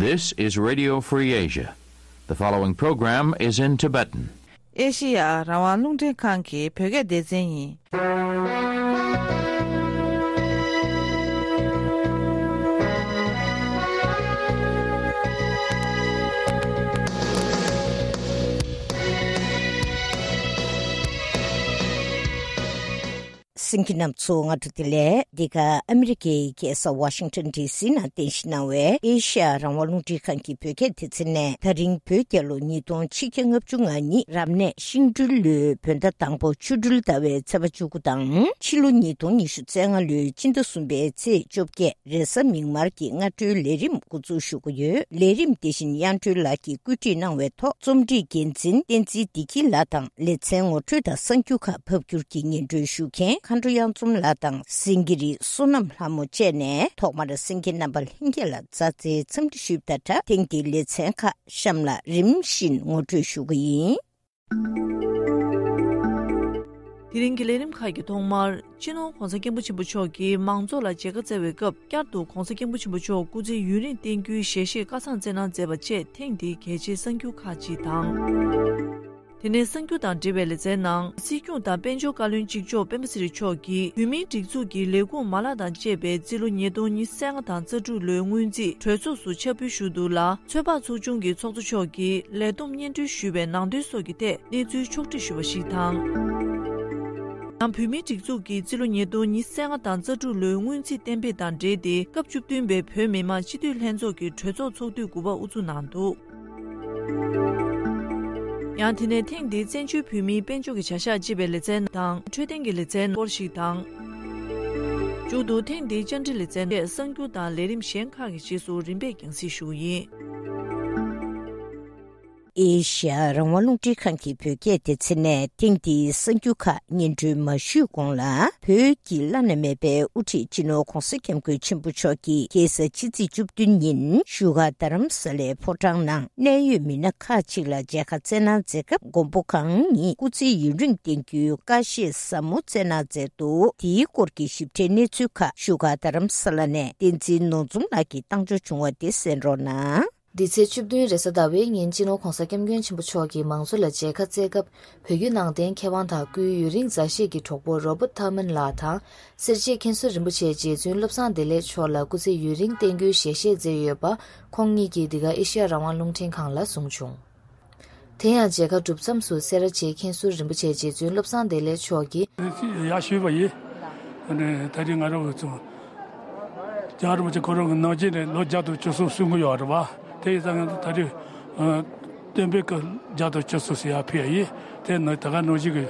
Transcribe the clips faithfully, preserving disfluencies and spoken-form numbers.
This is Radio Free Asia. The following program is in Tibetan. ཨེ་ཤི་ཡ་རང་དབང་རླུང་འཕྲིན་ཁང་གི་བོད་སྐད་སྡེ་ཚན་ཡིན། གསན་མཁན་རྣམ་ཚོ་སྔ་དྲོ་བདེ་ལེགས། འདི་ག་ཨ་མི་རི་ཀའི་རྒྱལ་ས་ཝ་ཤིང་ཊོན་ཌི་སི་ནང་རྟེན་གཞི་གནང་བའི་ཨེ་ཤ་ཡ་རང་དབང་རླུང་འཕྲིན་ཁང་གི་བོད་སྐད་སྡེ་ཚན་ནས། ད་རིང་བོད་རྒྱལ་ལོ་ཉིས་སྟོང་ཆིག་བརྒྱ་ལྔ་བཅུ་ང་གཉིས་རབ་གནས་ཤིང་སྦྲུལ་ལོའི་བོད་ཟླ་དང་པོ་ཆོ་འཕྲུལ་ཟླ་བའི་ཚེས་པ་བཅུ་དགུ་དང་། ཕྱི་ལོ་ཉིས་སྟོང་ཉི་ཤུ་རྩ་ལྔ་ལོའི་སྤྱི་ཟླ་གསུམ་པའི་ཚེས་བཅོ་བརྒྱད་རེས་གཟའ་མིག་དམར་གྱི་སྔ་དྲོའི་ལས་རིམ་འགོ་འཛུགས་ཞུ་གི་ཡོད། ལས་རིམ་དེ་བཞིན་དབྱངས་སྒྲོལ་ལགས་ཀྱིས་བཀོད་སྒྲིག་གནང་བའི་ཐོག་རྩོམ་སྒྲིག་འགན་འཛིན་བསྟན་འཛིན་བདེ་སྐྱིད་ལགས་དང་། ལེ་ཚན་ངོ་སྤྲོད་དང་གསར་འགྱུར་ཁག་ཕབ་བསྒྱུར་གྱི་སྙན་སྒྲོན་ཞུ་མཁན་མཁའ་འགྲོ་གཡང་འཛོམས་ལགས་དང་། གསན་མཁན་རིགས་བསོད་ནམས་ལྷ་མོ་བཅས་ནས། ཐོག་མར་གསན་མཁན་རྣམ་པ་ལྷན་རྒྱས་ལ་མཛའ་བརྩེའི་འཚམས་འདྲི་ཞུས་པ་དང་སྦྲགས། ཐེངས་འདིའི་ལེ་ཚན་ཁག་གཤམ་ལ་རིམ་བཞིན་ངོ་སྤྲོད་ཞུ་གི་ཡིན། དེ་རིང་གི་ལས་རིམ་ཁག་གི་ཐོག་མར། སྤྱི་ནོར་༧གོང་ས་༧སྐྱབས་མགོན་ཆེན་པོ་མཆོག་གིས་མང་ཚོགས་ལ་མཇལ་ཁ་བསྩལ་བའི་སྐབས། བསྐྱར་དུ་༧གོང་ས་༧སྐྱབས་མགོན་ཆེན་པོ་མཆོག་སྐུ་ཚེ་ཡུན་རིང་བརྟན་རྒྱུའི་ཞལ་བཞེས་བཀའ་ཐང་བསྩལ་གནང་མཛད་པ་བཅས། ཐེངས་འདིའི་གལ་ཆེའི་གསར་འགྱུར་ཁག་ཅིག་དང་། དེ་ནས་གསར་འགྱུར་དང་འབྲེལ་བའི་ལེ་ཚན་ནང་། སྲིད་སྐྱོང་དང་དཔལ་འབྱོར་བཀའ་བློན་གཅིག་ལྕོགས་སྤེན་པ་ཚེ་རིང་མཆོག་གིས་བོད་མིའི་སྒྲིག་འཛུགས་ཀྱི་ལས་ཁུངས་མ་ལག་དང་བཅས་པའི་རྩིས་ལོ་ཉིས་སྟོང་ཉི་ཤུ་རྩ་ལྔ་དང་རྩ་དྲུག་ལོའི་སྔོན་རྩིས་གྲོས་ཚོགས་སུ་ཕྱག་ཕུལ་ཞུས་འདུག་ལ། ཚོད་དཔག་ཚོགས་ཆུང་གི་ཚོགས་གཙོ་མཆོག་གིས་ལས་བསྡོམས་སྙན་སྒྲོན་ཞུས་པའི་ནང་དོན་སོགས་ཀྱི་ཐད་གནས་ཚུལ་ཕྱོགས་སྒྲིག་ཞུས་པ་ཞིག་དང་། ཡང་བོད་མིའི་སྒྲིག་འཛུགས་ཀྱི་རྩིས་ལོ་ཉིས་སྟོང་ཉི་ཤུ་རྩ་ལྔ་དང་རྩ་དྲུག་ལོའི་སྔོན་རྩིས་གཏན་འབེབས་དང་འབྲེལ་ཏེ། སྐབས་བཅུ་བདུན་པའི་བོད་མི་མང་སྤྱི་འཐུས་ལྷན་ཚོགས་ཀྱི་གྲོས་ཚོགས་ཚོགས་དུས་དགུ་པ་དབུ་འཛུགས་གནང་འདུག། ཡང་དེ་ནས་ཐེངས་འདིའི་བཙན་བྱོལ་བོད་མིའི་དཔལ་འབྱོར་གྱི་བྱ་གཞག་ཅེས་པའི་ལེ་ཚན་དང་འཕྲོད་བསྟེན་གྱི་ལེ་ཚན་སྐོར་ཞིག་དང་། མཇུག་ཏུ་ཐེངས་འདིའི་བཅར་འདྲི་ལེ་ཚན་ཐད་གསར་འགྱུར་དང་ལས་རིམ་གཞན་ཁག་གི་རྗེས་སུ་རིམ་པས་རྒྱང་སྲིང་ཞུ་རྒྱུ་ཡིན། ཨེ་ཤ་ཡ་རང་དབང་རླུང་འཕྲིན་ཁང་གི་བོད་སྐད་སྡེ་ཚན་ནས་ཐེངས་འདིའི་གསར་འགྱུར་ཁག་སྙན་སྒྲོན་མ་ཞུས་གོང་ལ། བོད་ཀྱི་བླ་ན་མེད་པའི་དབུ་ཁྲིད་སྤྱི་ནོར་༧གོང་ས་༧སྐྱབས་མགོན་ཆེན་པོ་མཆོག་གིས་ཁ་སང་ཕྱི་ཚེས་བཅུ་བདུན་ཉིན་བཞུགས་སྒར་རྡ་རམ་ས་ལའི་ཕོ་བྲང་ནང་གནད་ཡོད་མི་སྣ་ཁག་ཅིག་ལ་མཇལ་ཁ་བསྩལ་གནང་མཛད་སྐབས། མགོན་པོ་གང་ཉིད་སྐུ་ཚེ་ཡུན་རིང་བརྟན་རྒྱུའི་བཀའ་བཞེས་ཟབ་མོ་བསྩལ་གནང་མཛད་འདུག། དེའི་སྐོར་གྱི་ཞིབ་ཕྲའི་གནས་ཚུལ་ཁག་བཞུགས་སྒར་རྡ་རམ་ས་ལ་ནས་བསྟན་འཛིན་ནོར་འཛོམས་ལགས་ཀྱིས་བཏང་འབྱོར་བྱུང་བ་དེ་གསན་རོགས་གནང་། འདི་ཚེས་བཅུ་བདུན་རེས་གཟའ་ཟླ་བའི་ཉིན་སྤྱི་ནོར་༧གོང་ས་༧སྐྱབས་མགོན་ཆེན་པོ་མཆོག་གིས་མང་ཚོགས་ལ་མཇལ་ཁ་བསྩལ་སྐབས། བོད་བརྒྱུད་ནང་བསྟན་མཁས་དབང་དང་སྐུའི་ཡུན་རིང་མཛའ་བཤེས་ཀྱི་གྲོགས་པོ་རོ་བརྟ་ཐར་མན་ལགས་དང་། སེར་བྱེས་མཁན་ཟུར་རིན་པོ་ཆེ་རྗེ་བཙུན་བློ་བཟང་བདེ་ལེགས་མཆོག་ལ་སྐུ་ཚེ་ཡུན་རིང་བརྟན་རྒྱུའི་ཞལ་བཞེས་མཛད་ཡོད་པ། ཁོང་གཉིས་ཀྱིས་འདི་ག་ཨེ་ཤ་ཡ་རང་དབང་རླུང་འཕྲིན་ཁང་ལ་གསུངས་བྱུང་། དེ་ཡང་མཇལ་ཁ་གྲུབ་མཚམས་སུ་སེ་ར་བྱེས་མཁན་ཟུར་རིན་པོ་ཆེ་རྗེ་བཙུན་བློ་བཟང་བདེ་ལེགས་མཆོག་གིས། ཡར་ཞུས་པ་ཡིན། ཨ་ནི་ད་རིང་ང་རང་གི་ཚོ། རྒྱལ་བ་རིན་པོ་ཆེ་ཁོ་རང་གི་ནང་ཆེན་ནས་ལོ་བརྒྱ་དང་བཅུ་གསུམ་སྲུང་གི་ཡོད་རེད་བ། དེ་ཡིན་ཙང་ད་རིང་། ཨ། སྟོན་པའི་སྐུ་བརྒྱ་དང་བཅུ་གསུམ་ཟེར་ཡ་ཕུལ་ཡ་ཡིན། དེ་ནི་ད་ག་ནང་བཞིན་གྱི་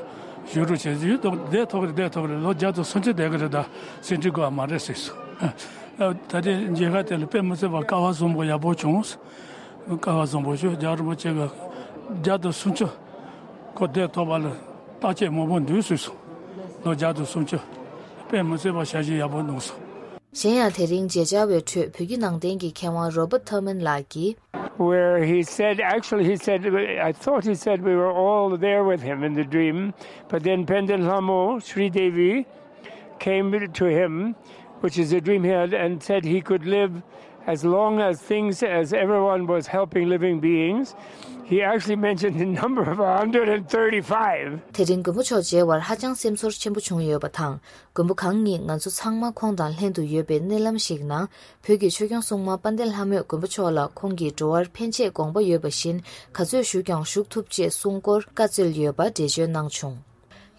བཞུགས་རོགས་བྱས་ཡོད་དོ། བསྡད་ཐུབ་རེད། བསྡད་ཐུབ་རེད། ལོ་བརྒྱ་དང་སུམ་ཅུ་བསྡད་གི་རེད། ད་སེམས་ཁྲལ་དགོས་པ་མ་རེད་ཟེར་སོང་། ཨ། ད་རིང་མཇལ་ཁ་དེ་ལ་དཔེ་མི་སྲིད་པ་སྐལ་བ་བཟང་པོ་ཡག་པོ་བྱུང་། སྐལ་བ་བཟང་པོ་བྱུང་། རྒྱལ་བ་རིན་པོ་ཆེ་གི་བརྒྱ་དང་སུམ་ཅུ་ཁོ་བསྡད་ཐུབ་པ་ལ་བརྟག་དཔྱད་མང་པོ་འདུག་ཟེར་སོང་། ལོ་བརྒྱ་དང་སུམ་ཅུ། དཔེ་མི་སྲིད་པ་ཞབས་ཕྱི་ཡག་པོ་གནང་སོང་། གཞན་ཡང་། དེ་རིང་མཇལ་བཅར་བའི་ཁྲོད་བོད་བརྒྱུད་ནང་བསྟན་གྱི་མཁས་དབང་རོ་བརྟ་ཐར་མན་ལགས་ཀྱིས། Where he said, actually, he said, I thought he said we were all there with him in the dream, but then Pandan Lhamo, Sri Devi, came to him, which is a dream he had, and said he could live as long as things, as everyone was helping living beings. He actually mentioned the number of one hundred and thirty-five. དེ་རིང་མགོན་པོ་མཆོག་མཇལ་བར་ཧ་ཅང་སེམས་ཚོར་ཆེན་པོ་བྱུང་ཡོད་པ་དང་། མགོན་པོ་གང་ཉིད་ང་ཚོ་ཚང་མ་ཁོང་དང་ལྷན་དུ་ཡོད་པའི་མནལ་ལམ་ཞིག་ནང་། བོད་ཀྱི་ཆོས་སྐྱོང་སྲུང་མ་དཔལ་ལྡན་ལྷ་མོས་མགོན་པོ་མཆོག་ལ་ཁོང་གིས་འགྲོ་བར་ཕན་ཆད་དགོངས་པ་ཡོད་པ་བཞིན། ག་ཚོད་བཞུགས་ཀྱང་བཞུགས་ཐུབ་ཅེས་གསུང་སྐོར་བཀའ་སྩལ་ཡོད་པ་འགྲེལ་བརྗོད་གནང་བྱུང་།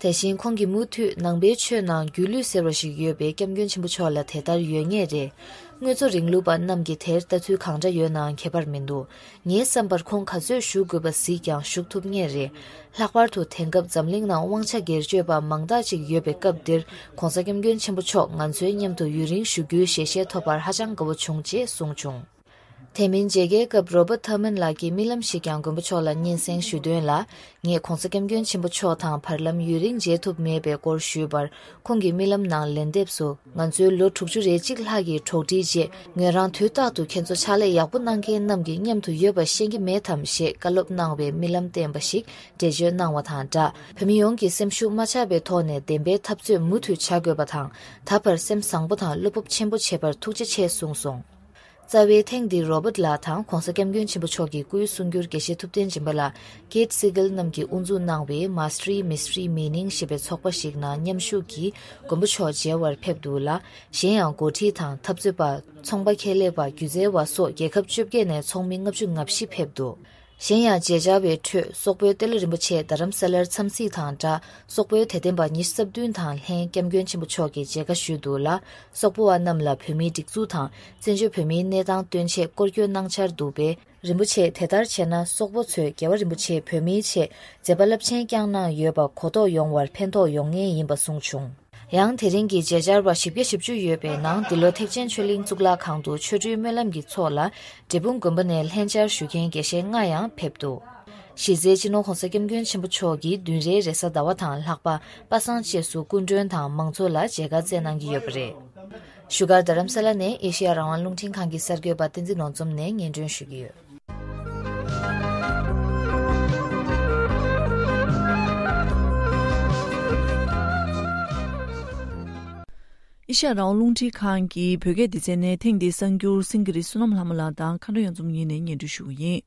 དེ་བཞིན་ཁོང་གིས་མུ་མཐུད་ནང་པའི་ཆོས་ནང་སྒྱུ་ལུས་ཟེར་བ་ཞིག་ཡོད་པས་སྐྱབས་མགོན་ཆེན་པོ་མཆོག་ལ་དེ་ལྟར་ཡོད་ངེས་རེད། དངོས་གཙོ་རིང་ལུགས་པ་རྣམས་ཀྱིས་དེར་ལྟ་ཚུལ་གང་འདྲ་ཡོད་ནའང་ཁྱད་པར་མི་འདུག། ངའི་བསམ་པར་ཁོང་ག་ཚོད་བཞུགས་དགོས་པ་གཟིགས་ཀྱང་བཞུགས་ཐུབ་ངེས་རེད། ལྷག་པར་དུ་དེང་སྐབས་འཛམ་གླིང་ནང་དབང་ཆ་སྒེར་གཅོད་པ་མང་དག་ཅིག་ཡོད་པའི་སྐབས་འདིར། ༸གོང་ས་༸སྐྱབས་མགོན་ཆེན་པོ་མཆོག་ང་ཚོའི་མཉམ་དུ་ཡུན་རིང་བཞུགས་རྒྱུའི་ཞལ་བཞེས་ཐོབ་པར་ཧ་ཅང་དགའ་བོ་བྱུང་ཅེས་གསུངས་བྱུང་། དེ་མིན་མཇལ་ཁའི་སྐབས་རོ་བརྟ་ཐར་མན་ལགས་ཀྱིས་རྨི་ལམ་ཞིག་ཀྱང་མགོན་པོ་མཆོག་ལ་སྙན་སེང་ཞུས་དོན་ལ། ངས་༸གོང་ས་༸སྐྱབས་མགོན་ཆེན་པོ་མཆོག་དང་བར་ལམ་ཡུན་རིང་མཇལ་ཐུབ་མེད་པའི་སྐོར་ཞུས་པར། ཁོང་གིས་རྨི་ལམ་ནང་ལན་འདེབས་སུ། ང་ཚོའི་ལོ་དྲུག་ཅུ་རེ་གཅིག་ལྷག་གི་གྲོགས་འདྲིས་རྗེས། ངོས་རང་དུས་རྟག་ཏུ་ཁྱེད་ཚོ་ཕྱག་ལས་ཡག་པོ་གནང་མཁན་རྣམས་ཀྱི་མཉམ་དུ་ཡོད་པ་ཤེས་ཀྱི་མེད་དམ་ཞེས་བཀའ་སློབ་གནང་བའི་རྨི་ལམ་བསྟན་པ་ཞིག་འགྲེལ་བརྗོད་གནང་བ་དང་སྦྲགས། བོད་མི་ཡོངས་ཀྱིས་སེམས་ཤུགས་མ་ཆག་པའི་ཐོག་ནས་བདེན་པའི་འཐབ་རྩོད་མུ་མཐུད་བྱ་དགོས་པ་དང་། ད་བར་སེམས་བཟང་པོ་དང་བློ་སྤོབས་ཆེན་པོ་བྱས་པར་ཐུགས་རྗེ་ཆེ་གསུངས་སོང་། རྩ་བའི་ཐེངས་འདིར་རོ་བརྟ་ལགས་དང་གོང་ས་སྐྱབས་མགོན་ཆེན་པོ་མཆོག་གི་སྐུའི་གསུང་སྒྱུར་དགེ་བཤེས་ཐུབ་བསྟན་སྦྱིན་པ་ལགས། Kate Siegel རྣམས་ཀྱིས་དབུ་འཛུགས་གནང་བའི་Mastery Mystery Meaning ཞེས་པའི་ཚོགས་པ་ཞིག་ནང་མཉམ་ཞུགས་ཀྱིས་མགོན་པོ་མཆོག་མཇལ་བར་ཕེབས་འདུག་ལ། གཞན་ཡང་འགོ་ཁྲིད་དང་འཐབ་རྩོད་པ། ཚོང་པ་ཁེ་ལས་པ། སྒྱུ་རྩལ་བ་སོགས་རྒྱལ་ཁབ་བཅོ་བརྒྱད་ནས་ཚོགས་མི་ལྔ་བཅུ་ང་བཞི་ཕེབས་འདུག་གཞན་ཡང་མཇལ་བཅར་བའི་ཁྲོད་སོག་པོའི་ཏེ་ལོ་རིན་པོ་ཆེ་རྡ་རམ་ས་ལར་འཚམས་གཟིགས་དང་སྦྲགས། སོག་པོའི་དད་ལྡན་པ་ཉི་ཤུ་རྩ་བདུན་དང་ལྷན་སྐྱབས་མགོན་ཆེན་པོ་མཆོག་གི་མཇལ་ཁ་ཞུས་འདུག་ལ། སོག་པོ་བ་རྣམས་ལ་བོད་མིའི་སྒྲིག་འཛུགས་དང་བཙན་བྱོལ་བོད་མིའི་གནས་སྟངས་སྟོན་ཆེད་སྐོར་སྐྱོད་གནང་འཆར་འདུག་པས། རིན་པོ་ཆེས་དེ་ལྟར་བྱས་ན་སོག་པོ་ཚོས་རྒྱལ་བ་རིན་པོ་ཆེས་བོད་མིའི་ཆེད་མཛད་པ་རླབས་ཆེན་བསྐྱངས་གནང་ཡོད་པ་གོ་རྟོགས་ཡོང་བར་ཕན་ཐོགས་ཡོང་ངེས་ཡིན་པ་གསུངས་བྱུང་། ཡང་དེ་རིང་གི་མཇལ་བཅར་བ་བཞི་བརྒྱ་བཞི་བཅུ་ཡོད་པའི་ནང་འདི་ལོ་ཐེག་ཆེན་ཆོས་གླིང་གཙུག་ལག་ཁང་དུ་ཆོ་འཕྲུལ་སྨོན་ལམ་གྱི་ཚོགས་ལ་འབྲས་སྤུངས་དགོན་པ་ནས་ལྷན་བཅར་ཞུ་མཁན་དགེ་བཤེས་ལྔ་ཡང་ཕེབས་འདུག་གཞི་རྩའི་སྤྱི་ནོར་༸གོང་ས་༸སྐྱབས་མགོན་ཆེན་པོ་མཆོག་གིས་བདུན་རེའི་རེས་གཟའ་ཟླ་བ་དང་ལྷག་པ་པ་སངས་བཅས་སུ་སྐུ་མགྲོན་དང་མང་ཚོགས་ལ་མཇལ་ཁ་བསྩལ་གནང་གི་ཡོད་པ་རེད། བཞུགས་སྒར་རྡ་རམ་ས་ལ་ནས་ཨེ་ཤེ་ཡ་རང་དབང་རླུང་འཕྲིན་ཁང་གི་གསར་འགོད་པ་བསྟན་འཛིན་ནོར་འཛོམས་ནས་སྙན་སྒྲོན་ཞུ་གི་ཡོད། ཨེ་ཤ་ཡ་རང་དབང་རླུང་འཕྲིན་ཁང་གི་བོད་སྐད་སྡེ་ཚན་ནས་ཐེངས་འདིའི་གསར་འགྱུར་སེང་གེ་རི་བསོད་ནམས་ལྷ་མོ་ལགས་དང་མཁའ་འགྲོ་གཡང་འཛོམས་གཉིས་ནས་སྙན་སྒྲོན་ཞུ་གི་ཡིན།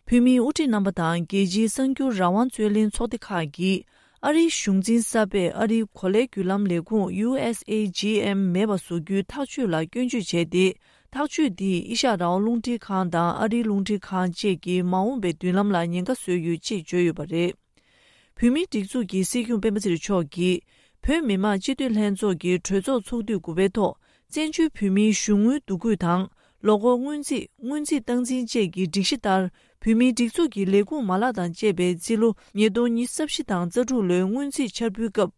བོད་མིའི་དབུ་ཁྲིད་རྣམ་པ་དང་རྒྱལ་སྤྱིའི་གསར་འགྱུར་རང་དབང་རྩོད་ལེན་ཚོགས་སྡེ་ཁག་གིས་ཨ་རིའི་གཞུང་འཛིན་གསར་པས་ཨ་རིའི་གོ་ལའི་བརྒྱུད་ལམ་ལས་ཁུངས་ཡུ་ཨེས་ཨེ་ཇི་ཨེམ་མེད་པ་བཟོ་རྒྱུའི་ཐག་གཅོད་ལ་སྐྱོན་བརྗོད་བྱས་ཏེ། ཐག་གཅོད་འདིས་ཨེ་ཤ་ཡ་རང་དབང་རླུང་འཕྲིན་ཁང་དང་ཨ་རིའི་རླུང་འཕྲིན་ཁང་བཅས་ཀྱི་མ་འོངས་པའི་མདུན་ལམ་ལ་ཉེན་ཁ་བཟོས་ཡོད་ཅེས་བརྗོད་ཡོད་པ་རེད། བོད་མིའི་སྒྲིག་འཛུགས་ཀྱི་སྲིད་སྐྱོང་སྤེན་པ་ཚེ་རིང་མཆོག་གིས། བོད་མི་མང་སྤྱི་འཐུས་ལྷན་ཚོགས་ཀྱི་གྲོས་ཚོགས་ཚོགས་དུས་དགུ་པའི་ཐོག་བཙན་བྱོལ་བོད་མིའི་གཞུང་དངུལ་བསྡུ་སྐུལ་དང་། ལོ་འཁོར་སྔོན་རྩིས། སྔོན་རྩིས་སྟངས་འཛིན་བཅས་ཀྱི་སྒྲིག་གཞི་ལྟར། བོད་མིའི་སྒྲིག་འཛུགས་ཀྱི་ལས་ཁུངས་མ་ལག་དང་བཅས་པའི་རྩིས་ལོ་ཉིས་སྟོང་ཉི་ཤུ་རྩ་བཞི་དང་རྩ་དྲུག་ལོའི་སྔོན་རྩིས་འཆར་འབུལ་སྐབས།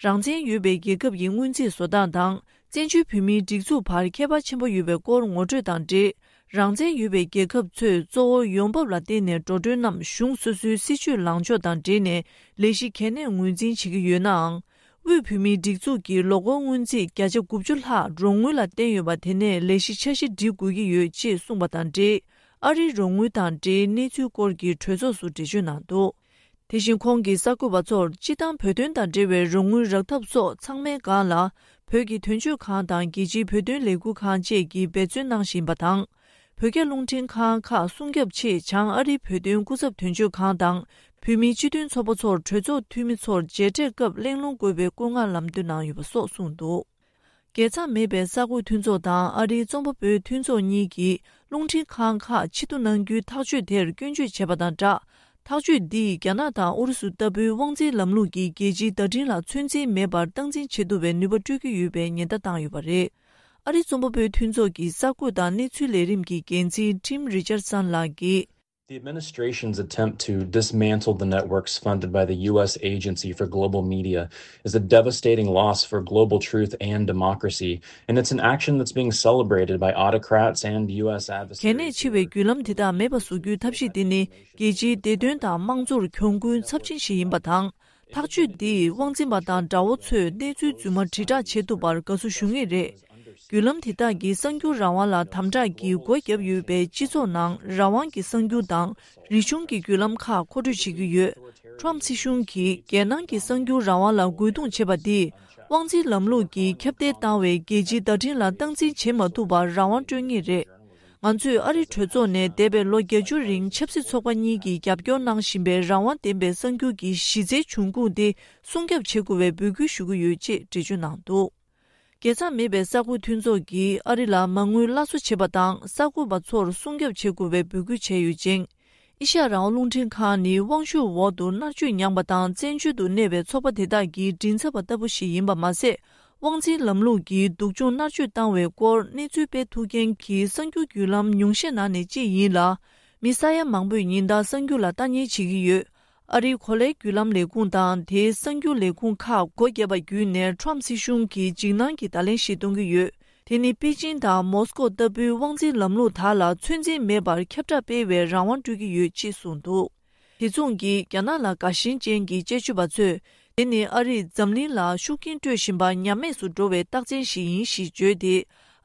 རང་བཙན་ཡོད་པའི་རྒྱལ་ཁབ་ཀྱི་སྔོན་རྩིས་བཟོ་སྟངས་དང་། བཙན་བྱོལ་བོད་མིའི་སྒྲིག་འཛུགས་བར་ཁྱད་པར་ཆེན་པོ་ཡོད་པའི་སྐོར་ངོ་སྤྲོད་དང་འབྲེལ། རང་བཙན་ཡོད་པའི་རྒྱལ་ཁབ་ཚོས་གཙོ་བོ་ཡོང་འབབ་ལ་བརྟེན་ནས་འགྲོ་གྲོན་རྣམས་གཞུང་སོ་སོའི་སྲིད་ཇུས་ལངས་ཕྱོགས་དང་འབྲེལ་ནས་ལས་གཞི་གལ་གནད་ངོས་འཛིན་བྱེད་ཀྱི་ཡོད་ནའང་། དབུས་བོད་མིའི་སྒྲིག་འཛུགས་ཀྱི་ལོ་འཁོར་སྔོན་རྩིས་བརྒྱ་ཆ་དགུ་བཅུ་ལྷག་རོགས་དངུལ་ལ་བརྟེན་ཡོད་པ་དེ་ནས་ལས་གཞི་འཆར་གཞི་སྒྲིག་དགོས་ཀྱི་ཡོད་ཅེས་གསུངས་པ་དང་འབྲེལ། ཨ་རིའི་རོགས་དངུལ་དང་འབྲེལ་གནས་ཚུལ་སྐོར་གྱི་གྲོས་ཚོགས་སུ་འགྲེལ་བརྗོད་གནང་འདུག་དེ་བཞིན་ཁོང་གིས་གསར་འགོད་པ་ཚོར་སྤྱི་བཏང་བོད་དོན་དང་འབྲེལ་བའི་རོགས་དངུལ་རག་ཐབས་སོགས་ཚང་མའི་སྒང་ལ་བོད་ཀྱི་དོན་གཅོད་ཁང་དང་རྒྱལ་སྤྱིའི་བོད་དོན་ལས་འགུལ་ཁང་བཅས་ཀྱིས་འབད་བརྩོན་གནང་བཞིན་པ་དང་། བོད་རྒྱ་རླུང་འཕྲིན་ཁང་ཁག་སྲུང་སྐྱོབ་ཆེད་བྱང་ཨ་རིའི་བོད་དོན་སྐུ་ཚབ་དོན་གཅོད་ཁང་དང་བོད་མིའི་སྤྱི་མཐུན་ཚོགས་པ་ཚོར་གྲོས་ཚོགས་འཐུས་མི་ཚོར་མཇལ་འཕྲད་སྐབས་གླེང་སློང་དགོས་པའི་བཀོད་མངགས་ལམ་སྟོན་གནང་ཡོད་པ་སོགས་གསུངས་འདུག་རྒྱལ་མཚམས་མེད་པའི་གསར་འགོད་མཐུན་ཚོགས་དང་ཨ་རིའི་རྩོམ་པ་པོའི་མཐུན་ཚོགས་གཉིས་ཀྱིས་རླུང་འཕྲིན་ཁང་ཁག་ཕྱིར་བསྡུ་གནང་རྒྱུའི་ཐག་གཅོད་དེར་སྐྱོན་བརྗོད་བྱས་པ་དང་སྦྲགས། ཐག་གཅོད་འདིས་རྒྱ་ནག་དང་ཨུ་རུ་སུ་ལྟ་བུའི་དབང་འཛིན་ལམ་ལུགས་ཀྱིས་རྒྱལ་སྤྱིའི་བརྡ་འཕྲིན་ལ་ཚོད་འཛིན་མེད་པར་སྟངས་འཛིན་བྱེད་ཐུབ་པའི་ནུས་པ་སྤྲོད་ཀྱི་ཡོད་པའི་ཉེན་བརྡ་བཏང་ཡོད་པ་རེད། ཨ་རིའི་རྩོམ་པ་པོའི་མཐུན་ཚོགས་ཀྱི་གསར་འགོད་དང་གནས་ཚུལ་ལས་རིམ་གྱི་འགན་འཛིན་Tim Richardson ལགས་ཀྱིས། The administration's attempt to dismantle the networks funded by the U S Agency for Global Media is a devastating loss for global truth and democracy, and it's an action that's being celebrated by autocrats and U S adversaries. གལ་གནད་ཆེ་བའི་བརྒྱུད་ལམ་དེ་དག་མེད་པ་བཟོ་རྒྱུའི་ཐབས་ཤེས་དེ་ནི་རྒྱལ་སྤྱིའི་བདེ་དོན་དང་དམངས་གཙོར་གྱོང་གུན་ཚབས་ཆེན་ཞིག་ཡིན་པ་དང་། ཐག་གཅོད་འདིས་དབང་འཛིན་པ་དང་དགྲ་བོ་ཚོས་གནས་ཚུལ་རྫུན་མ་དྲིལ་བསྒྲགས་བྱེད་ཐུབ་པར་དགའ་བསུ་ཞུ་ངེས་རེད། བརྒྱུད་ལམ་དེ་དག་གིས་གསར་འགྱུར་རང་དབང་ལ་དམ་དྲག་གིས་སྒོ་བརྒྱབ་ཡོད་པའི་སྤྱི་ཚོགས་ནང་རང་དབང་གི་གསར་འགྱུར་དང་རིག་གཞུང་གི་བརྒྱུད་ལམ་ཁག་མཁོ་སྤྲོད་བྱེད་ཀྱི་ཡོད། ཁྲོམ་སྲིད་གཞུང་གིས་རྒྱལ་ནང་གི་གསར་འགྱུར་རང་དབང་ལ་རྒོལ་རྡུང་བྱེད་པ་འདིས་དབང་འཛིན་ལམ་ལུགས་ཀྱིས་ཁྱབ་གདལ་བཏང་བའི་རྒྱལ་སྤྱིའི་བརྡ་འཕྲིན་ལ་སྟངས་འཛིན་བྱེད་མ་ཐུབ་པར་རང་དབང་སྤྲོད་ངེས་རེད། ང་ཚོས་ཨ་རིའི་གྲོས་ཚོགས་ནས་འདས་པའི་ལོ་བརྒྱད་ཅུ་རིང་ཆབ་སྲིད་ཚོགས་པ་གཉིས་ཀྱིས་རྒྱབ་སྐྱོར་གནང་བཞིན་པའི་རང་དབང་ལྡན་པའི་གསར་འགྱུར་གྱི་གཞི་རྩའི་འབྱུང་ཁུངས་དེ་སྲུང་སྐྱོབ་བྱེད་དགོས་པའི་འབོད་སྐུལ་ཞུ་གི་ཡོད་ཅེས་འགྲེལ་བརྗོད་གནང་འདུག་རྒྱལ་མཚམས་མེད་པའི་གསར་འགོད་མཐུན་ཚོགས་ཀྱིས་ཨ་རི་ལ་མ་དངུལ་སླར་གསོ་བྱེད་པ་དང་གསར་འགོད་པ་ཚོར་སྲུང་སྐྱོབ་བྱེད་དགོས་པའི་འབོད་སྐུལ་བྱས་ཡོད་ཅིང་། ཨེ་ཤ་ཡ་རང་དབང་རླུང་འཕྲིན་ཁང་ནི་དབང་ཤུགས་འོག་ཏུ་མནར་གཅོད་མྱངས་པ་དང་བཙན་བྱོལ་དུ་གནས་པའི་ཚོགས་པ་དེ་དག་གི་མགྲིན་ཚབ་པ་ལྟ་བུ་ཞིག་ཡིན་པ་མ་ཟད། དབང་འཛིན་ལམ་ལུགས་ཀྱིས་སྡུག་སྦྱོང་མནར་གཅོད་བཏང་བའི་སྐོར་གནས་ཚུལ་སྤེལ་ཐུབ་མཁན་གྱི་གསར་འགྱུར་བརྒྱུད་ལམ་ཉུང་ཤས་ནང་ནས་གཅིག་ཡིན་ལ། མི་ས་ཡ་མང་པོས་ཉིན་ལྟར་གསར་འགྱུར་ལ་ལྟ་ཉན་བྱེད་ཀྱི་ཡོད། ཨ་རིའི་གོ་ལའི་བརྒྱུད་ལམ་ལས་ཁུངས་དང་དེའི་གསར་འགྱུར་ལས་ཁུངས་ཁག་སྒོ་བརྒྱབ་པ་བརྒྱུད་ནས་ཁྲོམ་སྲིད་གཞུང་གིས་འཇིགས་སྣང་གི་བརྡ་ལན་ཞིག་གཏོང་གི་ཡོད། དེ་ནི་པེ་ཅིང་དང་མོ་སི་ཀོ་ལྟ་བུའི་དབང་འཛིན་ལམ་ལུགས་དག་ལ་ཚོད་འཛིན་མེད་པར་ཁྱབ་བསྒྲགས་སྤེལ་བའི་རང་དབང་སྤྲོད་ཀྱི་ཡོད་ཅེས་གསུངས་འདུག་དེ་མཚུངས་ཀྱིས་རྒྱ་ནག་ལ་དགའ་ཞེན་ཅན་གྱི་དཔྱད་བརྗོད་པ་ཚོས་དེ་ནི་ཨ་རིས་འཛམ་གླིང་ལ་ཤུགས་རྐྱེན་སྤྲོད་བཞིན་པ་ཉམས་དམས་སུ་འགྲོ་བའི་རྟགས་མཚན་ཞིག་ཡིན་ཞེས་བརྗོད་དེ།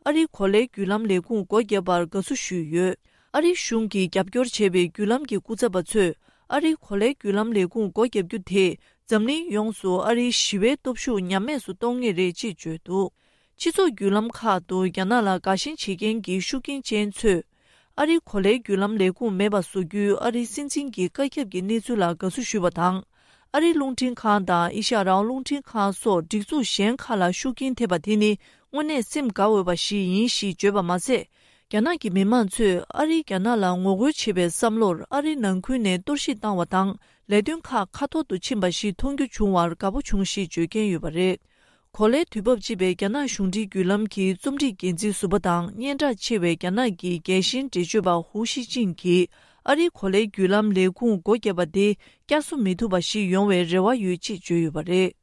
ཨ་རིའི་གོ་ལའི་བརྒྱུད་ལམ་ལས་ཁུངས་སྒོ་བརྒྱབ་པར་དགའ་བསུ་ཞུས་ཡོད། ཨ་རིའི་གཞུང་གིས་རྒྱབ་སྐྱོར་བྱས་པའི་བརྒྱུད་ལམ་གྱི་སྐུ་ཚབ་པ་ཚོས་ཨ་རིའི་གོ་ལའི་བརྒྱུད་ལམ་ལས་ཁུངས་སྒོ་བརྒྱབ་རྒྱུ་དེས་འཛམ་གླིང་ཡོངས་སུ་ཨ་རིའི་ཞི་བའི་སྟོབས་ཤུགས་ཉམས་དམས་སུ་གཏོང་ངེས་རེད་ཅེས་བརྗོད་འདུག་སྤྱི་ཚོགས་བརྒྱུད་ལམ་ཁག་ཏུ་རྒྱ་ནག་ལ་དགའ་ཞེན་བྱེད་མཁན་གྱི་ཤུགས་རྐྱེན་ཅན་ཚོས། ཨ་རིའི་གོ་ལའི་བརྒྱུད་ལམ་ལས་ཁུངས་མེད་པ་བཟོ་རྒྱུའི་ཨ་རིའི་སྲིད་འཛིན་གྱི་བཀའ་ཁྱབ་ཀྱི་གནས་ཚུལ་ལ་དགའ་བསུ་ཞུས་པ་དང་། ཨ་རིའི་རླུང་འཕྲིན་ཁང་དང་ཨེ་ཤ་ཡ་རང་དབང་རླུང་འཕྲིན་ཁང་སོགས་སྒྲིག་འཛུགས་གཞན་ཁག་ལ་ཤུགས་རྐྱེན་ཐེབས་པ་དེ་ནི་དངོས་གནས་སེམས་དགའ་འོས་པ་ཞིག་ཡིན་ཞེས་བརྗོད་པ་མ་ཟད། རྒྱ་ནག་གི་མི་མང་ཚོས་ཨ་རིས་རྒྱ་ནག་ལ་ངོ་རྒོལ་བྱེད་པའི་བསམ་བློར་ཨ་རིའི་ནང་ཁུལ་ནས་གཏོར་བཤིག་བཏང་བ་དང་། ལས་དོན་ཁག་ཁ་འཐོར་དུ་ཕྱིན་པ་ཞིག་མཐོང་རྒྱུ་བྱུང་བར་དགའ་པོ་བྱུང་ཞེས་བརྗོད་མཁན་ཡོད་པ་རེད། གོ་ལའི་དུས་བབ་ཅེས་པའི་རྒྱ་ནག་གཞུང་འབྲེལ་བརྒྱུད་ལམ་གྱི་རྩོམ་སྒྲིག་འགན་འཛིན་ཟུར་པ་དང་སྙན་གྲགས་ཆེ་བའི་རྒྱ་ནག་གི་རྒྱལ་ཞེན་འགྲེལ་བརྗོད་པ་ཧུའུ་ཤི་ཅིན་གྱིས་ཨ་རིའི་གོ་ལའི་བརྒྱུད་ལམ་ལས་ཁུངས་སྒོ་བརྒྱབ་པ་དེ་བསྐྱར་གསོ་མི་ཐུབ་པ་ཞིག་ཡོང་བའི་རེ་བ་ཡོད་ཅེས་བརྗོད་ཡོད་པ་རེད།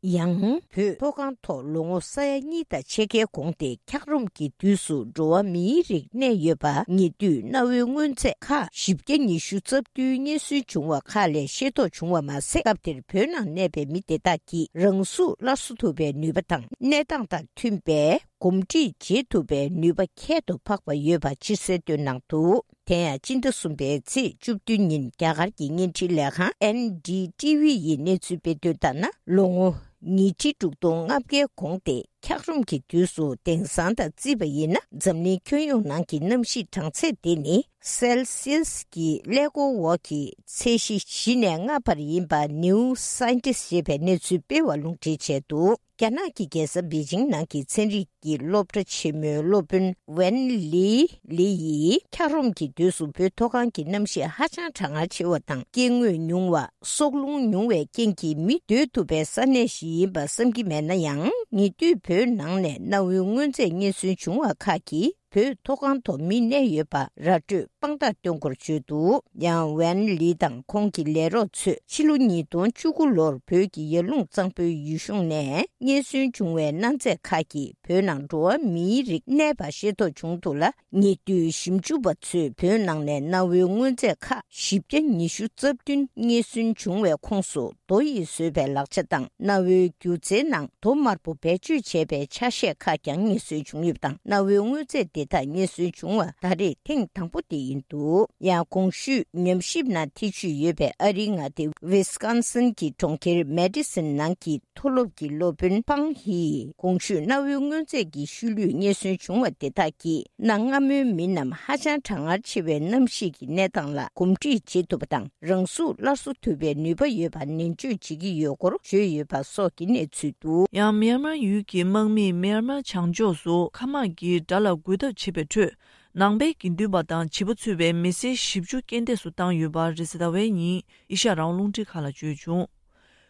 ཡང་། བོད་མཐོ་སྒང་ཐོག་ལོ་ངོ་ས་ཡ་གཉིས་དང་ཕྱེད་ཀའི་གོང་དེ་འཁྱགས་རོམ་གྱི་དུས་སུ་འགྲོ་བ་མིའི་རིགས་གནས་ཡོད་པ་ཉེ་དུས་གནའ་བོའི་དངོས་རྫས་ཁག་བཞི་བརྒྱ་ཉི་ཤུ་རྩ་བདུན་རྙེད་སོན་བྱུང་བ་ཁག་ལས་ཤེས་རྟོགས་བྱུང་བ་མ་ཟད། སྐབས་དེར་བོད་ནང་གནས་པའི་མི་དེ་དག་གིས་རང་གཟུགས་སླར་གསོ་ཐུབ་པའི་ནུས་པ་དང་། གནས་སྟངས་དང་མཐུན་པའི་གོམས་འདྲིས་བྱེད་ཐུབ་པའི་ནུས་པ་ཁྱད་དུ་འཕགས་པ་ཡོད་པ་ཕྱིར་གསལ་བཏོན་གནང་འདུག་དེ་ཡང་སྤྱི་ཟླ་གསུམ་པའི་ཚེས་བཅུ་བདུན་ཉིན་རྒྱ་གར་གྱི་བརྙན་འཕྲིན་ལས་ཁང་ཨེན་ཌི་ཊི་ཝི་ཡིས་གནས་ཚུལ་སྤེལ་དོན་ལྟར་ན། ལོ་ངོ་ཉིས་ཁྲི་དྲུག་སྟོང་ལྔ་བརྒྱའི་གོང་དེ་འཁྱགས་རོམ་གྱི་དུས་སུ་དེང་སང་དང་བརྩིས་པ་ཡིན་ན། འཛམ་གླིང་ཁྱོན་ཡོངས་ནང་གི་གནམ་གཤིས་གྲངས་ཚད་དེ་ནི་སེལ་སི་ཡས་ཀྱི་ཀླད་ཀོར་འོག་གི་ཚད་གཞི་བཞི་ནས་ལྔ་བར་ཡིན་པ་ནིའུ་སའེན་ཊིསི་ཞེས་པའི་གནས་ཚུལ་སྤེལ་བ་ལུང་འདྲེན་བྱས་འདུག་རྒྱ་ནག་གི་རྒྱལ་ས་པེ་ཅིང་ནང་གི་ཚན་རིག་གི་སློབ་གྲྭ་ཆེན་མོའི་སློབ་དཔོན་ཝན་ལི་ལི་ཡིས། འཁྱགས་རོམ་གྱི་དུས་སུ་བོད་མཐོ་སྒང་གི་གནམ་གཤིས་ཧ་ཅང་གྲང་ངར་ཆེ་བ་དང་། སྐྱེ་དངོས་ཉུང་བ། སྲོག་རླུང་ཉུང་བའི་རྐྱེན་གྱིས་མི་སྡོད་ཐུབ་པའི་ས་གནས་ཤིག་ཡིན་པ་བསམ་གྱི་མེད་ན་ཡང་། ཉེ་དུས་བོད་ནང་ནས་གནའ་བོའི་དངོས་རྫས་རྙེད་སོན་བྱུང་བ་ཁག་གིས། བོད་མཐོ་སྒང་ཐོག་མི་གནས་ཡོད་པ་ར་སྤྲོད་དཔང་རྟགས་སྟོན་སྐོར་བརྗོད་འདུག་ཡང་ཝན་ལི་དང་ཁོང་གི་ལས་རོགས་ཚོས་ཕྱི་ལོ་ཉིས་སྟོང་བཅུ་དགུ་ལོར་བོད་ཀྱི་ཡར་ཀླུང་གཙང་པོའི་ཡུལ་གཞུང་ནས་རྙེད་སོན་བྱུང་བའི་གནའ་རྫས་ཁག་གིས་བོད་ནང་འགྲོ་བ་མིའི་རིགས་གནས་པ་ཤེས་རྟོགས་བྱུང་འདུག་ལ། ཉེ་དུས་ཞིབ་འཇུག་པ་ཚོས་བོད་ནང་ནས་གནའ་བོའི་དངོས་རྫས་ཁག་བཞི་བརྒྱ་ཉི་ཤུ་རྩ་བདུན་རྙེད་སོན་བྱུང་བའི་ཁོངས་སུ། རྡོ་ཡིས་བཟོས་པའི་ལག་ཆ་དང་། གནའ་བོའི་སྒྱུ་རྩལ་ནང་རྡོ་དམར་པོ་བེད་སྤྱོད་བྱས་པའི་ཆ་ཤས་ཁག་ཀྱང་རྙེད་སོན་བྱུང་ཡོད་པ་དང་། གནའ་བོའི་དངོས་རྫས་དེ་དག་རྙེད་སོན་བྱུང་བ་ད་རེས་ཐེངས་དང་པོ་དེ་ཡིན་འདུག་ཡང་གོང་ཞུས་ཉམས་ཞིབ་ནང་ཐེ་བྱུས་ཡོད་པའི་ཨ་རིའི་མངའ་སྡེ་ཝི་སི་ཀོན་སིན་གྱི་གྲོང་ཁྱེར་མེ་ཌི་སིན་ནང་གི་མཐོ་སློབ་ཀྱི་སློབ་དཔོན་ཕང་ཧིས་གོང་ཞུས་གནའ་བོའི་དངོས་རྫས་ཀྱི་ཤུལ་ལུས་རྙེད་སོན་བྱུང་བ་དེ་དག་གིས། གནའ་སྔ་མོའི་མི་རྣམས་ཧ་ཅང་གྲང་ངར་ཆེ་བའི་གནམ་གཤིས་ཀྱི་གནས་སྟངས་ལ་གོམས་འདྲིས་བྱེད་ཐུབ་པ་དང་། རང་གཟུགས་སླར་གསོ་ཐུབ་པའི་ནུས་པ་ཡོད་པ་ནན་བརྗོད་བྱེད་ཀྱི་ཡོད་སྐོར་བརྗོད་ཡོད་པ་སོགས་ཀྱི་གནས་ཚུལ་འདུག་ཡང་མིའན་མར་ཡུལ་གྱི་དམག་མིས་མིའན་མར་བྱང་ཕྱོགས་སུ་མཁའ་དམག་གི་དགྲ་ལ་རྒོལ་ཐབས་བྱེད་པའི་ཁྲོད། ནང་པའི་དགེ་འདུན་པ་དང་བྱིས་པ་ཚུད་པའི་མི་སེར་བཞི་བཅུ་རྐྱེན་འདས་སུ་བཏང་ཡོད་པ་རེས་གཟའ་ཟླ་བའི་ཉིན་ཨེ་ཤ་ཡ་རང་དབང་རླུང་འཕྲིན་ཁང་ལ་བརྗོད་བྱུང་།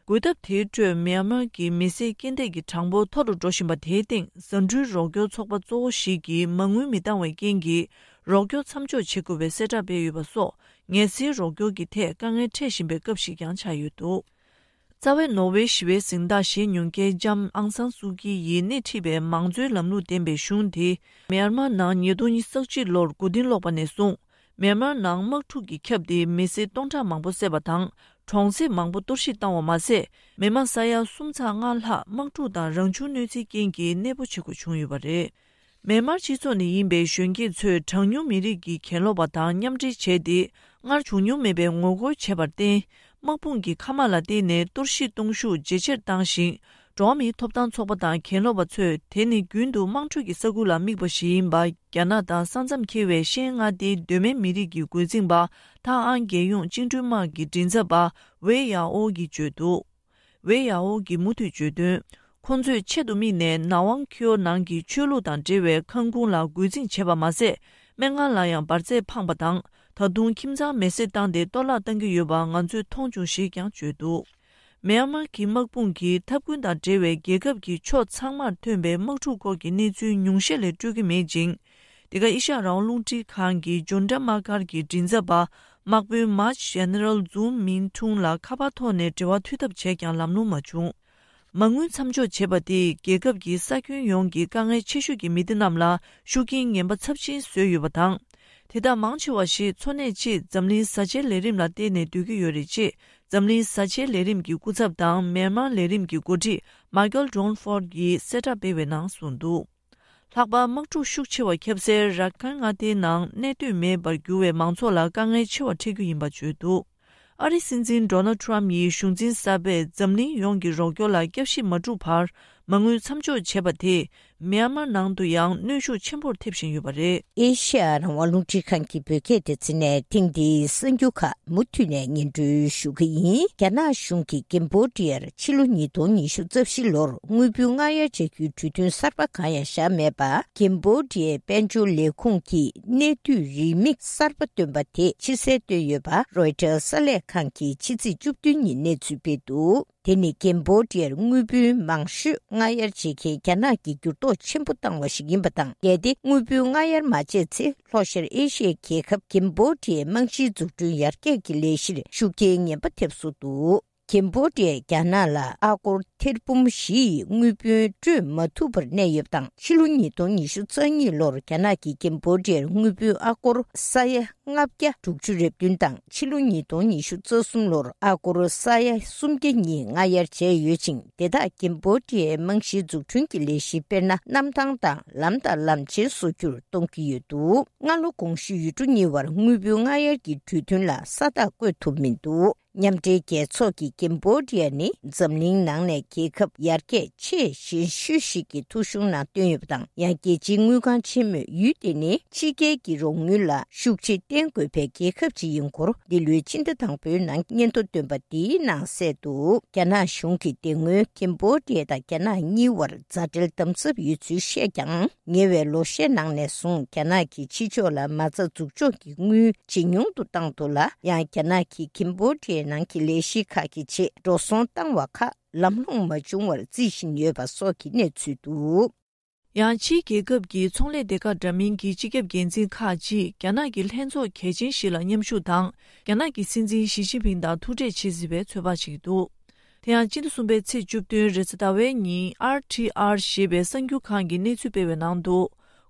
རྒོལ་ཐབས་དེའི་ཁྲོད་མིའན་མར་གྱི་མི་སེར་རྐྱེན་འདས་ཀྱི་གྲངས་འབོར་མཐོ་རུ་འགྲོ་བཞིན་པ་དེའི་སྟེང་ཟ་འབྲུའི་རོགས་སྐྱོར་ཚོགས་པ་གཙོ་བོ་ཞིག་གིས་མ་དངུལ་མི་འདང་བའི་རྐྱེན་གྱིས་རོགས་སྐྱོར་མཚམས་འཇོག་བྱེད་དགོས་པའི་གསལ་བསྒྲགས་སྤེལ་ཡོད་པ་སོགས་ངལ་སེལ་རོགས་སྐྱོར་གྱི་ཐད་དཀའ་ངལ་འཕྲད་བཞིན་པའི་སྐབས་ཤིག་ཀྱང་ཆགས་ཡོད་འདུག་རྩ་བའི་ནོ་བྷེལ་ཞི་བའི་གཟེངས་རྟགས་བཞེས་མྱོང་མཁན་ལྕམ་ཨང་སང་སུའུ་ཀི་ཡིས་སྣེ་ཁྲིད་པའི་མང་གཙོའི་ལམ་ལུགས་ལྡན་པའི་གཞུང་དེ་མིའན་མར་ནང་ཉིས་སྟོང་ཉི་ཤུ་རྩ་གཅིག་ལོར་མགོ་རྟིང་སློག་པ་ནས་བཟུང་། མིའན་མར་ནང་དམག་འཁྲུག་གིས་ཁྱབ་སྟེ་མི་སེར་སྟོང་ཕྲག་མང་པོ་བསད་པ་དང་། གྲོང་གསེབ་མང་པོ་གཏོར་བཤིག་བཏང་བ་མ་ཟད། མི་མང་ས་ཡ་གསུམ་ཚེག་ལྔ་ལྷག་དམག་འཁྲུག་དང་རང་བྱུང་གནོད་འཚེའི་རྐྱེན་གྱིས་གནས་སྤོ་བྱེད་དགོས་བྱུང་ཡོད་པ་རེད། མིའན་མར་སྤྱི་ཚོགས་ནས་ཡིན་པའི་གཞོན་སྐྱེས་ཚོས་གྲངས་ཉུང་མི་རིགས་ཀྱི་གྱེན་ལོག་པ་དང་མཉམ་འབྲེལ་བྱས་ཏེ། སྔར་བྱུང་མྱོང་མེད་པའི་ངོ་རྒོལ་བྱས་པར་བརྟེན། དམག་དཔུང་གི་མཁའ་དམག་ལ་བརྟེན་ནས་གཏོར་བཤིག་གཏོང་ཤུགས་ཇེ་ཆེར་བཏང་ཞིང་། འགྲོ་བ་མིའི་ཐོབ་ཐང་ཚོགས་པ་དང་གྱེན་ལོག་པ་ཚོས་དེ་ནི་རྒྱུན་དུ་དམངས་ཁྲོད་ཀྱི་ས་ཁུལ་ལ་དམིགས་པ་ཞིག་ཡིན་པ། རྒྱ་ནག་དང་ས་མཚམས་འཁེལ་བའི་ཤན་མངའ་སྡེའི་གདོད་མའི་མི་རིགས་ཀྱི་འགོ་འཛིན་པ་ཐའེ་ཨན་རྒྱལ་ཡོངས་བཅིངས་འགྲོལ་དམག་གི་མགྲིན་ཚབ་པ་ཝེ་ཡ་ཨོ་གིས་བརྗོད་འདུག་ཝེ་ཡ་ཨོ་གིས་མུ་མཐུད་བརྗོད་དོན། ཁོང་ཚོས་ཆེད་དུ་དམིགས་ནས་ནའོ་ཝང་ཁྱི་ཨོ་ནང་གི་ཆོས་ལུགས་དང་འབྲེལ་བའི་ཁང་ཁུངས་ལ་རྒོལ་འཛིང་བྱས་པ་མ་ཟད། སྨན་ཁང་ལ་ཡང་འབར་རྫས་འཕངས་པ་དང་། ད་དུང་ཁྱིམ་ཚང་མེ་བསྲེགས་བཏང་སྟེ་གཏོར་བརླག་བཏང་གི་ཡོད་པ་ང་ཚོས་མཐོང་བྱུང་ཞེས་ཀྱང་བརྗོད་འདུག་མིའན་མར་གྱི་དམག་དཔུང་གིས་འཐབ་རྒོལ་དང་འབྲེལ་བའི་རྒྱལ་ཁབ་ཀྱི་ཕྱོགས་ཚང་མར་ཐོན་པའི་དམག་འཁྲུག་སྐོར་གྱི་གནས་ཚུལ་ཉུང་ཤས་ལས་སྤྲོད་ཀྱི་མེད་ཅིང་། འདི་ག་ཨེ་ཤ་ཡ་རང་དབང་རླུང་འཕྲིན་ཁང་གི་ཇོན་ཏྲ་མ་ཀར་གྱི་མགྲིན་ཚབ་པ་དམག་དཔོན་མཱ་ཇེ་ནེ་རལ་ཛུང་མིན་ཁྲུང་ལ་ཁ་པར་ཐོག་ནས་འབྲེལ་བ་མཐུད་ཐབས་བྱས་ཀྱང་ལམ་ལྷོང་མ་བྱུང་། མ་དངུལ་མཚམས་འཇོག་བྱས་པ་དེས་རྒྱལ་ཁབ་ཀྱི་ས་ཁྱོན་ཡོངས་ཀྱི་དཀའ་ངལ་ཆེ་ཤོས་ཀྱི་མི་སྡེ་རྣམས་ལ་ཤུགས་རྐྱེན་ངན་པ་ཚབས་ཆེན་བཟོས་ཡོད་པ་དང་། དེ་དག་མང་ཆེ་བ་ཞིག་འཚོ་གནས་ཆེད་འཛམ་གླིང་བཟའ་བཅའི་ལས་རིམ་ལ་བརྟེན་ནས་སྡོད་ཀྱི་ཡོད་རེད། ཅེས་འཛམ་གླིང་བཟའ་བཅའི་ལས་རིམ་གྱི་སྐུ་ཚབ་དང་མིའན་མར་ལས་རིམ་གྱི་འགོ་ཁྲིད་མཱ་ཀལ་ཌོན་ཧྥོར་གྱིས་གསལ་བསྒྲགས་སྤེལ་བའི་ནང་གསུངས་འདུག་ལྷག་པར་དམག་འཁྲུག་ཤུགས་ཆེ་བ་ཁྱབ་སའི་ར་ཁན་མངའ་སྡེའི་ནང་གནས་སྡོད་མེད་པར་གྱུར་བའི་མང་ཚོགས་ལ་དཀའ་ངལ་ཆེ་བ་འཕྲད་རྒྱུ་ཡིན་པ་བརྗོད་འདུག་ཨ་རིའི་སྲིད་འཛིན་ཌོ་ནལ་ཌི་ཊརམ་ཕི་ཡིས་གཞུང་འཛིན་གསར་པས་འཛམ་གླིང་ཡོངས་ཀྱི་རོགས་སྐྱོར་ལ་བསྐྱར་ཞིབ་མ་བསྒྲུབས་བར་མ་དངུལ་མཚམས་འཇོག་བྱས་པ་དེས། མེན་མར་ནང་དུ་ཡང་གནོན་ཤུགས་ཆེན་པོར་ཐེབས་བཞིན་ཡོད་པ་རེད། ཨེ་ཤེ་ཡ་རང་དབང་རླུང་འཕྲིན་ཁང་གི་བོད་སྐད་སྡེ་ཚན་ནས་ཐེངས་འདིའི་གསར་འགྱུར་ཁག་མུ་མཐུད་ནས་སྙན་སྒྲོན་ཞུ་གི་ཡིན། རྒྱ་ནག་གཞུང་གིས་ཀེམ་བྷོ་ཌི་ཡར་ཕྱི་ལོ་ཉིས་སྟོང་ཉི་ཤུ་རྩ་བཞི་ལོར་དངུལ་བུན་སྔ་གཡར་བྱ་རྒྱུའི་གྲོས་མཐུན་གསར་པ་གང་ཡང་བཞག་མེད་པ། ཀེམ་བྷོ་ཌི་ཡའི་དཔལ་འབྱོར་ལས་ཁུངས་ཀྱིས་གནས་སྡུད་རིན་མེད་གསར་པ་བཏོན་པ་དེ་ཕྱིར་གསལ་བཏོན་ཡོད་པ། རོའི་ཊར་གསར་ལས་ཁང་གིས་ཕྱི་ཚེས་བཅུ་བདུན་ཉིན་གནས་ཚུལ་སྤེལ་འདུག་དེ་ནི་ཀེམ་བྷོ་ཌི་ཡར་དངུལ་བུན་མང་ཤོས་སྔ་གཡར་བྱེད་མཁན་རྒྱ་ནག་གིས་འགྱུར་ལྡོག་ཆེན་པོ་བཏང་བ་ཞིག་ཡིན་པ་དང་། གལ་ཏེ་དངུལ་བུན་སྔ་གཡར་མ་བྱས་ཚེ། ལྷོ་ཤར་ཨེ་ཤི་ཡའི་རྒྱལ་ཁབ་ཀེམ་བྷོ་ཌི་ཡའི་རྨང་གཞིའི་འཛུགས་སྐྲུན་ཡར་རྒྱས་ཀྱི་ལས་གཞིར་ཤུགས་རྐྱེན་ངན་པ་ཐེབས་སྲིད་འདུག་ཀེམ་བྷོ་ཌི་ཡས་རྒྱ་ནག་ལ་ཨ་སྒོར་ཐེར་འབུམ་བཞི་ཡི་དངུལ་བུན་སྤྲོད་མ་ཐུབ་པར་གནས་ཡོད་པ་དང་། ཕྱི་ལོ་ཉིས་སྟོང་ཉི་ཤུ་རྩ་གཉིས་ལོར་རྒྱ་ནག་གིས་ཀེམ་བྷོ་ཌི་ཡར་དངུལ་བུན་ཨ་སྒོར་ས་ཡ་ལྔ་བརྒྱ་དྲུག་ཅུ་རེ་བདུན་དང་། ཕྱི་ལོ་ཉིས་སྟོང་ཉི་ཤུ་རྩ་གསུམ་ལོར་ཨ་སྒོར་ས་ཡ་སུམ་བརྒྱ་གཉིས་སྔ་གཡར་བྱས་ཡོད་ཅིང་། དེ་དག་ཀེམ་བྷོ་ཌི་ཡའི་རྨང་གཞིའི་འཛུགས་སྐྲུན་གྱི་ལས་གཞི་དཔེར་ན་གནམ་ཐང་དང་ལམ་དང་ལམ་ཆེན་བཟོ་རྒྱུར་གཏོང་གི་ཡོད་འདུག་སྔ་ལོ་དགོངས་ཞུས་ཡུལ་གྲུ་གཉིས་བར་དངུལ་བུན་སྔ་གཡར་གྱི་གྲོས་མཐུན་ལ་ས་རྟགས་བཀོད་ཐུབ་མི་འདུག་མཉམ་འབྲེལ་རྒྱལ་ཚོགས་ཀྱིས་ཀེམ་བྷོ་ཌི་ཡ་ནི་འཛམ་གླིང་ནང་ནས་རྒྱལ་ཁབ་ཡར་རྒྱས་ཆེས་ཞན་ཤོས་ཤིག་གི་ཐོ་གཞུང་ནང་བཏོན་ཡོད་པ་དང་། ཡང་རྒྱལ་སྤྱིའི་དངུལ་ཁང་ཆེན་མོས་ཡུལ་དེ་ནི་ཕྱི་རྒྱལ་གྱི་རོགས་དངུལ་ལ་ཤུགས་ཆེ་བརྟེན་དགོས་པའི་རྒྱལ་ཁབ་ཅིག་ཡིན་སྐོར། འདི་ལོའི་ཕྱི་ཟླ་དང་པོའི་ནང་སྙན་ཐོ་བཏོན་པ་འདིའི་ནང་གསལ་འདུག་རྒྱ་ནག་གཞུང་གིས་དེ་སྔོན་ཀེམ་བྷོ་ཌི་ཡ་དང་རྒྱ་ནག་གཉིས་བར་མཛའ་འབྲེལ་དམ་ཟབ་ཡོད་ཚུལ་བཤད་ཀྱང་། ཉེ་བའི་ལོ་ཤས་ནང་ནས་བཟུང་རྒྱ་ནག་གིས་ཕྱི་ཕྱོགས་ལ་མ་རྩ་འཛུགས་འཇོག་གི་དངུལ་ཇེ་ཉུང་དུ་བཏང་འདུག་ལ། ཡང་རྒྱ་ནག་གིས་ཀེམ་བྷོ་ཌི་ཡའི་ནང་གི་ལས་གཞི་ཁག་གི་ཆེད་འགྲོ་སོང་བཏང་བ་ཁག་ལམ་ལྷོང་མ་བྱུང་བར་བརྩི་བཞིན་ཡོད་པ་སོགས་ཀྱི་གནས་ཚུལ་འདུག་ཡང་ཕྱིའི་རྒྱལ་ཁབ་ཀྱི་ཚོང་ལས་སྡེ་ཁག་འདྲ་མིན་གྱི་སྤྱི་ཁྱབ་འགན་འཛིན་ཁག་ཅིག་རྒྱ་ནག་གི་ལྷན་ཚོགས་གལ་ཆེན་ཞིག་ལ་མཉམ་ཞུགས་དང་། རྒྱ་ནག་གི་སྲིད་འཛིན་ཞི་ཅིན་ཕིང་དང་ཐུག་འཕྲད་བྱེད་སྲིད་པའི་ཚོད་དཔག་བྱེད་ཀྱི་འདུག་དེ་ཡང་སྤྱི་ཟླ་གསུམ་པའི་ཚེས་བཅུ་བདུན་རེས་གཟའ་ཟླ་བའི་ཉིན་ཨར་ཊི་ཨར་ཞེས་པའི་གསར་འགྱུར་ཁང་གིས་གནས་ཚུལ་སྤེལ་བའི་ནང་དུ།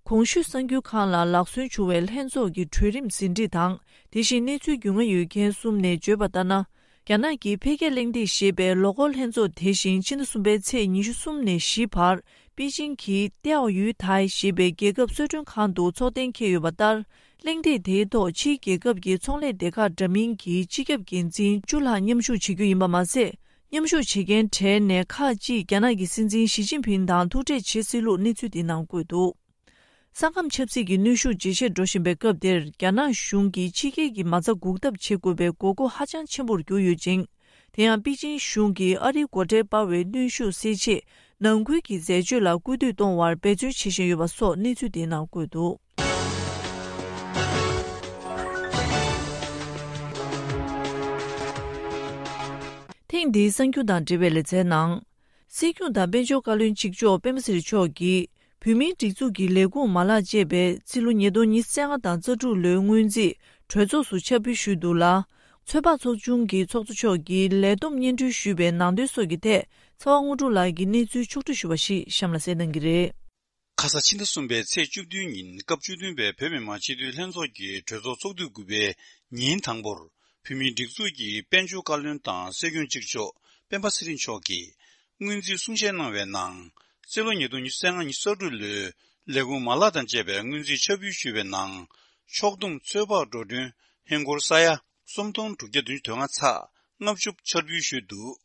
གོང་ཞུས་གསར་འགྱུར་ཁང་ལ་ལག་སོན་བྱུང་བའི་ལྷན་ཚོགས་ཀྱི་གྲོས་རིམ་ཟིན་བྲིས་དང་། དེ་བཞིན་གནས་ཚུལ་རྒྱུས་མངའ་ཡོད་མཁན་གསུམ་ནས་བརྗོད་པ་ལྟར་ན། རྒྱ་ནག་གི་འཕེལ་རྒྱས་གླེང་སྟེགས་ཞེས་པའི་ལོ་འཁོར་ལྷན་ཚོགས་དེ་བཞིན་ཕྱི་ཟླ་གསུམ་པའི་ཚེས་ཉི་ཤུ་གསུམ་ནས་བཞི་བར་པེ་ཅིང་གི་ཏེའོ་ཡུས་ཐའེ་ཞེས་པའི་རྒྱལ་ཁབ་གསོལ་མགྲོན་ཁང་དུ་ཚོགས་གཏན་འཁེལ་ཡོད་པ་ལྟར། གླེང་སྟེགས་དེའི་ཐོག་ཕྱིའི་རྒྱལ་ཁབ་ཀྱི་ཚོང་ལས་སྡེ་ཁག་འདྲ་མིན་གྱི་སྤྱི་ཁྱབ་འགན་འཛིན་བཅུ་ལྷག་མཉམ་ཞུགས་བྱེད་རྒྱུ་ཡིན་པ་མ་ཟད། མཉམ་ཞུགས་བྱེད་མཁན་གྲས་ནས་ཁག་ཅིག་རྒྱ་ནག་གི་སྲིད་འཛིན་ཞི་ཅིན་ཕིང་དང་ཐུག་འཕྲད་བྱེད་སྲིད་ལུགས་གནས་ཚུལ་དེའི་ནང་བཀོད་འདུག་ས་ཁམས་ཆབ་སྲིད་ཀྱི་གནོན་ཤུགས་ཇེ་ཆེར་འགྲོ་བཞིན་པའི་སྐབས་འདིར། རྒྱ་ནག་གཞུང་གིས་ཕྱི་རྒྱལ་གྱི་མ་རྩ་འགུག་ཐབས་བྱེད་དགོས་པའི་དགོས་མཁོ་ཧ་ཅང་ཆེན་པོར་གྱུར་ཡོད་ཅིང་། དེ་ཡང་པེ་ཅིང་གཞུང་གིས་ཨ་རིའི་སྒོ་ཁྲལ་སྤར་བའི་གནོན་ཤུགས་སེལ་ཆེད། ནང་ཁུལ་གྱི་འཛད་སྤྱོད་ལ་སྐུལ་འདེད་གཏོང་བར་འབད་བརྩོན་བྱེད་བཞིན་ཡོད་པ་སོགས་གནས་ཚུལ་དེའི་ནང་བཀོད་འདུག་ཐེངས་འདིའི་གསར་འགྱུར་དང་འབྲེལ་བའི་ལེ་ཚན་ནང་། སྲིད་སྐྱོང་དང་དཔལ་འབྱོར་བཀའ་བློན་གཅིག་ལྕོགས་སྤེན་པ་ཚེ་རིང་མཆོག་གིས། བོད་མིའི་སྒྲིག་འཛུགས་ཀྱི་ལས་ཁུངས་མ་ལག་ཅེས་པའི་ཕྱི་ལོ་ཉིས་སྟོང་ཉི་ཤུ་རྩ་ལྔ་དང་རྩ་དྲུག་ལོའི་སྔོན་རྩིས་གྲོས་ཚོགས་སུ་ཕྱག་ཕུལ་ཞུས་འདུག་ལ། ཚོད་དཔག་ཚོགས་ཆུང་གི་ཚོགས་གཙོ་མཆོག་གིས་ལས་བསྡོམས་སྙན་སྒྲོན་ཞུས་པའི་ནང་དོན་སོགས་ཀྱི་ཐད་ཚེ་དབང་དངོས་གྲུབ་ལགས་ཀྱིས་གནས་ཚུལ་ཕྱོགས་བསྒྲིགས་ཞུས་པ་ཞིག་གཤམ་ལ་གསན་གནང་གི་རེད། ཁ་ས་ཕྱི་ཟླ་གསུམ་པའི་ཚེས་བཅུ་བདུན་ཉིན་སྐབས་བཅུ་བདུན་པའི་བོད་མི་མང་སྤྱི་འཐུས་ལྷན་ཚོགས་ཀྱི་གྲོས་ཚོགས་ཚོགས་དུས་དགུ་པའི་ཉིན་དང་པོར། བོད་མིའི་སྒྲིག་འཛུགས་ཀྱི་དཔལ་འབྱོར་བཀའ་བློན་དང་སྲིད་སྐྱོང་གཅིག་ལྕོགས་སྤེན་པ་ཚེ་རིང་མཆོག་གིས་སྔོན་རྩིས་གསུང་བཤད་གནང་བའི་ནང་། རྩིས་ལོ་ཉིས་སྟོང་ཉི་ཤུ་རྩ་ལྔ་ཉི་ཤུ་རྩ་དྲུག་ལོའི་ལས་ཁུངས་མ་ལག་དང་བཅས་པའི་སྔོན་རྩིས་ཕྱག་ཕུལ་ཞུས་པའི་ནང་། ཕྱོགས་བསྡོམས་ཚོད་དཔག་འགྲོ་གྲོན་ཧིན་སྒོར་ས་ཡ་སུམ་སྟོང་དྲུག་བརྒྱ་བདུན་ཅུ་དོན་ལྔ་ཚེག་ལྔ་བཅུ་ཕྱག་ཕུལ་ཞུས་འདུག་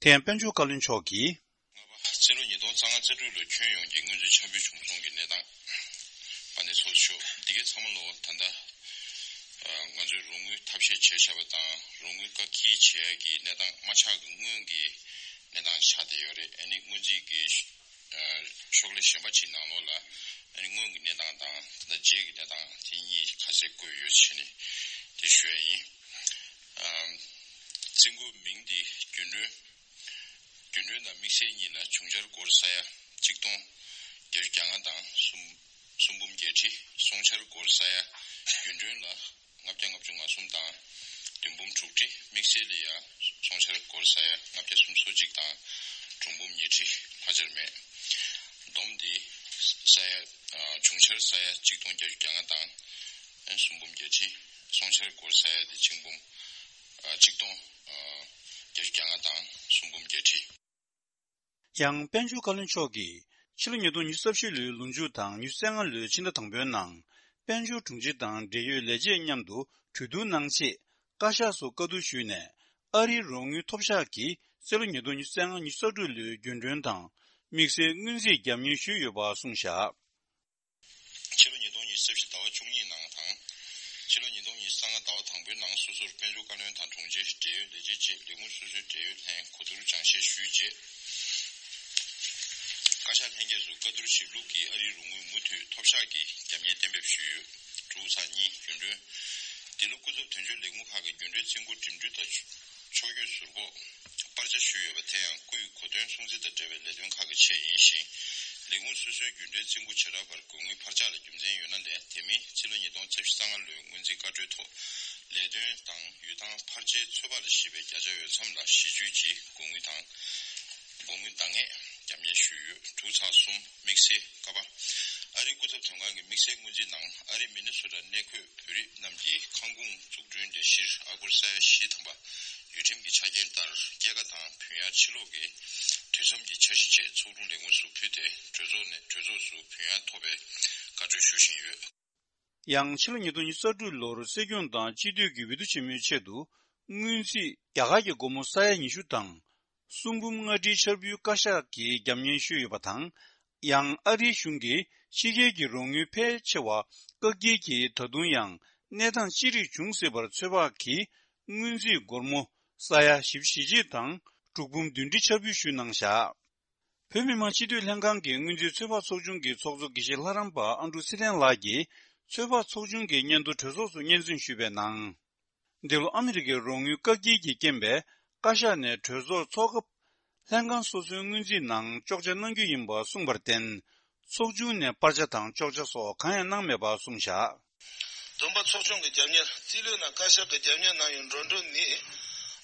དེ་ཡང་དཔལ་འབྱོར་བཀའ་བློན་མཆོག་གིས། རྩིས་ལོ་ཉིས་སྟོང་རྩ་ལྔ་རྩ་དྲུག་ལོའི་ཁྱོན་ཡོངས་ཀྱི་སྔོན་རྩིས་ཕྱག་ཕུལ་བྱུང་སོང་གི་གནས་སྟངས། ཨ་ནི་ཚོགས་གཙོ་མཆོག་འདི་གའི་ཚང་མ་ལོ་ད་ལྟ་ང་ཚོས་རོགས་དངུལ་ཐབས་ཤེས་བྱས་བཞག་པ་དང་རོགས་དངུལ་བཀག་སྐྱིལ་བྱེད་ཡ་གི་གནས་སྟངས་མ་ཆགས་ཀྱི་སྔོན་གྱི་གནས་སྟངས་ཆགས་བསྡད་ཡོད་རེད། ཨ་ནི་སྔོན་རྩིས་ཀྱི་ཤོག་ལྷེ་གཞན་པ་ཅིག་ནང་ལོགས་ལ་ཨ་ནི་སྔོན་གྱི་གནས་སྟངས་དང་ད་ལྟ་རྗེས་ཀྱི་གནས་སྟངས་དེ་གཉིས་ཁ་གསལ་བཀོད་ཡོད་ཟེར་ནས་དེ་ཞུ་ཡ་ཡིན། རྩིས་འགོའི་མིང་འདི་རྒྱུན་གྲོན། རྒྱུན་གྲོན་དང་དམིགས་བསལ་གཉིས་ལ་བྱུང་འཆར་སྒོར་ས་ཡ་གཅིག་སྟོང་བརྒྱད་ཅུ་གྱ་ལྔ་དང་གསུམ་གསུམ་འབུམ་བརྒྱད་ཁྲི། སོང་འཆར་སྒོར་ས་ཡ་རྒྱུན་གྲོན་ལ་ལྔ་བརྒྱ་ལྔ་བཅུ་ང་གསུམ་དང་བདུན་འབུམ་དྲུག་ཁྲི། དམིགས་བསལ་ལ་ཡ་སོང་འཆར་སྒོར་ས་ཡ་ལྔ་བརྒྱ་སུམ་ཅུ་སོ་གཅིག་དང་དྲུག་འབུམ་ཉི་ཁྲི་ལྷག་ཆར་མེད། བསྡོམས་ཏེ་ས་ཡ་བྱུང་འཆར་ས་ཡ་གཅིག་སྟོང་བརྒྱད་ཅུ་གྱ་ལྔ་དང་གསུམ་འབུམ་བརྒྱད་ཁྲི། སོང་འཆར་སྒོར་ས་ཡ་དེ་གཅིག་འབུམ་གཅིག་སྟོང་བརྒྱད་ཅུ་གྱ་ལྔ་དང་གསུམ་འབུམ་བརྒྱད་ཁྲི། ཡང་དཔལ་འབྱོར་བཀའ་བློན་མཆོག་གིས་ཕྱི་ལོ་ཉིས་སྟོང་ཉི་ཤུ་རྩ་བཞི་ལོའི་ལོ་མཇུག་དང་ཉི་ཤུ་རྩ་ལྔ་ལོའི་ཕྱི་ཟླ་དང་པོའི་ནང་དཔལ་འབྱོར་དྲུང་ཆེ་དང་འབྲེལ་ཡོད་ལས་བྱེད་མཉམ་དུ་གྲོས་བསྡུར་གནང་ཆེད་བཀའ་ཤག་སོགས་བཀའ་བསྡུར་ཞུས་ནས། ཨ་རིའི་རོགས་དངུལ་ཐོབ་ཤག་གིས་རྩིས་ལོ་ཉིས་སྟོང་ཉི་ཤུ་རྩ་ལྔ་ཉི་ཤུ་རྩ་དྲུག་ལོའི་རྒྱུན་གྲོན་དང་ དམིགས་བསལ་སྔོན་རྩིས་རྒྱབ་གཉེར་ཞུས་ཡོད་པ་གསུངས་བཞག། ཕྱི་ལོ་ཉིས་སྟོང་ཉི་ཤུ་རྩ་བཞི་ཟླ་བ་བཅུ་གཉིས་ནང་དང་། ཕྱི་ལོ་ཉིས་སྟོང་ཉི་ཤུ་རྩ་ལྔ་ཟླ་བ་དང་པོའི་ནང་སོ་སོར་དཔལ་འབྱོར་བཀའ་བློན་དང་དྲུང་ཆེ། འབྲེལ་ཡོད་ལས་བྱེད་བཅས་ལས་ཁུངས་སོ་སོའི་འབྲེལ་ཡོད་ལྷན་གོ་བསྡུར་སྦྱང་བཤད་ཞུས་རྗེས། བཀའ་ཤག་ལྷན་རྒྱས་སུ་བཀའ་བསྡུར་ཞིབ་ལྷུག་གིས་ཨ་རིའི་རོགས་དངུལ་མུ་མཐུད་ཐོབ་བཞག་གི་རྒྱབ་གཉེར་གཏན་འབེབས་ཞུས་ཡོད། དྲུག་ཚེག་གཉིས། རྒྱུན་གྲོན། འདི་ལོ་སྐུ་ཚབ་དོན་གཅོད་ལས་ཁུངས་ཁག་གི་རྒྱུན་གྲོན་རྩིས་འགོ་འགྲིམ་འགྲུལ་དང་ཕྱོགས་བསྐྱོད་ཟུར་འགོག་པར་ཆ་ཞུས་ཡོད་པ་དེ་ཡང་སྐུའི་གོ་སྟོན་སྲུང་བརྩི་དང་འབྲེལ་བའི་ལས་དོན་ཁག་གི་ཆེད་ཡིན་ཞིང་། ལས་ཁུངས་སོ་སོའི་རྒྱུན་གྲོན་རྩིས་འགོ་བྱེ་བྲག་པར་དགོས་དངུལ་འཕར་ཆག་ལ་རྒྱུ་མཚན་ཡོད་ན་ལས་དེ་མིན་ཕྱི་ལོ་ཉིས་སྟོང་ཉི་ཤུ་རྩ་ལྔ་ལོའི་སྔོན་རྩིས་བཀའ་འཁྲོལ་ཐོག་ལས་དོན་དང་ཡུལ་ཐང་འཕར་ཆའི་ཚོད་དཔག་ལ་གཞིགས་པའི་བརྒྱ་ཆ་འོས་འཚམ་ལ་གཞི་བཅོལ་གྱིས་དགོས་དངུལ་དང་། དགོས་དངུལ་འདང་ངེས་རྒྱབ་གཉེར་ཞུས་ཡོད། དྲུག་ཚེག་གསུམ། དམིགས་བསལ་ཀ་པ། ཨ་རིའི་སྐུ་ཚབ་དོན་ཁང་གི་དམིགས་བསལ་སྔོན་རྩིས་ནང་ཨ་རིའི་མི་ནི་སོ་ཊ་གནས་འཁོད་བོད་རིགས་རྣམས་ཀྱི་ཁང་ཁུངས་འཛུགས་སྐྲུན་ལས་གཞིར་ཨ་སྒོར་ས་ཡ་བཞི་ཐམ་པ་ཡུལ་ཁྲིམས་ཀྱི་ཆ་རྐྱེན་ལྟར་སྐྱེད་ཀ་དང་བུན་གཡར་ཕྱིར་སློག་གི་དུས་མཚམས་ཀྱི་འཆར་གཞི་ཆེད་ཚོགས་དྲུང་ལས་ཁུངས་སུ་ཕུལ་ཏེ་གྲོས་ཚོགས་ནས་གྲོས་ཚོགས་སུ་བུན་གཡར་ཐོབ་པའི་བཀའ་འཁྲོལ་ཞུ་བཞིན་ཡོད། ཡང་ཕྱི་ལོ་ཉིས་སྟོང་ཉི་ཤུ་རྩ་དྲུག་ལོར་སྲིད་སྐྱོང་དང་སྤྱི་འཐུས་ཀྱི་འོས་བསྡུ་ཆེན་མོའི་ཆེད་དུ་སྔོན་རྩིས་རྒྱ་གར་གྱི་སྒོར་མོ་ས་ཡ་ཉི་ཤུ་དང་། གསུང་འབུམ་ལྔ་ཁྲིའི་འཆར་འབུལ་བཀའ་ཤག་གིས་རྒྱབ་གཉེར་ཞུས་ཡོད་པ་དང་། ཡང་ཨ་རིའི་གཞུང་གིས་ཕྱི་རྒྱལ་གྱི་རོགས་དངུལ་ཕལ་ཆེ་བ་བཀག་སྐྱིལ་གྱིས་ད་དུང་ཡང་གནས་སྟངས་ཅི་རིགས་འབྱུང་སྲིད་པར་ཚོད་དཔག་གིས་སྔོན་རྩིས་སྒོར་མོ་ས་ཡ་བཞི་བཅུ་ཞེ་གཅིག་དང་དྲུག་འབུམ་བདུན་ཁྲི་འཆར་འབུལ་ཞུས་གནང་བཞག། བོད་མི་མང་སྤྱི་འཐུས་ལྷན་ཁང་གི་སྔོན་རྩིས་ཚོད་དཔག་ཚོགས་ཆུང་གི་ཚོགས་གཙོ་དགེ་བཤེས་ལྷ་རམས་པ་ཨ་འབྲུག་ཚེ་བརྟན་ལགས་ཀྱིས་ཚོད་དཔག་ཚོགས་ཆུང་གི་སྙན་ཐོ་གྲོས་ཚོགས་སུ་སྙན་སེང་ཞུས་པའི་ནང་། འདི་ལོ་ཨ་མི་རི་ཀའི་རོགས་དངུལ་བཀག་སྐྱིལ་གྱི་རྐྱེན་པས་བཀའ་ཤག་ནས་གྲོས་ཚོགས་འཚོགས་སྐབས། ལྷན་ཁང་སོ་སོའི་སྔོན་རྩིས་ནང་གཅོག་ཆ་གནང་རྒྱུ་ཡིན་པ་གསུངས་པར་བརྟེན། ཚོགས་ཆུང་ནས་པར་ཆ་དང་གཅོག་ཆ་སོགས་གང་ཡང་གནང་མེད་པ་གསུངས་བཞག། བདུན་པ། ཚོགས་ཆུང་གི་རྒྱབ་གཉེར། རྩིས་ལོའི་ནང་བཀའ་ཤག་གིས་རྒྱབ་གཉེར་གནང་བའི་འགྲོ་གྲོན་ནི།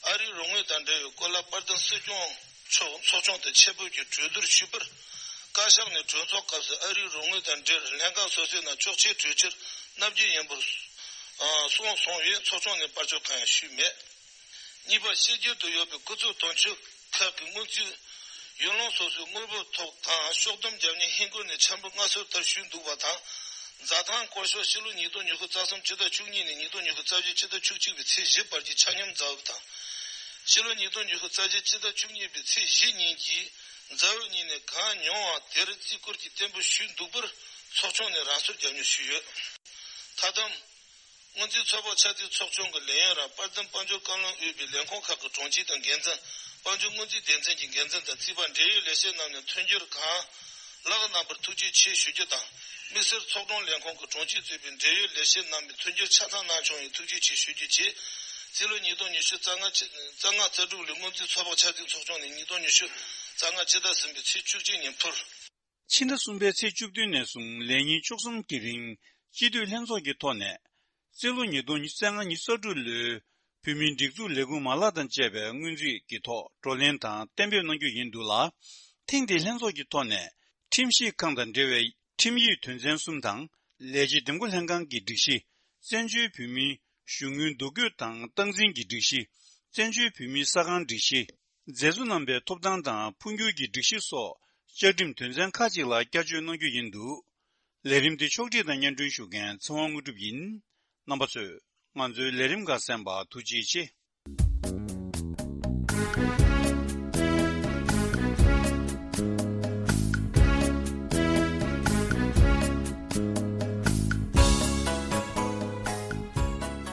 ཨ་རིའི་རོགས་དངུལ་དང་འབྲེལ་བའི་སྐོར་ལ་དཔལ་ལྡན་སྲིད་སྐྱོང་མཆོག་ཚོགས་ཆུང་དང་ཆེད་ཕེབས་ཀྱིས་གྲོས་བསྡུར་ཞུས་པར། བཀའ་ཤག་ནས་གྲོས་ཚོགས་སྐབས་སུ་ཨ་རིའི་རོགས་དངུལ་དང་འབྲེལ་ལྷན་ཁང་སོ་སོའི་ནང་གཅོག་ཆའི་གྲོས་ཆོད་གནང་རྒྱུ་ཡིན་པར་གསུངས་སོང་བས་ཚོགས་ཆུང་ནས་པར་ཆ་གང་ཡང་ཞུས་མེད། གཉིས་པ། ཕྱི་རྒྱལ་དུ་ཡོད་པའི་སྐུ་ཚབ་དོན་གཅོད་ཁག་གི་སྔོན་རྩིས་ཡུལ་ལུང་སོ་སོའི་དངུལ་འབབ་ཐོག་དང་ཕྱོགས་བསྡོམས་རྒྱབ་གཉེར་ཧིན་སྒོར་ནས་ཆེན་པོ་སྔ་སོར་ལྟར་ཞུས་འདུག་པ་དང་། འཛའ་ཐང་སྐོར་ཤོག་ཕྱི་ལོ་ཉིས་སྟོང་ཉི་ཤུ་རྩ་གསུམ་སྤྱི་ཟླ་བཅུ་གཉིས་ནས་ཉིས་སྟོང་ཉི་ཤུ་རྩ་བཞི་སྤྱི་ཟླ་བཅུ་གཅིག་པའི་ཚེས་བཞི་བར་གྱི་ཆ་སྙོམས་འཛའ་འོག་དང་། ཕྱི་ལོ་ཉིས་སྟོང་ཉི་ཤུ་རྩ་བཞི་སྤྱི་ཟླ་བཅུ་གཉིས་པའི་ཚེས་བཞི་ཉིན་གྱི་འཛའ་འོག་གཉིས་ནས་གང་ཉུང་བ་དེར་རྩིས་སྐོར་གྱི་གཏན་འབེབས་ཞུས་འདུག་པར་ཚོགས་ཆུང་ནས་རང་སོར་རྒྱབ་གཉེར་ཞུས་ཡོད། ཐ་དམ། སྔོན་རྩིས་ཚོད་དཔག་ཆ་རྩིས་ཚོགས་ཆུང་གི་ལས་ཡུན་རིང་དཔལ་ལྡན་དཔལ་འབྱོར་བཀའ་བློན་དབུས་པའི་ལས་ཁུངས་ཁག་གི་དྲུང་ཆེ་དང་འགན་འཛིན། དཔལ་འབྱོར་སྔོན་རྩིས་སྡེ་ཚན་གྱི་འགན་འཛིན་དང་རྩིས་པ་འབྲེལ་ཡོད་ལས་བྱེད་རྣམས་ནས་མཐུན་འགྱུར་གང་ལེགས་གནང་པར་ཐུགས་རྗེ་ཆེ་ཞུ་རྒྱུ་དང་། དམིགས་བསལ་ཚོགས་དྲུང་ལས་ཁུངས་ཀྱི་དྲུང་ཆེ་གཙོས་པའི་འབྲེལ་ཡོད་ལས་བྱེད་རྣམས་ནས་མཐུན་འགྱུར་ཆ་ཚང་གནང་བྱུང་བས་ཐུགས་རྗེ་ཆེ་ཞུ་རྒྱུ་བཅས། རྩིས་ལོ་ཉིས་སྟོང་ཉི་ཤུ་རྩ་ལྔ་ཆ་རྩ་ལྔ་རྩ་དྲུག་ལོའི་སྔོན་རྩིས་ཚོད་དཔག་ཆ་རྩིས་ཚོགས་ཆུང་ནས་ཉིས་སྟོང་ཉི་ཤུ་རྩ་ལྔ་སྤྱི་ཟླ་གསུམ་པའི་ཚེས་བཅུ་གཅིག་ཉིན་ཕུལ། ཕྱི་ཟླ་གསུམ་པའི་ཚེས་བཅུ་བདུན་ནས་བཟུང་ལས་ཉིན་བཅུ་གསུམ་གྱི་རིང་སྤྱི་འཐུས་ལྷན་ཚོགས་ཀྱི་ཐོག་ནས། རྩིས་ལོ་ཉིས་སྟོང་ཉི་ཤུ་རྩ་ལྔ་ཉི་ཤུ་རྩ་དྲུག་ལོའི་བོད་མིའི་སྒྲིག་འཛུགས་ལས་ཁུངས་མ་ལག་དང་བཅས་པའི་སྔོན་རྩིས་ཀྱི་ཐོག་བགྲོ་གླེང་དང་གཏན་འབེབས་གནང་རྒྱུ་ཡིན་འདུག་ལ། ཐེངས་འདིའི་ལྷན་ཚོགས་ཀྱི་ཐོག་ནས་ཁྲིམས་ཞིབ་ཁང་དང་འབྲེལ་བའི་ཁྲིམས་ཡིག་དོན་ཚན་གསུམ་དང་ལས་བྱེད་འདེམས་བསྐོ་ལྷན་ཁང་གི་སྒྲིག་གཞི། བཙན་བྱོལ་བོད་མིའི་གཞུང་དངུལ་འདུ་འགོད་དང་སྟངས་འཛིན་གྱི་སྒྲིག་གཞི། བཙན་བྱོལ་བོད་མིའི་ས་ཁང་སྒྲིག་གཞི། མཛད་གཙོ་རྣམ་པའི་ཐོབ་ཐང་དང་འཕོ་འགྱུར་གྱི་སྒྲིག་གཞི་སོགས་བཅའ་ཁྲིམས་དོན་ཚན་ཁག་ཅིག་ལ་བསྐྱར་བཅོས་གནང་རྒྱུ་ཡིན་འདུག། ལས་རིམ་འདི་ཕྱོགས་སྒྲིག་དང་སྙན་སྒྲོན་ཞུ་མཁན་ཚེ་དབང་དངོས་གྲུབ་ཡིན། རྣམ་པ་ཚོས་ང་ཚོའི་ལས་རིམ་ཁག་གསན་པར་ཐུགས་རྗེ་ཆེ།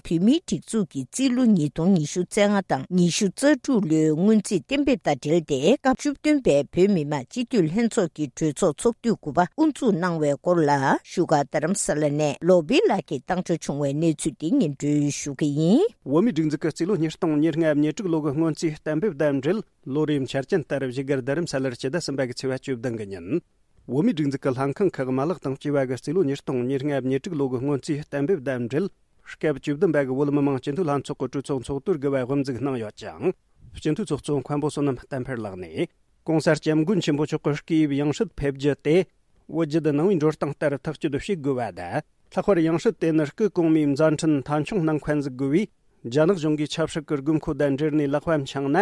བོད་མིའི་སྒྲིག་འཛུགས་ཀྱི་རྩིས་ལོ་ཉིས་སྟོང་ཉི་ཤུ་རྩ་ལྔ་དང་ཉི་ཤུ་རྩ་དྲུག་ལོའི་སྔོན་རྩིས་གཏན་འབེབས་དང་འབྲེལ་ཏེ་སྐབས་བཅུ་བདུན་པའི་བོད་མི་མང་སྤྱི་འཐུས་ལྷན་ཚོགས་ཀྱི་གྲོས་ཚོགས་ཚོགས་དུས་དགུ་པ་དབུ་འཛུགས་གནང་བའི་སྐོར་ལ་བཞུགས་སྒར་རྡ་རམ་ས་ལ་ནས་ལོ་བི་ལགས་ཀྱིས་བཏང་འབྱོར་བྱུང་བའི་གནས་ཚུལ་འདི་སྙན་སྒྲོན་ཞུ་གི་ཡིན། བོད་མིའི་སྒྲིག་འཛུགས་ཀྱི་རྩིས་ལོ་ཉིས་སྟོང་ཉེར་ལྔ་ཉེར་དྲུག་ལོ་གི་སྔོན་རྩིས་གཏན་འབེབས་དང་འབྲེལ་ལོ་རེའི་འཆར་ཅན་ལྟར་བཞུགས་སྒར་རྡ་རམ་ས་ལར་སྤྱི་ཟླ་གསུམ་པ་གི་ཚེས་པ་བཅུ་བདུན་གི་ཉིན། བོད་མིའི་སྒྲིག་འཛུགས་ཀྱི་ལྷན་ཁང་ཁག་མ་ལག་དང་བཅས་པ་གི་རྩིས་ལོ་ཉིས་སྟོང་ཉེར་ལྔ་ཉེར་དྲུག་ལོ་གི་སྔོན་རྩིས་གཏན་འབེབས་དང་འབྲེལ། སྐབས་བཅུ་བདུན་པ་གི་བོད་མི་མང་སྤྱི་འཐུས་ལྷན་ཚོགས་ཀྱི་གྲོས་ཚོགས་ཚོགས་དུས་དགུ་པ་དབུ་འཛུགས་གནང་ཡོད་ཅིང་། སྤྱི་འཐུས་ཚོགས་གཙོ་མཁན་པོ་བསོད་ནམས་བསྟན་འཕེལ་ལགས་ནས། ྋགོང་ས་ྋསྐྱབས་མགོན་ཆེན་པོ་མཆོག་གི་སྐུའི་ཡང་སྲིད་ཕེབས་རྒྱུ་དེ། བོད་བརྒྱུད་ནང་པའི་འགྲོ་སྟངས་ལྟར་ཐག་གཅོད་བྱེད་དགོས་པ་དང་། ལྷག་པར་ཡང་སྲིད་དེ་ནི་སྐུ་གོང་མའི་མཛད་འཕྲིན་མཐའ་འཁྱོངས་གནང་མཁན་ཟིག་དགོས་པས། རྒྱ་ནག་གཞུང་གིས་ཆབ་སྲིད་ཀྱི་དགོས་མཁོ་དང་འབྲེལ་ནས་ལག་པ་འཆང་ན།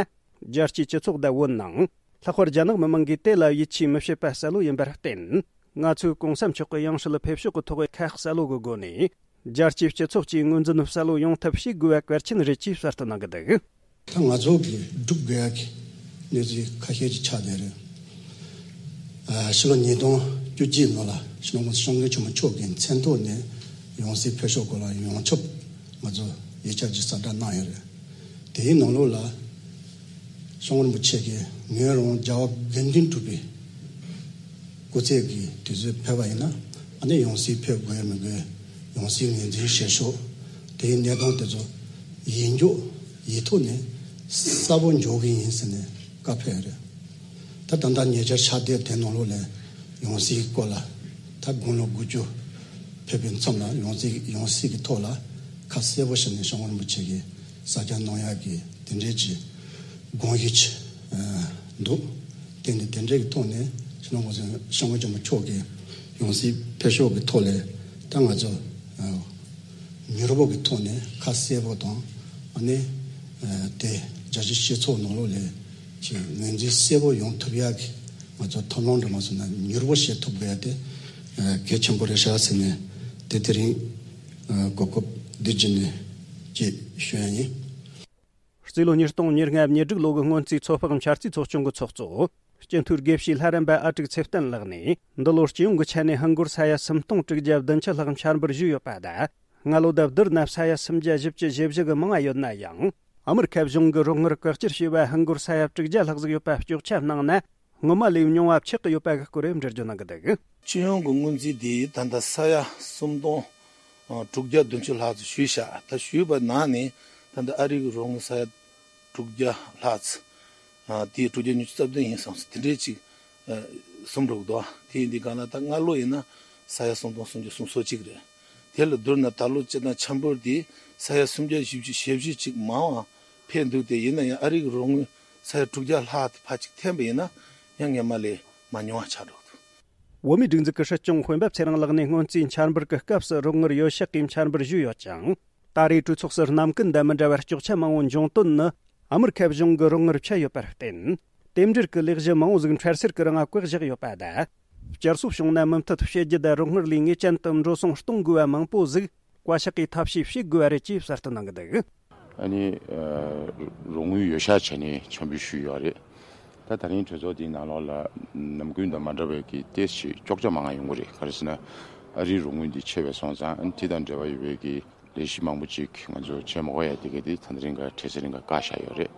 རྒྱལ་སྤྱིའི་སྤྱི་ཚོགས་དང་བོད་ནང་། ལྷག་པར་རྒྱ་ནག་མི་མང་གིས་དེ་ལ་ཡིད་ཆེས་མི་བྱེད་པ་གསལ་བོ་ཡིན་པར་བརྟེན། ང་ཚོས་གོང་ས་མཆོག་གི་ཡང་སྲིད་ཕེབས་ཕྱོགས་ཀྱི་ཐོག་ཁ་གསལ་བོ་གི་སྒོ་ནས། རྒྱལ་སྤྱིའི་སྤྱི་ཚོགས་ཀྱིས་ངོས་འཛིན་གསལ་བོ་ཡོང་ཐབས་བྱེད་དགོས་པ་གལ་ཆེན་རེད་ཅེས་གསལ་སྟོན་གནང་གི་འདུག། ད་ང་ཚོ་གིས་སྒྲུབ་དགོས་ཡག་གི་གནས་ཚུལ་ཁ་ཤས་ཀྱི་ཆ་ནས་རེད། ཕྱི་ལོ་ཉིས་སྟོང་བཅུ་གཅིག་ནང་ལ་སྤྱི་ནོར་༸གོང་ས་༸སྐྱབས་མགོན་ཆེན་པོ་མཆོག་གི་མཚན་ཐོག་ནས་ཡང་སྲིད་ཕེབས་ཕྱོགས་སྐོར་ལ་ཡོངས་ཁྱབ་ང་ཚོ་ཡིག་ཆ་ཅིག་གསལ་བསྒྲགས་གནང་ཡོད་རེད། དེའི་ནང་ལོགས་ལ་༸གོང་ས་༸སྐྱབས་མགོན་རིན་པོ་ཆེ་གིས་ངོས་རང་རྒྱལ་བ་དགེ་འདུན་གྲུབ་པའི་སྐུ་ཚེ་གི་དུས་ཚོད་ཕེབས་པ་ཡིན་ན་ཨ་ནི་ཡང་སྲིད་ཕེབས་དགོས་མི་དགོས། ཡང་སྲིད་ངོས་འཛིན་བྱེད་ཕྱོགས་དེའི་གནས་སྟངས་དེ་ཚོ་ཡིག་འཇོག་ཡིག་ཐོག་ནས་གསལ་པོ་འཇོག་གི་ཡིན་ཟེར་ནས་བཀའ་ཕེབས་ཡོད་རེད། ད་ད་ལྟ་ཉེ་ཆར་ཕྱག་དེབ་དེ་ནང་ལོགས་ལ་ཡང་སྲིད་སྐོར་ལ་ད་དགུང་ལོ་དགུ་བཅུ་ཕེབས་པའི་མཚམས་ལ་ཡང་སྲིད་ཡང་སྲིད་ཀྱི་ཐོག་ལ་ཁ་གསལ་པོ་བྱས་ནས་༸གོང་ས་༸སྐྱབས་མགོན་རིན་པོ་ཆེ་གིས་གསལ་བསྒྲགས་གནང་ཡག་གི་དེ་འདྲའི་ཅིག་དགོངས་གཞི་ཅིག་འདུག་དེ་འདི་དེ་འདྲའི་གི་ཐོག་ནས་སྤྱི་ནོར་༸གོང་ས་༸སྐྱབས་མགོན་ཆེན་པོ་མཆོག་གི་ཡང་སྲིད་ཕེབས་ཕྱོགས་ཀྱི་ཐོག་ལ་ད་ང་ཚོ་མྱུར་པོ་གི་ཐོག་ནས་ཁ་གསལ་པོ་དང་ཨ་ནི་དེ་རྒྱལ་སྤྱིའི་སྤྱི་ཚོགས་ནང་ལོགས་ལ་ཅིག་ངོས་འཛིན་གསལ་པོ་ཡོང་ཐུབ་ཡག་གི་ང་ཚོ་ཐབས་ལམ་འདྲ་མ་བཟོས་ན་མྱུར་པོ་བྱེད་ཐུབ་དགོས་ཡ་དེ་གལ་ཆེན་པོ་རེད་ཤག་ཟེར་ནས་དེ་དེ་རིང་གོ་སྐབས་འདི་བརྒྱུད་ནས་ཅིག་ཞུ་ཡ་ཡིན། རྩིས་ལོ་ཉིས་སྟོང་ཉེར་ལྔ་ཉེར་དྲུག་ལོ་གི་སྔོན་རྩིས་ཚོད་དཔག་འཆར་རྩིས་ཚོགས་ཆུང་གི་ཚོགས་གཙོ་སྤྱི་འཐུས་དགེ་བཤེས་ལྷ་རམས་པ་ཨ་དྲུག་ཚེ་བརྟན་ལགས་ནས་འདི་ལོར་སྤྱི་ཡོངས་ཀྱི་ཆ་ནས་ཧིན་སྒོར་ས་ཡ་སུམ་སྟོང་དྲུག་བརྒྱ་བདུན་ཅུ་ལྷག་འཆར་འབུལ་ཞུས་ཡོད་པ་དང་། སྔ་ལོ་དང་བསྡུར་ན་ས་ཡ་སུམ་བརྒྱ་བཞི་བཅུ་ཞེ་བཞི་གི་མང་བ་ཡོད་ན་ཡང་། ཨ་མི་རི་ཁ་གཞུང་གི་རོགས་དངུལ་བཀག་སྐྱིལ་བྱས་པ་ཧིན་སྒོར་ས་ཡ་དྲུག་བརྒྱ་ལྷག་ཟིག་ཡོད་པ་སྐྱོག་ཆ་གནང་ན། སྔོན་མ་ལས་ཉུང་བ་ཆགས་ཀྱི་ཡོད་པ་གི་སྐོར་འགྲེལ་བརྗོད་གནང་གི་འདུག་སྤྱི་ཡོངས་ཀྱི་སྔོན་རྩིས་དེ་ད་ལྟ་ས་ཡ་སུམ་སྟོང་དྲུག་བརྒྱ་བདུན་ཅུ་ལྷག་ཙམ་ཞུས་ཤག་ད་ཞུས་པ་ནང་ནས་ད་ལྟ་ཨ་རི་གི་རོགས་དངུལ་ས་ཡ་དྲུག་བརྒྱ་ལྷག་ཙམ། དེ་དྲུག་བརྒྱ་ཉི་ཤུ་རྩ་བདུན་ཡིན་བསམ་སོང་། དེ་འདྲའི་ཅིག་ཟིན་འགྲོ་གི་འདུག་དེ་ཡིན་དུས་གང་ལ་ད་སྔ་ལོ་ཡིན་ན་ས་ཡ་སུམ་སྟོང་སུམ་བརྒྱ་སུམ་ཅུ་སོ་གཅིག་རེད། དེ་ལ་བསྡུར་ན་ད་ལོ་སྤྱིར་བཏང་འཆར་འབུལ་དེ་ས་ཡ་སུམ་བརྒྱ་བཞི་བཅུ་ཞེ་བཞི་ཅིག་མང་བ་ཕེབས་འདུག་དེ་ཡིན་ན་ཡང་ཨ་རི་གི་རོགས་དངུལ་ས་ཡ་དྲུག་བརྒྱ་ལྷག་དེ་ཕར་ཅིག་འཐེན་པ་ཡིན་ན་ཡང་སྔོན་མ་ལས་མ་ཉུང་བ་ཆགས་འགྲོ་གི་འདུག་བོད་མིའི་སྒྲིག་འཛུགས་ཀྱི་སྲིད་སྐྱོང་སྤེན་པ་ཚེ་རིང་ལགས་ནས་སྔོན་རྩིས་འཆར་འབུལ་གྱི་སྐབས་སུ་རོགས་དངུལ་ཡོད་ཤག་གི་འཆར་འབུལ་ཞུས་ཡོད་ཀྱང་། ད་རེས་གྲོས་ཚོགས་སུ་རྣམ་ཀུན་དང་མི་འདྲ་བར་སྐྱོག་ཆ་མང་བོ་འབྱུང་དོན་ནི། ཨ་མི་རི་ཁ་གཞུང་གི་རོགས་དངུལ་ཆད་ཡོད་པར་བརྟེན། རྟེན་འབྲེལ་གྱི་ལས་གཞི་མང་བོ་ཟིག་འཕྲལ་སེལ་གྱི་རིང་བཀག་བཞག་ཡོད་པ་དང་། བསྐྱར་གསོ་བྱུང་ན་མུ་མཐུད་བྱེད་རྒྱུ་དང་རོགས་དངུལ་ལས་ངེས་ཅན་དུ་འགྲོ་སོང་གཏོང་དགོས་པ་མང་པོ་ཟིག་བཀའ་ཤག་གིས་ཐབས་ཤེས་བྱེད་དགོས་པ་རེད་ཅེས་གསལ་སྟོན་གནང་གི་འདུག་ཨ་ནི། ཨ། རོགས་དངུལ་ཡོད་ཤག་བྱས་ནས་འཆར་འབུལ་ཞུས་ཡོད་རེད། ད་ད་རིང་གྲོས་ཚོགས་འདིའི་ནང་ལོགས་ལ་ནམ་རྒྱུན་དང་མ་འདྲ་བའི་གི་ཏོག་ཙམ་སྐྱོག་ཆ་མང་ང་ཡོང་གི་རེད། ག་རེ་ཟེར་ན་ཨ་རིའི་རོགས་དངུལ་འདི་ཆད་པ་སོང་ཙང་ཨ་ནི་དེ་དང་འབྲེལ་བ་ཡོད་པའི་གི་ལས་གཞི་མང་པོ་ཅིག་ང་ཚོ་བྱེད་མ་དགོས་ཡ་དེ་ག་དེ་ད་ད་རིང་ག་གྲས་ཚེ་རིང་ག་བཀག་བཞག་ཡོད་རེད།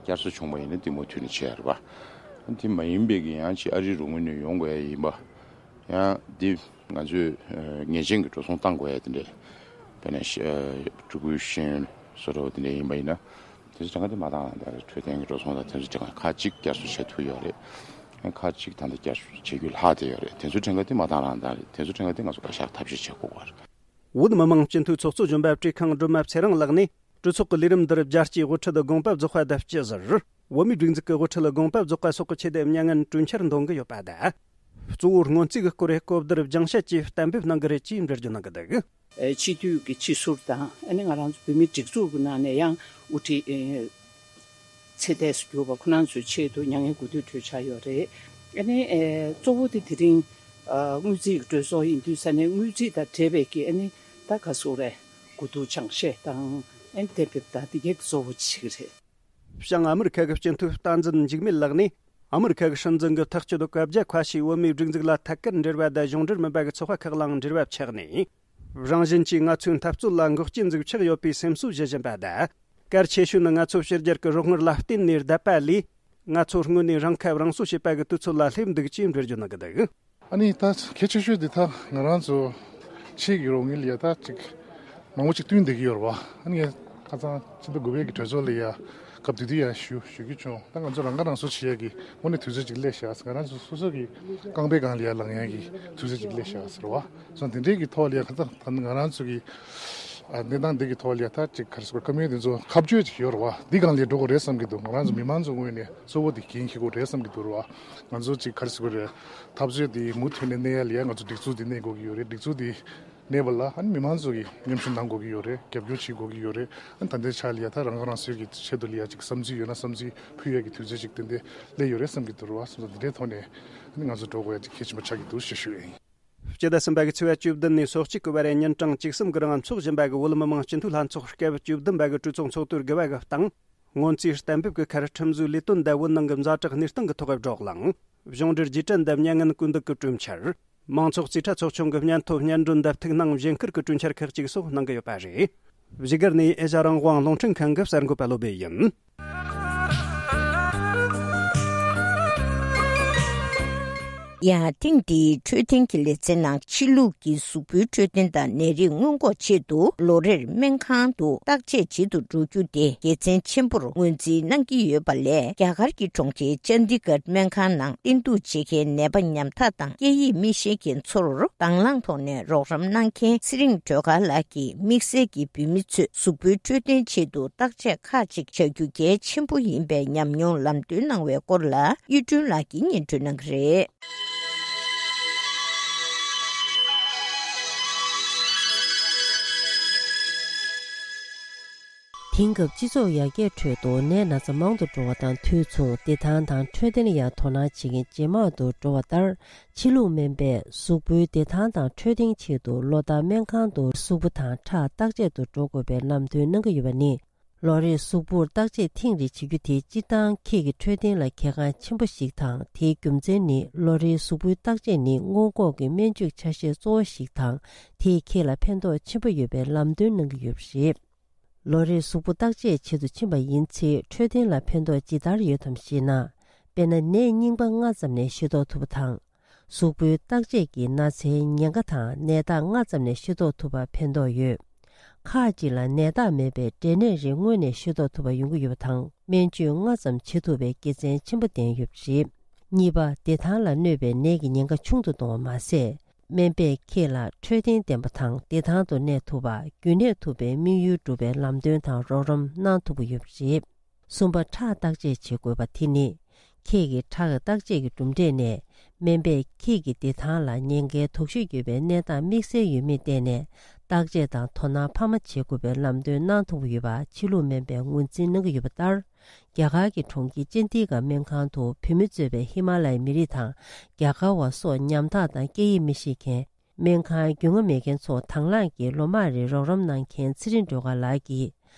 བསྐྱར་གསོ་བྱུང་བ་ཡིན་ན་དེ་མུ་མཐུད་ནས་བྱེད་ཡ་རེད་པ། ཨ་ནི་དེ་མ་ཡིན་པའི་གི་ཡང་ཅིག་ཨ་རིའི་རོགས་དངུལ་ནས་ཡོང་དགོས་ཡ་ཡིན་པ། ཡང་འདི་ང་ཚོས་ཨ་ངེས་ཅན་གྱི་འགྲོ་སོང་བཏང་དགོས་ཡ་དེ་འདྲས། དཔེར་ན་ཤ་ཨ་ཕྲུ་གུའི་ཤེས་ཡོན་བཟོ་འདྲ་བོ་དེ་འདྲས་ཡིན་པ་ཡིན་ན། དེ་ཚོ་གྲངས་ཀ་དེ་མ་བཏང་རང་བཏང་རེད། འཕྲོད་བསྟེན་གྱི་འགྲོ་སོང་དང་དེ་ཚོ་གྲངས་ཀ་ཁག་གཅིག་བསྐྱར་གསོ་བྱེད་ཐུབ་ཡོད་རེད། ཡང་ཁག་གཅིག་ད་ལྟ་བསྐྱར་གསོ་བྱེད་རྒྱུ་ལྷག་བསྡད་ཡོད་རེད། དེ་ཚོ་གྲངས་ཀ་དེ་མ་བཏང་རང་བཏང་རེད། དེ་ཚོ་གྲངས་ཀ་དེ་ང་ཚོ་བཀའ་ཤག་ཐབས་ཤེས་བྱེད་དགོས་པ་རེད། བོད་མི་མང་སྤྱི་འཐུས་ཚོགས་གཙོ་གཞོན་པ་བཀྲས་ཁང་སྒྲོལ་མ་ཚེ་རིང་ལགས་ནས་གྲོས་ཚོགས་ཀྱི་ལས་རིམ་འདིར་རྒྱལ་སྤྱིའི་དབུ་ཁྲིད་དགོངས་པ་རྫོགས་པ་དང་སྤྱི་ཟུར། བོད་མིའི་སྒྲིག་འཛུགས་ཀྱི་དབུ་ཁྲིད་ལ་དགོངས་པ་རྫོགས་པ་སོགས་ཀྱི་ཆེད་དུ་མྱ་ངན་གྲོས་འཆར་འདོན་གྱི་ཡོད་པ་དང་། གཙོ་བོ་སྔོན་རྩིས་ཀྱི་སྐོར་གོ་བསྡུར་སྦྱང་བཤད་བཅས་གཏན་འབེབས་གནང་གི་རེད་ཅེས་འགྲེལ་བརྗོད་གནང་གི་འདུག་སྤྱི་འཐུས་ཀྱི་སྤྱི་ཟུར་དང་ཨ་ནི་ང་རང་ཚོ་བོད་མིའི་སྒྲིག་འཛུགས་ཀྱི་ནང་ནས་ཡང་དབུ་ཁྲིད་ཚེ་འདས་སུ་གྱུར་པ་ཁོ་རང་ཚོའི་ཆེད་དུ་མྱ་ངན་གུས་འདུད་གྲོས་འཆར་ཡོད་རེད། ཨ་ནི་གཙོ་བོ་དེ་དེ་རིང་དངུལ་རྩིས་ཀྱི་གྲོས་ཚོགས་ཡིན་དུས་ས་ནས་དངུལ་རྩིས་དང་འབྲེལ་བའི་གི་ཨ་ནི་ད་ག་ཟེར་རེད། གོ་བསྡུར་སྦྱང་བཤད་དང་ཨན་གཏན་འབེབས་དང་དེ་གའི་གཙོ་བོ་ཅིག་རེད། བྱང་ཨ་མི་རི་ཁ་གི་སྤྱི་འཐུས་བསྟན་འཛིན་འཇིགས་མེད་ལགས་ནས་ཨ་མི་རི་ཁ་གི་སྲིད་འཛིན་གྱི་ཐག་གཅོད་བཀའ་རྒྱ་ཁ་ཤས་བོད་མིའི་སྒྲིག་འཛུགས་ལ་ཐད་ཀར་འབྲེལ་བ་དང་གཞུང་འབྲེལ་མིན་པ་གི་ཚོགས་པ་ཁག་ལའང་འབྲེལ་བ་ཆགས་ནས། རང་བཞིན་གྱིས་ང་ཚོའི་འཐབ་རྩོད་ལ་འགོག་རྐྱེན་ཟིག་ཆགས་ཡོད་པའི་སེམས་གསོ་ཞུ་བཞིན་པ་དང་། གལ་ཆེ་ཤོས་ནི་ང་ཚོ་ཕྱི་རྒྱལ་གྱི་རོགས་དངུལ་ལ་བརྟེན་ནས་བསྡད་པ་ལས། ང་ཚོ་དངོས་གནས་རང་ཁ་རང་གསོ་བྱེད་པ་གི་དུས་ཚོད་ལ་སླེབས་འདུག་ཅེས་འགྲེལ་བརྗོད་གནང་གི་འདུག་ཨ་ནི་ད་གལ་ཆེ་ཤོས་འདི་ད་ང་རང་ཚོ་ཕྱིའི་རོགས་དངུལ་ལ་ཡ་ད་ཅིག་མང་པོ་ཅིག་བསྟུན་བསྡད་ཀྱི་ཡོད་རེད་བ། ཨ་ནི་ངས་ཁ་སང་ཕྱི་ཟླ་དགུ་པའི་གི་གྲོས་ཚོགས་ལ་ཡ་སྐབས་དེ་དུས་ཡ་ཞུ་ཞུ་རྒྱུ་བྱུང་། ད་ང་ཚོ་རང་ཁ་རང་གསོ་བྱེད་ཡ་གི་དངོས་གནས་དུས་ཚོད་ཅིག་སླེབས་ཤག་ང་རང་ཚོ་སོ་སོ་གི་རྐང་པའི་སྒང་ལ་ཡ་ལངས་ཡ་གི་དུས་ཚོད་ཅིག་སླེབས་ཤག་ཟེར་བ། སོ་དེ་འདྲའི་གི་ཐོག་ལ་ཡ་ཁ་སང་ད་ང་རང་ཚོ་གི་ཨ་གནས་སྟངས་འདི་གི་ཐོག་ལ་ཡ་ད་ཅིག་ག་རེ་ཟེར་དགོས། བཀའ་མོལ་དེ་ཚོ་ཁ་གཅོད་ཅིག་ཡོད་རེད་བ། འདི་སྒང་ལ་འགྲོ་དགོས་རེད་བསམ་གི་འདུག་ང་རང་ཚོ་མི་མང་ཚོ་ངོས་ནས་གཙོ་བོ་དེ་འགན་འཁྱེར་དགོས་རེད་བསམ་གི་འདུག་རེད་བ། ང་ཚོ་ཅིག་ག་རེ་ཟེར་དགོས་རེད། འཐབ་རྩོད་དེ་མུ་མཐུད་ནས་གནས་ཡ་ལ་ཡ་ང་ཚོ་སྒྲིག་འཛུགས་དེ་གནས་དགོས་ཀྱི་ཡོད་རེད། སྒྲིག་འཛུགས་དེ་གནས་པ་ལ་ཨ་ནི་མི་མང་ཚོ་གིས་མཉམ་ཞུགས་གནང་དགོས་ཀྱི་ཡོད་རེད། རྒྱབ་སྐྱོར་བྱེད་དགོས་ཀྱི་ཡོད་རེད། ཨ་ནི་ད་ལྟའི་ཆ་ལ་ཡ་ད་རང་ཁ་རང་གསོའི་གི་ཆེད་དུ་ལ་ཡ་ཅིག་བསམ་ཚུལ་ཡོད་ན་བསམ་ཚུལ་ཕུལ་ཡ་གི་དུས་ཚོད་ཅིག་ཏན་ཏན་སླེབས་ཡོད་རེད་བསམ་གི་འདུག་རེད་བ། སོང་ཙང་འདི་འདྲའི་ཐོག་ནས་ཨ་ནི་ང་ཚོ་འགྲོ་དགོས་ཡ་ཅིག་གལ་ཆེན་པོ་ཆགས་ཀྱི་འདུག་ཞེས་ཞུ་ཡ་ཡིན། སྤྱི་ཟླ་གསུམ་པ་གི་ཚེས་པ་བཅུ་བདུན་ནས་སོ་གཅིག་གི་བར་ཉིན་གྲངས་བཅུ་གསུམ་གི་རིང་འཚོགས་བཞིན་པ་གི་བོད་མི་མང་སྤྱི་འཐུས་ལྷན་ཚོགས་སྐབས་བཅུ་བདུན་པ་གི་གྲོས་ཚོགས་ཚོགས་དུས་དགུ་པ་གི་སྟེང་། སྔོན་རྩིས་གཏན་འབེབས་ཀྱི་ཁར་ཁྲིམས་བཟོའི་ལས་དོན་འདས་པོ་ནང་གི་ཛ་དྲག་གནས་སྟངས་ཀྱི་ཐོག་བགྲོ་གླེང་། གཞུང་འབྲེལ་རྗེས་དྲན་དང་མྱ་ངན་སྐུལ་འདེད་ཀྱི་གྲོས་འཆར། མང་ཚོགས་རྩིས་ཁྲ་ཚོགས་ཆུང་གི་སྙན་ཐོ་སྙན་སྒྲོན་དེབ་ཐིག་ནང་གཞེངས་སྐུལ་གྱི་གྲོས་འཆར་ཁག་ཅིག་སོགས་གནང་གི་ཡོད་པ་རེད། བཞུགས་སྒར་ནས་ཨེ་ཤ་རང་དབང་རླུང་འཕྲིན་ཁང་གི་གསར་འགོད་པ་བློ་བྷེ་ཡིན། ཡང་ཐེངས་འདིའི་འཕྲོད་བསྟེན་གྱི་ལེ་ཚན་ནང་ཕྱི་ལུགས་ཀྱི་གཟུགས་པོའི་འཕྲོད་བསྟེན་དང་ནད་རིགས་སྔོན་འགོག་ཆེད་དུ་ལོ་རེར་སྨན་ཁང་དུ་བརྟག་དཔྱད་བྱེད་དུ་འགྲོ་རྒྱུ་དེ་དགེ་མཚན་ཆེན་པོར་ངོས་འཛིན་གནང་གི་ཡོད་པ་ལས། རྒྱ་གར་གྱི་གྲོང་ཁྱེར་ཅན་དི་གྷར་སྨན་ཁང་ནང་བསྟེན་གཏུགས་བྱེད་མཁན་ནད་པ་ཉམ་ཐག་དང་སྐད་ཡིག་མི་ཤེས་མཁན་ཚོར་དང་བླངས་ཐོག་ནས་རོགས་རམ་གནང་མཁན་ཚེ་རིང་སྒྲོལ་དཀར་ལགས་ཀྱིས་དམིགས་བསལ་གྱིས་བུད་མེད་ཚོས་གཟུགས་པོའི་འཕྲོད་བསྟེན་ཆེད་དུ་བརྟག་དཔྱད་ཁག་ཅིག་བྱ་རྒྱུ་གལ་ཆེན་པོ་ཡིན་པའི་ཉམས་མྱོང་ལམ་སྟོན་གནང་བའི་སྐོར་ལ་གཡུ་སྒྲོན་ལགས་ཀྱིས་སྙན་སྒྲོན་གནང་གི་རེད། དེང་སྐབས་སྤྱི་ཚོགས་ཡར་རྒྱས་ཁྲོད་དུ་ནད་ན་ཚ་མང་དུ་འགྲོ་བ་དང་དུས་མཚུངས་བདེ་ཐང་དང་འཕྲོད་བསྟེན་ལ་ཡང་དོ་སྣང་བྱེད་མཁན་ཇེ་མང་དུ་འགྲོ་བ་ལྟར། ཕྱི་ལུགས་སྨན་པས་གཟུགས་པོའི་བདེ་ཐང་དང་འཕྲོད་བསྟེན་ཆེད་དུ་ལོ་ལྟར་སྨན་ཁང་དུ་གཟུགས་པོ་དང་ཁྲག་བརྟག་དཔྱད་དུ་འགྲོ་དགོས་པའི་ལམ་སྟོན་གནང་གི་ཡོད་པ་ནི། ལོ་རེར་གཟུགས་པོར་བརྟག་དཔྱད་ཐེངས་རེ་བྱེད་རྒྱུ་དེ་སྤྱིར་བཏང་ཁྱེད་ཀྱི་འཕྲོད་བསྟེན་ལ་གལ་འགངས་ཆེན་པོ་ཞིག་དང་། དེའི་རྒྱུ་མཚན་ནི་ལོ་རེའི་གཟུགས་པོའི་བརྟག་དཔྱད་ནི་སྔོན་འགོག་གི་སྨན་བཅོས་ཆ་ཤས་གཙོ་བོ་ཞིག་དང་། དེས་ཁྱེད་ལ་ཕན་ཐོགས་ཆེན་པོ་ཡོད་པའི་ལམ་སྟོན་གནང་གི་ཡོད་པ་རེད། ལོ་རེར་གཟུགས་པོ་བརྟག་དཔྱད་བྱེད་དུ་ཕྱིན་པ་ཡིན་ཚེ་འཕྲོད་བསྟེན་ལ་ཕན་ཐོགས་ཇི་ལྟར་ཡོད་དམ་ཞེ་ན། དཔེར་ན་ནད་རྙིང་པ་སྔ་ཙམ་ནས་ཤེས་རྟོགས་ཐུབ་པ་དང་། གཟུགས་པོའི་བརྟག་དཔྱད་ཀྱིས་ན་ཚའི་ཉེན་ཁ་དང་ནད་རྟགས་སྔ་ཙམ་ནས་ཤེས་རྟོགས་ཐུབ་པར་ཕན་ཐོགས་ཡོད། ཁག་ཅིག་ལ་ནད་རྟགས་མེད་པའི་འབྲས་ནད་རིགས་སྔོན་ནས་ཤེས་རྟོགས་ཐུབ་པ་ཡོང་གི་ཡོད་པ་དང་། སྨན་བཅོས་སྔ་ཙམ་བྱེད་ཐུབ་པའི་དགེ་མཚན་ཆེན་པོ་ལྡན་ཡོད་པ་རེད། གཉིས་པ། བདེ་ཐང་ལ་གནོད་པའི་ནད་ཀྱི་ཉེན་ཁ་ཆུང་དུ་གཏོང་བ་མ་ཟད། སྨན་པས་ཁྱེད་ལ་འཕྲོད་བསྟེན་ལྡན་པ་དང་བདེ་ཐང་དུ་གནས་ཐུབ་པ། རྒྱུན་གནས་ཐུབ་པའི་དམིགས་ཡུལ་འགྲུབ་པའི་ལམ་སྟོན་དང་རོགས་རམ་གནང་ཐུབ་ཀྱི་ཡོད་པ་རེད། གསུམ་པ། ཁྲག་བརྟག་དཔྱད་བྱེད་དགོས་པ་དེ་ནི། ཁྱེད་ཀྱི་ཁྲག་གི་བརྟག་དཔྱད་ཀྱི་གྲུབ་འབྲས་ནས། སྨན་པས་ཁྱེད་ཀྱི་བདེ་ཐང་ལ་ཉེན་ཁའི་དོགས་གཞི་ཡོད་པའི་གནས་སྟངས་དམིགས་བསལ་ཡོད་མེད་བལྟས་ནས། བརྟག་དཔྱད་དང་དོ་སྣང་འཕར་མ་བྱེད་དགོས་པའི་ལམ་སྟོན་གནང་ཐུབ་ཀྱི་ཡོད་པ་ཕྱི་ལུགས་སྨན་པས་ངོས་འཛིན་གནང་གི་ཡོད་པ་ལྟར། རྒྱ་གར་གྱི་གྲོང་ཁྱེར་ཅན་དི་གྷར་སྨན་ཁང་དུ་བོད་མི་གཙོས་པའི་ཧི་མ་ལ་ཡའི་མི་རིགས་དང་། རྒྱ་གར་བ་སོགས་ཉམ་ཐག་དང་སྐད་ཡིག་མི་ཤེས་མཁན། སྨན་ཁང་རྒྱུས་མངའ་མེད་མཁན་ཚོ་དང་བླངས་ཀྱིས་ལོ་མང་རིང་རོགས་རམ་གནང་མཁན་ཚེ་རིང་སྒྲོལ་དཀར་ལགས་ཀྱིས།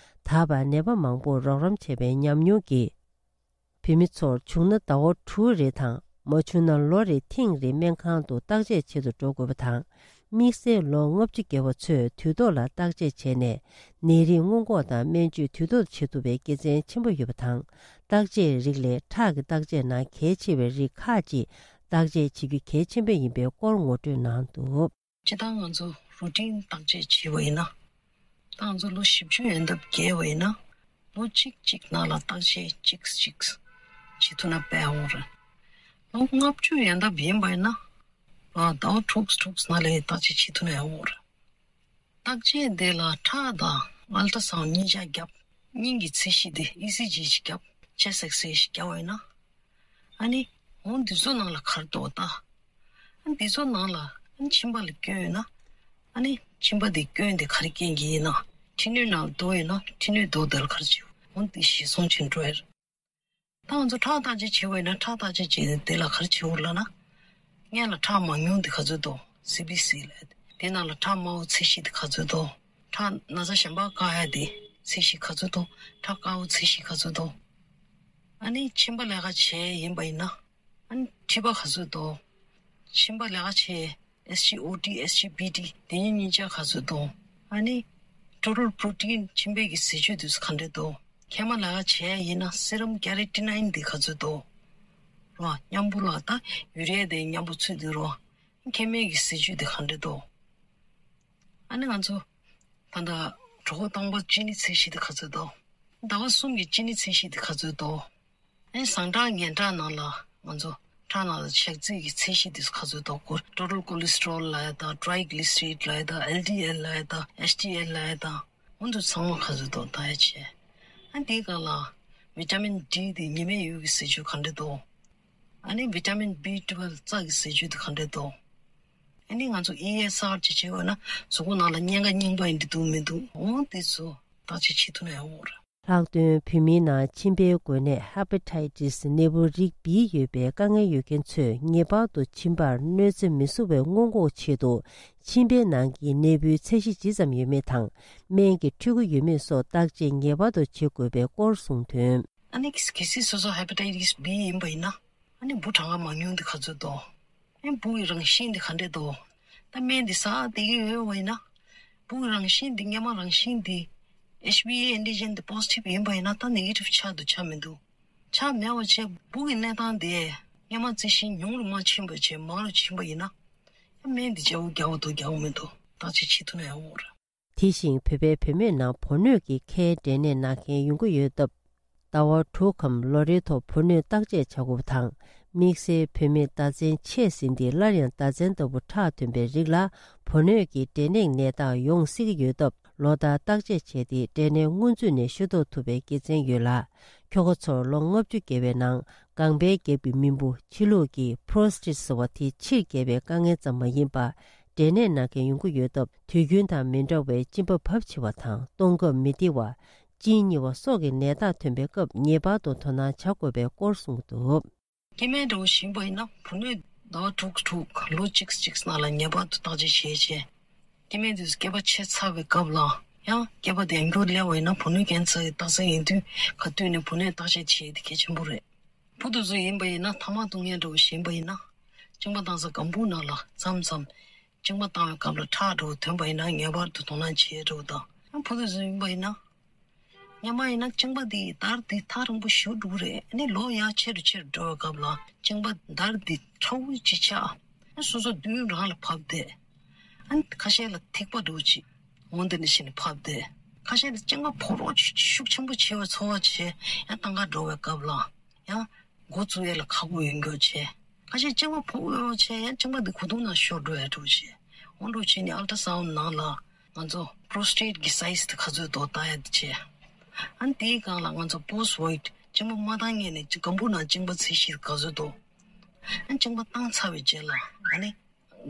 ད་བར་ནད་པ་མང་པོར་རོགས་རམ་བྱས་པའི་ཉམས་མྱོང་གིས། བོད་མི་ཚོར་བྱུང་ན་ཟླ་བ་དྲུག་རེ་དང་མ་བྱུང་ན་ལོ་རེ་ཐེངས་རེ་སྨན་ཁང་དུ་བརྟག་དཔྱད་བྱེད་དུ་འགྲོ་དགོས་པ་དང་། དམིགས་བསལ་ལོ་ལྔ་བཅུ་བརྒལ་བ་ཚོས་དུས་ཐོག་ལ་བརྟག་དཔྱད་བྱས་ནས་ནད་རིགས་སྔོན་འགོག་དང་སྨན་བཅོས་དུས་ཐོག་ཏུ་བྱེད་ཐུབ་པའི་དགེ་མཚན་ཆེན་པོ་ཡོད་པ་དང་། བརྟག་དཔྱད་རིགས་ལས་ཁྲག་གི་བརྟག་དཔྱད་ནང་གལ་ཆེ་བའི་རིགས་ཁག་ཅིག་བརྟག་དཔྱད་བྱེད་རྒྱུ་གལ་ཆེན་པོ་ཡིན་པའི་སྐོར་ངོ་སྤྲོད་གནང་འདུག་སྤྱིར་བཏང་ང་ཚོ་རུ་ཊིན་བརྟག་དཔྱད་བྱས་པ་ཡིན་ན། ད་ང་ཚོ་ལོ་བཞི་བཅུ་ཡན་འདབ་བརྒལ་བ་ཡིན་ན། ལོ་གཅིག་གཅིག་ནང་ལ་བརྟག་དཔྱད་གཅིག་གཅིག་བྱེད་ཐུབ་ན་དཔེ་ཡག་པོ་རེད། ལོ་ལྔ་བཅུ་ཡན་འདབ་ཡིན་པ་ཡིན་ན། ཨ། ཟླ་བ་དྲུག་དྲུག་ནང་ལ་བརྟག་དཔྱད་བྱེད་ཐུབ་ན་ཡག་པོ་རེད། བརྟག་དཔྱད་དེ་ལ་ཁྲག་དང་ཨལ་ཏྲ་སའུན་གཉིས་ཆ་བརྒྱབ། སྙིང་གི་ཚད་གཞི་དེ་ཨི་སི་ཇི་ཞིག་བརྒྱབ། ཅེསཊ་ཨེགས་རེ་ཞིག་བརྒྱབ་པ་ཡིན་ན། ཨ་ནི། འོ་འདི་ཚོ་ནང་ལ་ག་རེ་འདུག་ད། ཨ་འདི་ཚོ་ནང་ལ་ཨ་ནི་མཆིན་པ་ལ་སྐྱོན་ཡོད་ན། ཨ་ནི་མཆིན་པ་དེ་སྐྱོན་དེ་ག་རེ་རྐྱེན་གྱིས་ཡིན་ན། མཁྲིས་སྣོད་ནང་ལ་རྡོ་ཡོད་ན་མཁྲིས་སྣོད་རྡོ་དེ་ལ་ག་རེ་བྱེད། འོ་འདི་གཞིར་བཟུང་བྱས་འགྲོ་ཡ་རེད། ད་ང་ཚོ་ཁྲག་བརྟག་དཔྱད་བྱེད་པ་ཡིན་ན་ཁྲག་བརྟག་དཔྱད་བྱེད་དེ་ལ་ག་རེ་བྱེད་དགོས་ལབ་ན། སྔོན་ལ་ཁྲག་མང་ཉུང་དེ་ག་ཚོད་འདུག་སི་བི་སི་ལབ་ཡ་དེ། དེ་ནང་ལ་ཁྲག་དམར་པོ་ཚད་གཞི་དེ་ག་ཚོད་འདུག་ཁྲག་ན་ཚ་གཞན་པ་བཀག་ཡ་དེ་ཚད་གཞི་ག་ཚོད་འདུག་ཁྲག་དཀར་པོ་ཚད་གཞི་ག་ཚོད་འདུག་ཨ་ནི་མཆིན་པ་ལས་ཀ་བྱེད་ཡ་ཡིན་པ་ཡིན་ན། ཨ་ནི་མཁྲིས་པ་ག་ཚོད་འདུག་མཆིན་པ་ལས་ཀ་བྱེད་ཡ་ཨེས་ཇི་ཨོ་ཊི། ཨེས་ཇི་བི་ཊི། དེ་གཉིས་གཉིས་ཆ་ག་ཚོད་འདུག་ཨ་ནི་ཊོ་ཊལ་པྲོ་ཊིན། མཆིན་པའི་གི་ཟས་བཅུད་དེ་ཚོ་ག་འདྲ་འདུག་མཁལ་མ་ལས་ཀ་བྱེད་ཡ་ཡིན་ན་སི་རམ་ཀེ་རེ་ཊི་ནའིན་དེ་ག་ཚོད་འདུག་རོ། མཉམ་པོ་ལ་ད་ཡུ་རི་ཡ་དེ་མཉམ་པོ་ཚུད་དེ་རོ། མཁལ་མའི་གི་ཟས་བཅུད་དེ་ག་འདྲ་འདུག་ཨ་ནི་ང་ཚོ་ད་ལྟ་གྲོད་ཁོག་སྟོང་པ་གཅིན་སྙི་ཚད་གཞི་དེ་ག་ཚོད་འདུག་ཟླ་བ་གསུམ་གྱི་གཅིན་སྙི་ཚད་གཞི་དེ་ག་ཚོད་འདུག་ཨ་ནི་ཟངས་ཁྲག་ངན་ཁྲག་ནང་ལ་ང་ཚོ་ཁྲག་ནང་ལ་ཞག་རྩི་གི་ཚད་གཞི་དེ་ག་ཚོད་འདུག་ཊོ་ཊལ་ཀོ་ལེ་སི་ཊི་རོལ་ལབ་ཡ་དང་། ཊ་རའི་གི་ལི་སི་རའིཌ་ལབ་ཡ་དང་། ཨེལ་ཌི་ཨེལ་ལབ་ཡ་དང་། ཨེཆ་ཌི་ཨེལ་ལབ་ཡ་དང་། འོ་འདི་ཚང་མ་ག་ཚོད་འདུག་བལྟ་ཡ་བྱས། ཨ་འདིའི་སྒང་ལ་ཝི་ཊ་མིན་ཌི་དེ་ཉི་མའི་འོད་ཀྱི་ཟས་བཅུད་ག་འདྲ་འདུག་ཨ་ནི་ཝི་ཊ་མིན་བི་ཊུ་ཝེལ་བ་རྩ་གི་ཟས་བཅུད་དེ་ག་འདྲ་འདུག་ཨ་ནི་ང་ཚོ་ཨི་ཨེས་ཨར་ཅིག་བྱས་པ་ན་གཟུགས་པོ་ནང་ལ་གཉན་ཁ་རྙིང་པ་ཡིན་འདྲ་འདུག་མི་འདུག་འོ་འདི་ཚོ་བརྟག་དཔྱད་བྱེད་ཐུབ་ན་ཡག་པོ་རེད། ལྷག་དོན་བོད་མིའི་ནང་མཆིན་པའི་འགོས་ནད་Hepatitis་ནད་འབུ་རིགས་B་ཡོད་པའི་དཀའ་ངལ་ཡོད་མཁན་ཚོས་ངེས་པར་དུ་མཆིན་པར་གནོད་འཚེ་མི་བཟོ་བའི་སྔོན་འགོག་ཆེད་དུ། མཆིན་པའི་ནང་གི་ནད་འབུའི་ཚད་གཞི་ཇི་ཙམ་ཡོད་མེད་དང་། སྨན་གྱི་འཕྲོད་གཞི་ཡོད་མེད་སོགས་བརྟག་དཔྱད་ངེས་པར་དུ་བྱེད་དགོས་པའི་སྐོར་གསུངས་དོན། ཨ་ནི་གལ་སྲིད་སོ་སོ་Hepatitis B་ཡིན་པ་ཡིན་ན། ཨ་ནི་འབུ་གྲངས་ཀ་མང་ཉུང་དེ་ག་ཚོད་འདུག་ཨ་ནི་འབུ་ཡི་རང་བཞིན་དེ་ག་འདྲས་འདུག་ད་སྨན་འདི་ཟ་བསྡད་ཀྱི་ཡོད་པ་ཡིན་ན། འབུ་ཡི་རང་བཞིན་འདི་སྔོན་མ་རང་བཞིན་འདི་H B A antigen་འདི་positive་ཡིན་པ་ཡིན་ན་ད་negative་ཆགས་འདུག་ཆགས་མི་འདུག་ཆགས་མེད་པ་བྱས་འབུ་གི་གནས་སྟངས་དེ་སྔོན་མ་རྩི་ཤིང་ཉུང་རུ་མ་ཕྱིན་པ་བྱས་མང་རུ་ཕྱིན་པ་ཡིན་ན། ཨ་སྨན་འདི་རྒྱག་དགོས་རྒྱག་དགོས་འདུག་རྒྱག་དགོས་མི་འདུག་བརྟག་དཔྱད་བྱེད་ཐུབ་ན་ཡང་འོང་རེད། དེ་བཞིན་བོད་པའི་བུད་མེད་ནང་བུ་སྣོད་ཀྱི་ཁའི་འབྲས་ནད་ན་མཁན་ཡོང་གི་ཡོད་སྟབས། ཟླ་བ་དྲུག་གམ་ལོ་རེའི་ཐོག་བུ་སྣོད་བརྟག་དཔྱད་བྱ་དགོས་པ་དང་། དམིགས་བསལ་བུད་མེད་ཟླ་མཚན་ཆད་ཟིན་ཏེ་སླར་ཡང་ཟླ་མཚན་ལྟ་བུ་ཁྲག་ཐོན་པའི་རིགས་ལ་བུ་སྣོད་ཀྱི་འབྲས་ནད་ནད་རྟགས་ཡོང་སྲིད་ཀྱི་ཡོད་སྟབས། ལོ་ལྟར་བརྟག་དཔྱད་བྱས་ཏེ་འབྲས་ནད་སྔོན་ཚུད་ནས་ཤེས་རྟོགས་ཐུབ་པའི་དགེ་མཚན་ཡོད་ལ། ཁྱོ་ག་ཚོར་ལོ་ལྔ་བཅུ་བརྒལ་བའི་ནང་རྒན་པའི་རྒྱབ་ཀྱི་རྨེན་བུ་ཕྱི་ལོགས་ཀྱི་Prostate་ཟེར་བ་དེ་ཕྱིར་རྒྱས་པའི་དཀའ་ངལ་ཙམ་མ་ཡིན་པར། འབྲས་ནད་ན་མཁན་ཡོང་གི་ཡོད་སྟབས། དུས་རྒྱུན་དང་མི་འདྲ་བའི་གཅིན་པ་བབས་ཆེ་བ་དང་། གཏོང་སྐབས་མི་བདེ་བ། གཅིན་སྙི་བ་སོགས་ཀྱི་ནད་རྟགས་ཐོན་པའི་སྐབས་ངེས་པར་དུ་དོ་སྣང་བྱ་དགོས་པའི་སྐོར་གསུངས་འདུག་སྐྱེ་དམན་འདྲ་བོ་ཞིག་ཡིན་པ་ཡིན་ན་བུ་སྣོད་ཟླ་བ་དྲུག་དྲུག་ལོ་གཅིག་གཅིག་ནང་ལ་ངེས་པར་དུ་བརྟག་དཔྱད་བྱེད་ཅེས། སྐྱེ་དམན་དེ་ཚོ་སྐྱེས་པ་ཆད་ཚར་བའི་སྐབས་ལ་ཡང་སྐྱེས་པ་དེ་ཡང་བསྐྱར་སླེབས་པ་ཡིན་ན་བུ་སྣོད་ཀན་སར་གྱི་རྟགས་མཚན་ཡིན་དུས་ག་དུས་ནས་བུ་སྣོད་བརྟག་དཔྱད་བྱེད་ཡས་དེ་གལ་ཆེན་པོ་རེད། བུ་དེ་ཚོ་ཡིན་པ་ཡིན་ན་ཐ་མག་གཏོང་མཁན་འདྲ་བོ་ཞིག་ཡིན་པ་ཡིན་ན། གཅིན་པ་བཏང་ས་སྒམ་པོ་ནང་ལ་མཚམས་མཚམས་གཅིན་པ་བཏང་བའི་སྐབས་ལ་ཁྲག་འདྲ་བོ་ཐོན་པ་ཡིན་ན་ངེས་པར་དུ་དོ་སྣང་བྱེད་ཡས་འདྲ་བོ་དང་། ཡང་བུ་དེ་ཚོ་ཡིན་པ་ཡིན་ན། སྔོན་མ་ཡིན་ན་གཅིན་པ་འདི་འདར་འདི་ཐག་རིང་པོ་ཞེ་པོ་འགྲོ་གི་རེད། ཨ་ནི་ལོ་ཡར་ཆེ་རུ་ཆེ་རུ་འགྲོ་བའི་སྐབས་ལ་གཅིན་པ་འདར་འདི་ཕྲ་བོ་ཅིག་ཆགས། ཨ་སོ་སོ་མདུན་རང་ལ་བབས་བསྡད། ཨ་ནི་ཁ་ཤས་ལ་ཐིགས་པ་འདྲ་བོ་ཅིག་འོ་འདི་འདྲ་བྱས་ནས་བབས་བསྡད། ཁ་ཤས་ལ་གཅིན་པ་ཕོག་རོགས་ཅིག་ཤུགས་ཆེན་པོ་བྱས་པའི་ཚོར་བ་བྱས། ཡང་ཐང་ག་འགྲོ་བའི་སྐབས་ལ་ཡང་འགོ་བཙུགས་ཡས་ལ་ཁག་པོ་ཡོང་རྒྱུ་བྱས། ཁ་ཤས་གཅིན་པ་ཕོག་ཡོད་བྱས་ཡང་གཅིན་པ་འདི་གོས་ཐུང་ནང་ཤོར་འགྲོ་ཡས་འདྲ་བོ་བྱས། འོ་འདྲ་བོ་བྱས་ནས་ཨལ་ཏྲ་སའུན་ནང་ལ་ང་ཚོ་པྲོ་སི་ཊེཊ་གི་སའི་ཛི་དེ་ག་ཚོད་འདུག་ལྟ་ཡ་དེ་བྱས། ཨ་ནི་དེའི་སྒང་ལ་ང་ཚོ་པོ་སི་ཊི་ཝོའིཌ་གཅིན་པ་མ་བཏང་སྔོན་ནས་སྒམ་པོ་ནང་གཅིན་པ་ཚད་གཞི་ག་ཚོད་འདུག་ཨ་ནི་གཅིན་པ་བཏང་ཚར་བའི་རྗེས་ལ་ཨ་ནི་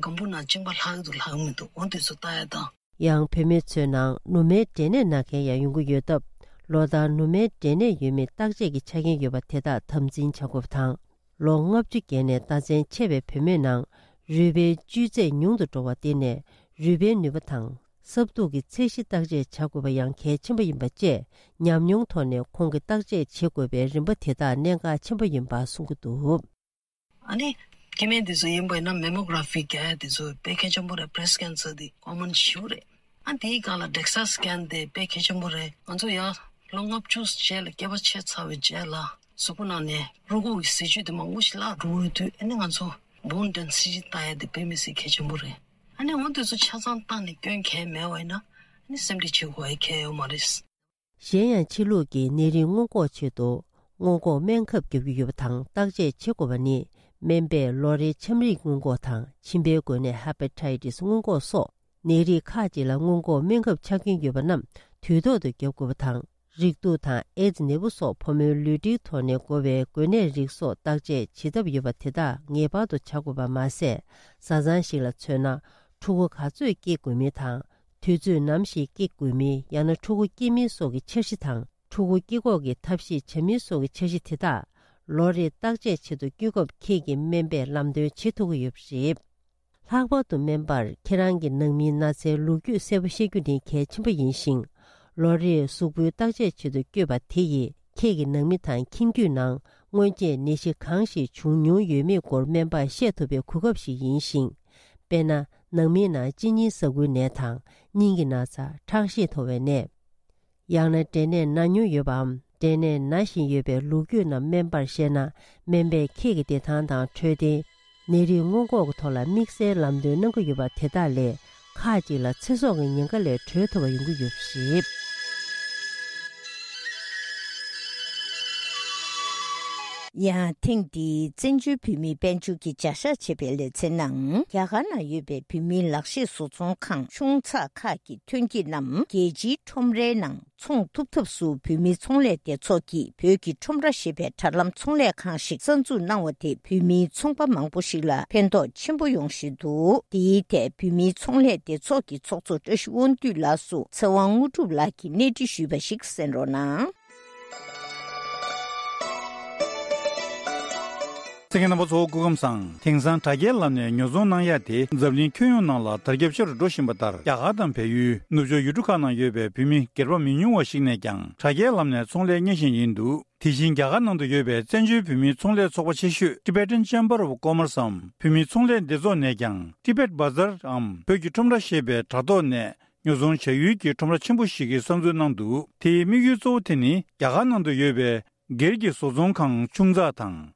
སྒམ་པོ་ནང་གཅིན་པ་ལྷག་གི་འདུག་ལྷག་གི་མི་འདུག་འོ་དེ་ཚོ་ལྟ་ཡ་དང་། ཡང་བུད་མེད་ཚོའི་ནང་ནུ་མའི་འབྲས་ནད་ན་མཁན་ཡང་ཡོང་གི་ཡོད་སྟབས། ལོ་ལྟར་ནུ་མའི་འབྲས་ནད་ཡོད་མེད་བརྟག་དཔྱད་ཀྱི་ཆ་རྐྱེན་ཡོད་པ་དེ་དག་དམ་འཛིན་བྱ་དགོས་པ་དང་། ལོ་ལྔ་བཅུ་བརྒལ་ནས་ཟླ་མཚན་ཆད་པའི་བུད་མེད་ནང་རུས་པའི་བཅོས་ཚད་ཉུང་དུ་འགྲོ་བ་དེ་ནས་རུས་པའི་ནུས་པ་དང་སྲབ་མཐུག་གི་ཚད་གཞི་བརྟག་དཔྱད་བྱ་དགོས་པ་ཡང་གལ་ཆེན་པོ་ཡིན་པ་བཅས་ཉམས་མྱོང་ཐོག་ནས་ཁོང་གིས་བརྟག་དཔྱད་བྱེད་དགོས་པའི་རིམ་པ་དེ་དག་གནད་འགག་ཆེན་པོ་ཡིན་པ་གསུང་གི་འདུག་ཨ་ནི་སྐྱེ་དམན་དེ་ཚོ་ཡིན་པ་ཡིན་ན་མེ་མོ་གྷ་ར་ཕི་རྒྱག་ཡ་དེ་ཚོ་དཔེ་གལ་ཆེན་པོ་རེད། བྷི་རེ་སི་ཊི་ཀེན་སར་དེ་ཀོ་མན་ཞེ་པོ་རེད། ཨ་དེའི་སྒང་ལ་ཌེག་སི་ཊ་སི་ཀེན་དེ་དཔེ་གལ་ཆེན་པོ་རེད། ང་ཚོ་ཡར་ལོ་ལྔ་བཅུ་རྗེས་ལ་སྐྱེས་པ་ཆད་ཚར་བའི་རྗེས་ལ་གཟུགས་པོ་ནང་ནས་རུས་ཁོག་གི་ཟས་བཅུད་དེ་མང་པོ་ཞིག་བརླག་འགྲོ་གི་ཡོད་དུས། ཨ་ནི་ང་ཚོ་བོན་ཌེན་སི་ཊི་ལྟ་ཡ་དེ་དཔེ་མི་སྲིད་གལ་ཆེན་པོ་རེད། ཨ་ནི་འོ་དེ་ཚོ་ཆ་ཚང་བཏང་ནས་སྐྱོན་གང་ཡང་མེད་པ་ཡིན་ན་ཨ་ནི་སེམས་ཁྲལ་བྱེད་དགོས་ཡ་གང་ཡང་ཡོད་མ་རེད། གཞན་ཡང་ཕྱི་ལུགས་ཀྱི་ནད་རིགས་སྔོན་འགོག་ཆེད་དུ་སྔོན་འགོག་སྨན་ཁབ་བརྒྱབ་ཀྱི་ཡོད་པ་དང་། བརྟག་དཔྱད་བྱེད་དགོས་པ་ནི་སྨན་པས་ལོ་རེའི་ཆམ་རིམས་སྔོན་འགོག་དང་། མཆིན་པའི་འགོས་ནད་ཧེ་པ་ཊའི་ཊི་སི་སྔོན་འགོག་སོགས་ནད་རིགས་ཁག་ཅིག་ལ་སྔོན་འགོག་སྨན་ཁབ་ཆ་རྐྱེན་ཡོད་པ་རྣམས་དུས་ཐོག་ཏུ་བརྒྱབ་དགོས་པ་དང་། རེག་དུག་དང་ཨེ་ཛི་ནད་འབུ་སོགས་ཕོ་མོའི་ལུས་འབྲེལ་ཐོག་ནས་འགོ་བའི་འགོས་ནད་རིགས་སོགས་བརྟག་དཔྱད་བྱེད་ཐབས་ཡོད་པ་དེ་དག་ངེས་པར་དུ་བྱ་དགོས་པ་མ་ཟད། བཟའ་ཚང་ཞིག་ལ་མཚོན་ན་ཕྲུ་གུ་ག་ཚོད་སྐྱེ་དགོས་མིན་དང་། དུས་ཚོད་ནམ་ཞིག་སྐྱེ་དགོས་མིན། ཡང་ན་ཕྲུ་གུ་སྐྱེ་མིན་སོགས་ཀྱི་འཆར་གཞི་དང་། ཕྲུ་གུ་སྐྱེ་འགོག་གི་ཐབས་ཤེས་བྱ་མིན་སོགས་ཀྱི་འཆར་གཞི་དེ་དག་ལོ་རེའི་བརྟག་དཔྱད་ཆེད་དུ་བསྐྱོད་སྐབས་ཁྱེད་ཀྱིས་སྨན་པས་ལམ་སྟོན་བྱེད་ཐུབ་ཀྱི་ཡོད་པ་རེད། ལྷག་པར་དུ་སྨན་པར་ཁྱེད་རང་གི་ནང་མིའི་ན་ཚའི་ལོ་རྒྱུས་གསལ་པོ་ཤེས་རྒྱུ་ནི་གལ་ཆེན་པོ་ཡིན་ཞིང་། ལོ་རེའི་གཟུགས་པོའི་བརྟག་དཔྱད་ཆེད་དུ་བསྐྱོད་པ་དེ་ཡིས་ཁྱེད་ཀྱི་ནང་མི་དང་ཁྱིམ་རྒྱུད་ནང་སྔོན་ཆད་ནད་གཞི་གང་ཞིག་བྱུང་མྱོང་ཡོད་མེད་སྐོར་སྨན་པར་བཤད་ཐུབ་པའི་གོ་སྐབས་ཤིག་ཡིན་ཞིང་། དཔེར་ན། ནང་མིའི་ནང་གཅིན་སྙི་ཟ་ཁུའི་ནད་དང་། སྙིང་གི་ན་ཚ། ཁྲག་ཤེད་མཐོ་བའི་ནད། ཡང་ན་འབྲས་ནད་ན་མྱོང་ཡོད་པའམ། འབྲས་ནད་ན་བཞིན་ཡོད་པའི་ལོ་རྒྱུས་རྣམས་སྨན་པར་བཤད་ན། སྨན་པས་ཁྱེད་ཀྱི་བདེ་ཐང་དང་འཕྲོད་བསྟེན། ནད་རིགས་སྔོན་འགོག་གི་ཐོག་ལ་དམིགས་བསལ་ལམ་སྟོན་གནང་གི་ཡོད་པ་དེ་དག་ལས་ཁག་ཅིག་ལ་ཚེ་སྲོག་གི་ཉེན་ཁ་ལས་གྲོལ་ཐུབ་པ་ཡོང་གི་ཡོད་པ་རེད། ཡང་ཐེངས་འདིའི་བཙན་བྱོལ་བོད་མིའི་དཔལ་འབྱོར་གྱི་བྱ་གཞག་ཅེས་པའི་ལེ་ཚན་ནང་། རྒྱ་གར་ནང་ཡོད་པའི་བོད་མིའི་ལག་ཤེས་བཟོ་ཚོང་ཁང་ཆུང་ཚགས་ཁག་གི་ཐོན་སྐྱེད་རྣམས་རྒྱལ་སྤྱིའི་ཁྲོམ་རའི་ནང་འཚོང་ཐུབ་ཐབས་སུ། བོད་མིའི་ཚོང་ལས་སྡེ་ཚོགས་ཀྱིས་བོད་ཀྱི་ཁྲོམ་ར་ཞེས་པའི་དྲ་ལམ་ཚོང་ལས་ཁང་ཞིག་གསར་འཛུགས་གནང་བ་དེ་བོད་མིའི་ཚོང་པ་མང་པོ་ཞིག་ལ་ཕན་ཐོགས་ཆེན་པོ་ཡོང་བཞིན་འདུག་དེའི་ཐད་བོད་མིའི་ཚོང་ལས་སྡེ་ཚོགས་ཀྱི་ཚོགས་གཙོ་བཀྲ་ཤིས་དབང་འདུས་ལགས་སུ་ཚེ་དབང་དངོས་གྲུབ་ལགས་ཀྱིས་གནས་འདྲི་ཞུས་པ་ཞིག་གསན་རོགས་གནང་། གསན་མཁན་རྣམ་པ་ཚོ་སྐུ་ཁམས་བཟང་། དེང་སང་དྲ་རྒྱའི་ལམ་ནས་ཉོ་ཚོང་གནང་ཡ་དེ་འཛམ་གླིང་ཁྱོན་ཡོངས་ནང་ལ་དར་ཁྱབ་ཆེ་རུ་འགྲོ་བཞིན་པ་ལྟར། རྒྱ་གར་དང་བལ་ཡུལ་ནུབ་ཕྱོགས་ཡུལ་གྲུ་ཁག་ནང་ཡོད་པའི་བོད་མི་སྒེར་པ་མི་ཉུང་བ་ཞིག་ནས་ཀྱང་དྲ་རྒྱའི་ལམ་ནས་ཚོང་ལས་གཉེར་བཞིན་ཡིན་འདུག་དེ་བཞིན་རྒྱ་གར་ནང་དུ་ཡོད་པའི་བཙན་བྱོལ་བོད་མིའི་ཚོང་ལས་ཚོགས་པ་ཆེ་ཤོས་Tibetan Chamber of Commerce་འམ་བོད་མིའི་ཚོང་ལས་སྡེ་ཚོགས་ནས་ཀྱང་Tibet Bazaar་འམ་བོད་ཀྱི་ཁྲོམ་ར་ཞེས་པའི་དྲ་ཐོག་ནས་ཉོ་ཚོང་བྱ་ཡུལ་གྱི་ཁྲོམ་ར་ཆེན་པོ་ཞིག་གི་གསར་འཛུགས་གནང་འདུག་དེའི་དམིགས་ཡུལ་གཙོ་བོ་དེ་ནི་རྒྱ་གར་ནང་དུ་ཡོད་པའི་སྒེར་གྱི་བཟོ་ཚོང་ཁང་ཆུང་ཙག་དང་།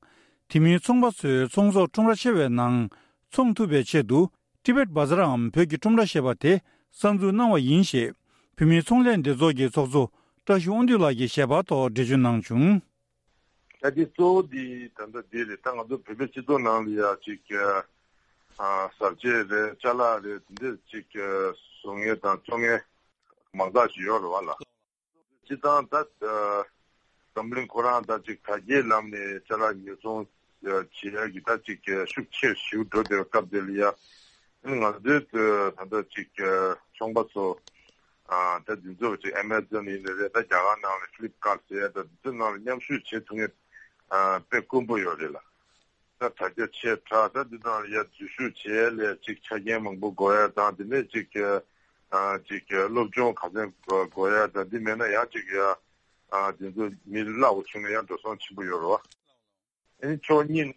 དེ་མིན་ཚོང་པ་ཚོས་ཚོང་ཟོག་ཁྲོམ་ར་ཆེ་བའི་ནང་ཚོང་ཐུབ་པའི་ཆེད་དུ་Tibet Bazaar་འམ་བོད་ཀྱི་ཁྲོམ་ར་ཞེས་པ་དེ་གསར་འཛུགས་གནང་བ་ཡིན་ཞེས་བོད་མིའི་ཚོང་ལས་སྡེ་ཚོགས་ཀྱི་ཚོགས་གཙོ་བཀྲ་ཤིས་དབང་འདུས་ལགས་ཀྱིས་ཞལ་པར་ཐོག་འགྲེལ་བརྗོད་གནང་བྱུང་། ད་འདི་གཙོ་བོ་འདི་ད་ལྟ་འདི་རེད། ད་ང་ཚོ་བོད་པའི་སྤྱི་ཚོགས་ནང་ལ་ཡ་ཅིག་ཨ་བཟའ་བཅའ་རེད། ཅ་ལག་རེད། འདི་འདྲ་ཅིག་བཟོ་མཁན་དང་བཙོང་མཁན་མང་དག་ཞིག་ཡོད་རེད་བ་ལ། སྤྱིར་བཏང་ད་ཨ་འཛམ་གླིང་ཁོ་རང་ད་ཅིག་དྲ་རྒྱའི་ལམ་ནས་ཅ་ལག་ཉོ་ཚོང་ཨ་བྱེད་ཡ་གི་ད་ཅིག་ཨ་ཤུགས་ཆེ་ཞེ་པོ་འགྲོ་བསྡད་པའི་སྐབས་དེ་ལ་ཡ། ཨ་ནི་ང་ཚོའི་ད་ལྟ་ཅིག་ཨ་ཚོང་པ་ཚོ་ཨ་ད་འདི་ཚོ་ཅིག་Amazon་ཡིན་ནའི་རེད། ད་རྒྱ་གར་ནང་ལ་Flipkart་ཟེར་ཡ་ད་འདི་ཚོའི་ནང་ལ་མཉམ་ཞུགས་བྱེད་ཐུབ་མཁན་ཨ་དཔེ་དཀོན་པོ་ཡོད་རེད་ལ། ད་དྲ་རྒྱ་ཆེ་དྲགས། ད་འདི་ནང་ལ་ཡ་འཛུལ་ཞུགས་བྱེད་ཡ་ལས་ཅིག་ཆ་རྐྱེན་མང་པོ་དགོས་ཡ་དང་། དེ་ནས་ཅིག་ཨ་ཅིག་སློབ་སྦྱོང་ག་ཚད་དགོས་ཡ་དང་། འདི་མེད་ན་ཡང་ཅིག་ཡ་ཨ་འདི་ཚོ་མི་གླ་འོ་ཆུང་ནས་ཡང་འགྲོ་སོང་ཆེན་པོ་ཡོད་རེད་བ། ཨ་ནི་ཕྱོགས་གཉིས་ནས་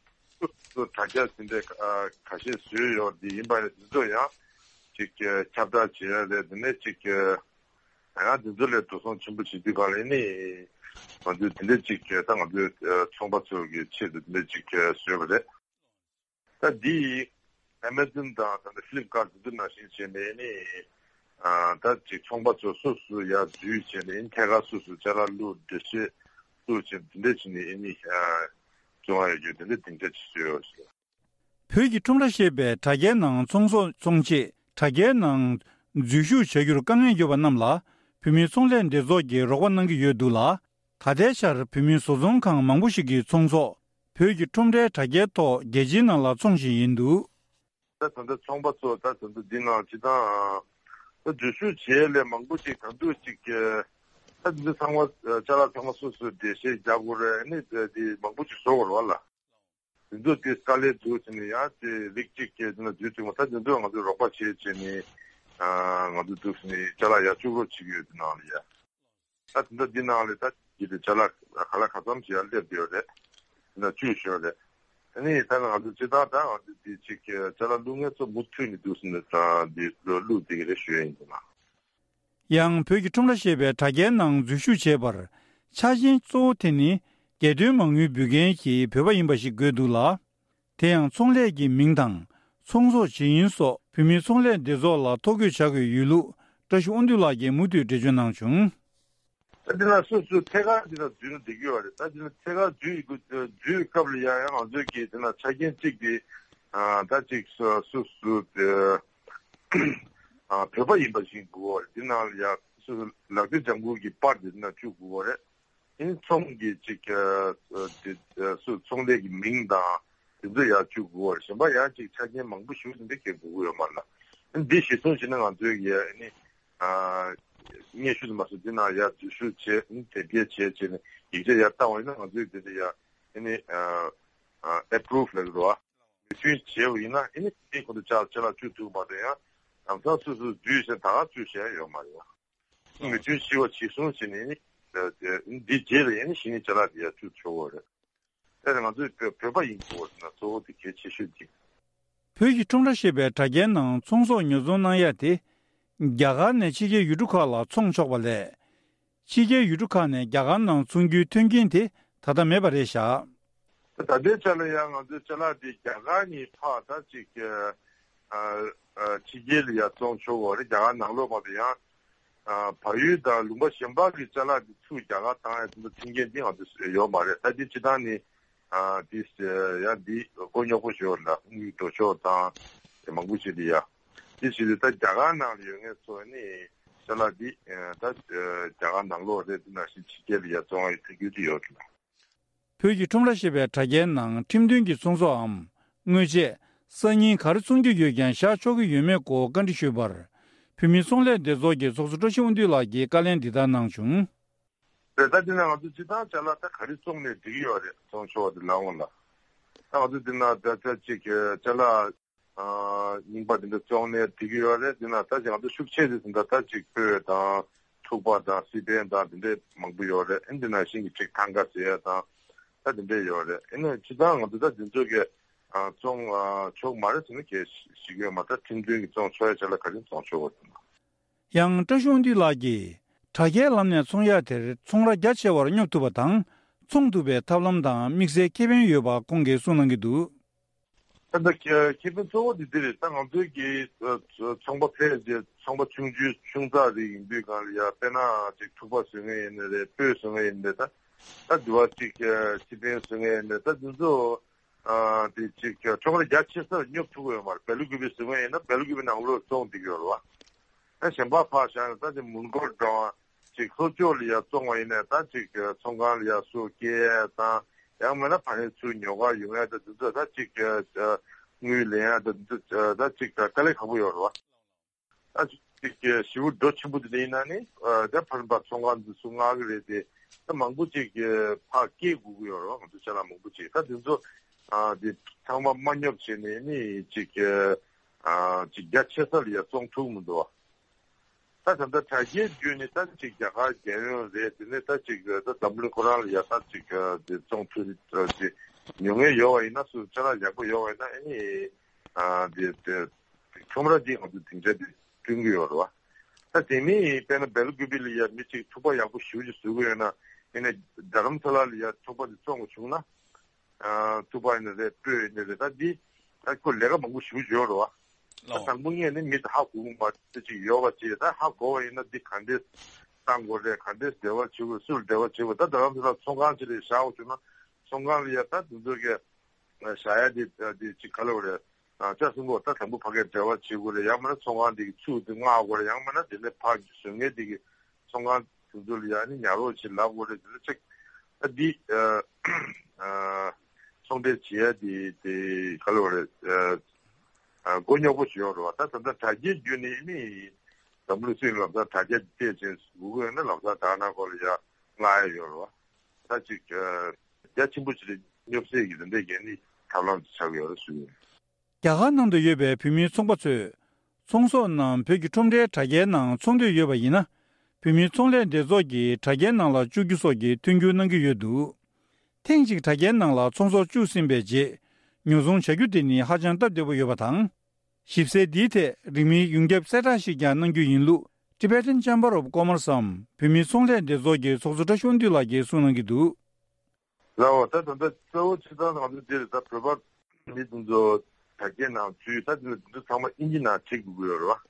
དྲ་རྒྱ་འདི་འདྲ་ཨ་ཁ་ཤས་བཟོས་ཡོད། འདི་ཡིན་པ་ཡིན་ན་འདི་ཚོ་ཡང་ཅིག་ཁྱབ་བསྒྲགས་བྱེད་ཡ་རེད། དེ་ནས་ཅིག་ཡང་འདི་ཚོ་ལས་འགྲོ་སོང་ཆེན་པོ་བྱེད་དུས་ག་ལ་ནི་ང་ཚོས་འདི་འདྲ་ཅིག་ད་ང་ཚོའི་ཚོང་པ་ཚོ་གི་ཆེད་དུ་འདི་འདྲ་ཅིག་བཟོས་པ་རེད། ད་འདི་Amazon་དང་ད་ལྟ་Flipkart་འདི་ཚོ་ནང་བཞིན་བྱས་ནས་ནི་ཨ་ད་ཅིག་ཚོང་པ་ཚོ་སོ་སོ་ཡར་འཛུལ་བྱས་ནས་ཐད་ཀར་སོ་སོ་ཅ་ལག་བླུགས། འགྲེལ་བཤད་བླུགས་བྱས་འདི་འདྲ་བྱས་ནས་ནི་ཨ་བཙོང་ཡ་ཡོད་རྒྱུ་འདི་འདྲ་འདི་འདྲ་ཅིག་བཟོས་ཡོད་ཟེར། བོད་ཀྱི་ཁྲོམ་ར་ཞེས་པའི་དྲ་རྒྱའི་ནང་ཚོང་ཟོག་བཙོང་ཆེད་དྲ་རྒྱའི་ནང་འཛུལ་ཞུགས་བྱ་རྒྱུར་དཀའ་ངལ་ཡོད་པ་རྣམས་ལ་བོད་མིའི་ཚོང་ལས་སྡེ་ཚོགས་ཀྱིས་རོགས་པ་གནང་གི་ཡོད་འདུག་ལ། ད་ལྟའི་ཆར་བོད་མིའི་བཟོ་ཚོང་ཁང་མང་པོ་ཞིག་གི་ཚོང་ཟོག་བོད་ཀྱི་ཁྲོམ་རའི་དྲ་རྒྱའི་ཐོག་རྒྱལ་སྤྱིའི་ནང་ལ་འཚོང་བཞིན་ཡིན་འདུག་ད་ད་ལྟ་ཚོང་པ་ཚོ་ད་ད་ལྟ་འདི་ནང་སྤྱིར་བཏང་ད་འཛུལ་ཞུགས་བྱེད་ལས་མང་པོ་ཅིག་ད་དུང་ཅིག་ད་འདི་ཚང་མ་ཅ་ལག་ཚང་མ་སོ་སོས་འགྲེལ་བཤད་རྒྱག་དགོས་རེད། ཨ་ནི་འདི་མང་པོ་ཅིག་བཟོ་དགོས་རེད་བ་ལ། དེ་ཚོ་དེ་དཀའ་ལས་འདུག་ཟེར་ནས་ཡང་དེ་རིགས་གཅིག་གིས་དེ་ན་འཛུལ་ཐུབ་མ། ད་དེ་ཚོ་ང་ཚོས་རོགས་པ་བྱེད་བྱས་ནས་ང་ཚོ་འདུག་ཟེར་ནས་ཅ་ལག་ཡར་བཅུག་རོགས་བྱེད་ཀྱི་ཡོད། དེ་ནང་ལ་ཡ་ད་དེ་འདྲ་འདི་ནང་ལ་ད་ཅི་དེ་ཅ་ལག་ག་ལ་ག་ཙམ་ཞིག་ཡར་སླེབས་བསྡད་ཡོད་རེད། དེ་ན་བཅུག་ཞོར་རེད། ཨ་ནི་ད་ང་ཚོ་སྤྱིར་བཏང་ད་ང་ཚོ་དེ་གཅིག་ཅ་ལག་བླུག་མཁན་ཚོ་མུ་མཐུད་ནས་འདུག་ཟེར་ནས་ད་འདི་བླུག་བསྡད་ཀྱི་རེད་ཞུ་ཡ་ཡིན་འདུག་ན། ཡང་བོད་ཀྱི་ཁྲོམ་ར་ཞེས་པའི་དྲ་རྒྱའི་ནང་འཛུལ་ཞུགས་བྱས་པར་ཆ་རྐྱེན་གཙོ་བོ་དེ་ནི་སྒེར་དོན་མ་དངུལ་འབུལ་མཁན་གྱི་བོད་པ་ཡིན་པ་ཞིག་དགོས་འདུག་ལ། དེ་ཡང་ཚོང་ལས་ཀྱི་མིང་དང་ཚོང་ཟོག་ཇི་ཡིན་སོགས་བོད་མིའི་ཚོང་ལས་སྡེ་ཚོགས་ལ་ཐོ་འགོད་བྱ་དགོས་ཡོད་ལུགས་བཀྲ་ཤིས་དབང་འདུས་ལགས་ཀྱིས་མུ་མཐུད་འགྲེལ་བརྗོད་གནང་བྱུང་། ད་འདི་ན་སོ་སོའི་ཐད་ཀར་འདི་ན་འཛུལ་ན་འགྲིག་གི་ཡོད་རེད། ད་འདི་ན་ཐད་ཀར་འཛུལ་ཡི་གུ་འཛུལ་བའི་སྐབས་ལ་ཡང་ཡང་ང་ཚོས་ཀྱི་དེ་ན་ཆ་རྐྱེན་གཅིག་དེ་ད་ཅིག་སོ་སོ་སོ་དེ་བོད་པ་ཡིན་པ་ཞིག་དགོས་རེད། འདི་ནང་ལ་ཡང་སོ་སོ་ལག་དེབ་ལྗང་ཁུ་གི་པར་དེ་འདི་ན་བཅུག་དགོས་རེད། དེ་ནི་ཚོང་གི་ཅིག་ཨ་ཨ་དེ་ཨ་སུ་ཚོང་ལས་ཀྱི་མིང་དང་དེ་ཚོ་ཡར་བཅུག་དགོས་པར་གཞན་པ་ཡང་ཅིག་ཆ་རྐྱེན་མང་པོ་ཞིག་འདི་གས་དགོས་ཀྱི་ཡོད་མ་རེད་ལ། འདི་གཞི་བཟུང་བྱས་ན་ང་ཚོའི་གི་ཨ་ནི་ཨ་སྙན་ཞུ་དུ་མ་སོང་འདི་ནང་ཡར་འཛུལ་ཞུགས་བྱས་དེབ་སྐྱེལ་བྱས་བྱས་ནས་ཡིག་ཆ་ཡར་བཏང་བ་ཡིན་ན་ང་ཚོའི་དེ་འདྲ་ཡར་ཨ་ནི་ཨ་ཨ་approve་ལབ་ཀྱི་རེད་བ། མོས་མཐུན་བྱས་པ་ཡིན་ན་ཨ་ནི་དེ་ཁོ་ཚོ་ཅ་ཅ་ལག་བཅུག་ཐུབ་མ་རེད། ཡང་ལམ་སང་སོ་སོ་འཛུལ་བྱས་ད་ག་བཅུག་བྱས་ཡོད་མ་རེད་བ། མོས་མཐུན་ཞུ་བ་ཇི་བཟུང་བྱས་ནས་ནི། འདི་རྗེས་ལ་ཡང་ནི་གཞི་ནས་ཅ་ལག་འདི་ཡར་བཅུག་ཆོག་གི་རེད། དེ་ནི་ང་ཚོས་བོད་བོད་པ་ཡིན་དགོས་ཟེར་ན་གཙོ་བོ་དེ་གལ་ཆེ་ཤོས་ཅིག་བོད་ཀྱི་ཁྲོམ་ར་ཞེས་པའི་དྲ་རྒྱའི་ནང་ཚོང་ཟོག་ཉོ་ཚོང་གནང་ཡ་དེ། རྒྱ་གར་ནས་ཕྱི་རྒྱལ་ཡུལ་གྲུ་ཁག་ལ་ཚོང་ཆོག་པ་ལས། ཕྱི་རྒྱལ་ཡུལ་གྲུ་ཁག་ནས་རྒྱ་གར་ནང་ཚོང་རྒྱུའི་མཐུན་རྐྱེན་དེ་ད་ལྟ་མེད་པ་རེད་བཞག་ད་ལྟའི་ཆ་ལ་ཡང་ང་ཚོའི་ཅ་ལག་དེ་རྒྱ་གར་ནས་ཕར་ད་ཅིག་ཨ་ཨ་ཕྱི་རྒྱལ་ལ་ཡར་བཙོང་ཆོག་གི་རེད། རྒྱ་གར་ནང་ལོགས་མ་གཏོགས་ཡང་ཨ་བལ་ཡུལ་དང་ལུང་པ་གཞན་པ་གི་ཅ་ལག་དེ་ཚུར་རྒྱ་གར་བཏང་ཡ་དེ་ཚོ་མཐུན་རྐྱེན་དེ་ང་ཚོ་ཡོད་མ་རེད། ད་དེ་སྤྱིར་བཏང་ནི་ཨ་དེ་ཡང་དེ་མགོ་རྙོག་པོ་ཞིག་ཡོད་རེད་ལ། དངུལ་འགྲོ་ཕྱོགས་དང་དེ་མང་པོ་ཞིག་དེ་ཡ་དེ་བྱེད་དུས་ད་རྒྱ་གར་ནང་ལ་ཡོད་མཁན་ཚོ་ནི་ཅ་ལག་དེ་ད་རྒྱ་གར་ནང་ལོགས་རེད། དེ་ནང་བཞིན་ཕྱི་རྒྱལ་ལ་ཡར་བཙོང་བའི་མཐུན་འགྱུར་དེ་ཡོད་རེད་ལ། བོད་ཀྱི་ཁྲོམ་ར་ཞེས་པའི་དྲ་རྒྱའི་ནང་ཁྲིམས་མཐུན་གྱི་ཚོང་ཟོག་འམ། དངོས་ཆས། སང་ཉིན་ག་རེ་བཙོང་རྒྱུ་ཡོད་ཀྱང་བཞག་ཆོག་གི་ཡོད་མེད་སྐོར་བཀའ་འདྲི་ཞུས་པར། བོད་མིའི་ཚོང་ལས་སྡེ་ཚོགས་ཀྱི་ཚོགས་གཙོ་བཀྲ་ཤིས་དབང་འདུས་ལགས་ཀྱིས་བཀའ་ལན་འདི་ལྟར་གནང་བྱུང་། རེད། ད་དེ་ནས་ང་ཚོ་སྤྱིར་བཏང་ཅ་ལག་ད་ག་རེ་བཙོང་ནས་འགྲིག་གི་ཡོད་རེད། བཙོང་ཆོག་པ་དེ་ལ་འོང་ལ། ད་ང་ཚོ་འདི་ན་ད་ལྟ་ཅིག་ཅ་ལག་རྙིང་པ་འདི་འདྲ་བཙོང་ནས་བསྡད་ཀྱི་ཡོད་རེད། འདི་ན་ད་ཅིག་ང་ཚོ་ཤུགས་ཆེ་དེ་ཟིན་ད་ད་ཅིག་སྤོས་དང་ཐུག་པ་དང་སི་པན་དང་འདི་འདྲ་མང་པོ་ཡོད་རེད། ཨ་འདི་ན་ཤིང་གི་ཅིག་ཐང་ག་ཟེར་ཡ་དང་ད་འདི་འདྲ་ཡོད་རེད། ཨ་ནི་སྤྱིར་བཏང་ང་ཚོ་ད་འདི་ཚོ་གི་བཙོང་ཆོག་མ་རེད་ཟེར་ན་གལ་ཞིག་ཡོད་མ་རེད། ཁྲིམས་མཐུན་གྱི་བཙོང་ཆོག་ཡ་ཅ་ལག་ག་རེ་བཙོང་ཆོག་པ་ཟེར་ན། ཡང་བཀྲ་ཤོང་འདུས་ལགས་ཀྱིས་དྲ་རྒྱའི་ལམ་ནས་ཚོང་ཡག་དེར་ཚོང་ར་རྒྱ་ཆེ་བར་སྙོབ་ཐུབ་པ་དང་ཚོང་ཐུབ་པའི་ཐབས་ལམ་དང་དམིགས་བསལ་ཁེ་ཕན་ཡོད་པ་ཁོང་གིས་གསུངས་གནང་གི་འདུག། ད་ལྟ་ཁེ་ཁེ་ཕན་གཙོ་བོ་དེ་འདི་རེད། ད་ང་ཚོའི་གི་ཚོང་པ་ཕལ་ཆེར་ཚོང་པ་ཆུང་ཆུང་ཆུང་ཙག་རིགས་ཡིན་དུས་གང་ལ་ཡ་དཔེར་ན་ཅིག་ཐུག་པ་བཟོ་མཁན་ཡིན་ནི་རེད། སྤོས་བཟོ་མཁན་ཡིན་ནི་རེད། ད་ད་དུ་བ་ཅིག་སི་པན་བཟོ་མཁན་ཡིན་ནི་རེད། ད་དེ་ཚོ་དེ་ཅིག་ཚོང་ར་རྒྱ་ཆེ་སར་སྙོབ་ཐུབ་ཀྱི་ཡོད་མ་རེད། བེ་ལུ་ཀུ་པི་བཟོ་མཁན་ཡིན་ན་བེ་ལུ་ཀུ་པི་ནང་ལོགས་བཙོང་བསྡད་ཀྱི་ཡོད་རེད་བ། ད་གཞན་པ་ཕར་བཞག་ནས་ད་ཅིག་མོན་གྷོ་འགྲོ་བ་ཅིག་ལྷོ་ཕྱོགས་ལ་ཡ་བཙོང་བ་ཡིན་ནའི་ད་ཅིག་ཚོང་ཁང་ལ་ཡ་སུ་སྐྱེལ་ཡས་དང་ཡང་མིན་ན་ཕ་ནས་ཚུར་ཉོ་གར་ཡོང་ཡས་ད་དེ་ཚོ་ད་ཅིག་དངུལ་ལེན་ཡས་ད་དེ་ཚོ་ད་ཅིག་དཀའ་ལས་ཁག་པོ་ཡོད་རེད་བ། ད་ཅིག་ཞེ་པོ་འགྲོ་ཆེན་པོ་དེ་འདྲ་ཡིན་ན་ནི་ད་ཕར་ཕར་ཚོང་ཁང་འདི་ཚུར་མངགས་གི་རེད་དེ། ད་མང་པོ་ཅིག་ཕར་སྐྱེལ་དགོས་ཀྱི་ཡོད་རེད་བ། ང་ཚོ་ཅ་ལག་མང་པོ་ཅིག་ད་དེ་ཚོ་དེ་ཚང་མ་མ་སྙོབ་བྱས་ནས་ནི་ཅིག་ཅིག་རྒྱ་ཆེ་ས་ལ་ཡ་བཙོང་ཐུབ་མི་འདུག་བ། ད་ད་ལྟ་དྲ་རྒྱའི་བརྒྱུད་ནས་ད་ཅིག་རྒྱ་གར་རྒྱལ་ཡོངས་རེད། དེ་ནས་ད་ཅིག་ད་འཛམ་བུ་གླིང་ཁོ་རང་ལ་ཡ་ད་ཅིག་དེ་བཙོང་ཐུབ་ཅིག་ཉོ་མཁན་ཡོད་པ་ཡིན་ན་སུ་ཅ་ལག་ཡག་པོ་ཡོད་པ་ཡིན་ན་ཨ་ནི་དེ་དེ་ཁྲོམ་ར་འདི་ང་ཚོ་སྡིངས་ཆ་དེ་བསྐྲུན་གྱི་ཡོད་རེད་བ། ད་དེ་མིན་དཔེར་ན་བེ་ལུ་ཀུ་པི་ལ་ཡ་མི་ཅིག་ཐུག་པ་ཡག་པོ་ཞེ་པོ་ཅིག་བཟོ་གི་ཡོད་ན་ཨ་ནི་རྡ་རམ་ས་ལ་ལ་ཡ་ཐུག་པ་དེ་བཙོང་དགོས་བྱུང་ན། ཐུག་པ་ཡིན་ནི་རེད། སྤོས་ཡིན་ནི་རེད། ད་འདི་ད་ཁོ་ལས་ཀ་མང་པོ་ཞེ་པོ་ཅིག་ཡོད་རེད་བ། ད་དང་པོ་ངས་ནི་མི་དེ་ཧ་གོ་གི་མ་རེད། ཅིག་ཡོད་པ་ཅིག་ད་ཧ་གོ་བ་ཡིན་ན་འདི་ག་འདྲས་བཏང་དགོས་རེད། ག་འདྲས་འབྲེལ་བ་བྱེད་དགོས། སུ་ལ་འབྲེལ་བ་བྱེད་དགོས། ད་རྡ་རམ་ས་ལ་ཚོང་ཁང་ཅིག་རེད་བཞག་པ་བྱུང་ན་ཚོང་ཁང་ལ་ཡ་ད་དེ་ཚོ་གི་བཞག་ཡ་དེ་དེ་ཅིག་ག་ལབ་རེད། ལྕགས་སྲིན་པོ་ད་དང་པོ་ཕ་གིར་འབྲེལ་བ་བྱེད་དགོས་རེད། ཡང་མིན་ན་ཚོང་ཁང་དེ་གི་ཚུར་དེ་མངགས་དགོས་རེད། ཡང་མིན་ན་དེ་ནས་ཕར་བཟོ་མཁན་དེ་གི་ཚོང་ཁང་དེ་ཚོ་ལ་ཡ་ནི་ཉར་རོགས་བྱེད་ལབ་དགོས་རེད། དེ་ཚོ་ཅིག་ད་འདི་ཚོང་འབྲེལ་བྱེད་ཡ་དེ་དེ་ག་ལབ་རེད། མགོ་རྙོག་པོ་ཞིག་ཡོད་རེད་བ། ད་ད་ལྟ་དྲ་རྒྱའི་བརྒྱུད་ནས་ནི་འཛམ་བུ་གླིང་སྤྱི་ཡོངས་ལམ་སང་དྲ་རྒྱ་བལྟས་ཚེ་དགོས་ཀྱི་ཡོད་ན་ལམ་སང་དྲ་ནང་སྐོར་ལ་ཡ་མངགས་ཡ་ཡོད་རེད་བ། ད་ཅིག་རྒྱ་ཆེན་པོ་ཞིག་རེད། སྙོབ་སའི་གི་དེ་འདྲའི་གལ་ནི་ཐབས་ལམ་ཞིག་ཆགས་ཀྱི་ཡོད་རེད་ཞུ་གི་ཡིན། རྒྱ་གར་ནང་དུ་ཡོད་པའི་བོད་མིའི་ཚོང་པ་ཚོས་ཚོང་ཟོག་རྣམས་བོད་ཀྱི་ཁྲོམ་རའི་དྲ་རྒྱའི་ནང་འཚོང་འདོད་ཡོད་པ་ཡིན་ན། བོད་མིའི་ཚོང་ལས་སྡེ་ཚོགས་ཀྱིས་དྲ་རྒྱའི་ནང་ལ་བཅུག་རྒྱུ་སོགས་ཀྱི་མཐུན་འགྱུར་གནང་གི་ཡོད་འདུག། ཐེངས་གཅིག་དྲ་རྒྱའི་ནང་ལ་ཚོང་ཟོག་བཅུག་ཟིན་པའི་རྗེས་ཉོ་ཚོང་བྱ་རྒྱུ་དེ་ནི་ཧ་ཅང་སྟབས་བདེ་པོ་ཡོད་པ་དང་། ཞིབ་གསལ་འདིའི་ཐད་རིང་མིན་ཡོངས་ཁྱབ་གསལ་བསྒྲགས་ཤིག་ཀྱང་གནང་རྒྱུ་ཡིན་ལུགས་Tibetan Chamber of Commerce་འམ་བོད་མིའི་ཚོང་ལས་སྡེ་ཚོགས་ཀྱི་ཚོགས་གཙོ་བཀྲ་ཤོག་འདུས་ལགས་ཀྱིས་གསུངས་གནང་གི་འདུག། ལའོ། ད་ད་ལྟ་གཙོ་བོ་ཆེ་ཚང་ང་ཚོ་འདིར་ད་བོད་པ་མི་དེ་ཚོ་དྲ་རྒྱའི་ནང་འཛུལ། ད་དེ་ཚོ་ཚང་མ་ཨིན་ཇི་ནང་བྲིས་དགོས་ཀྱི་ཡོད་རེད་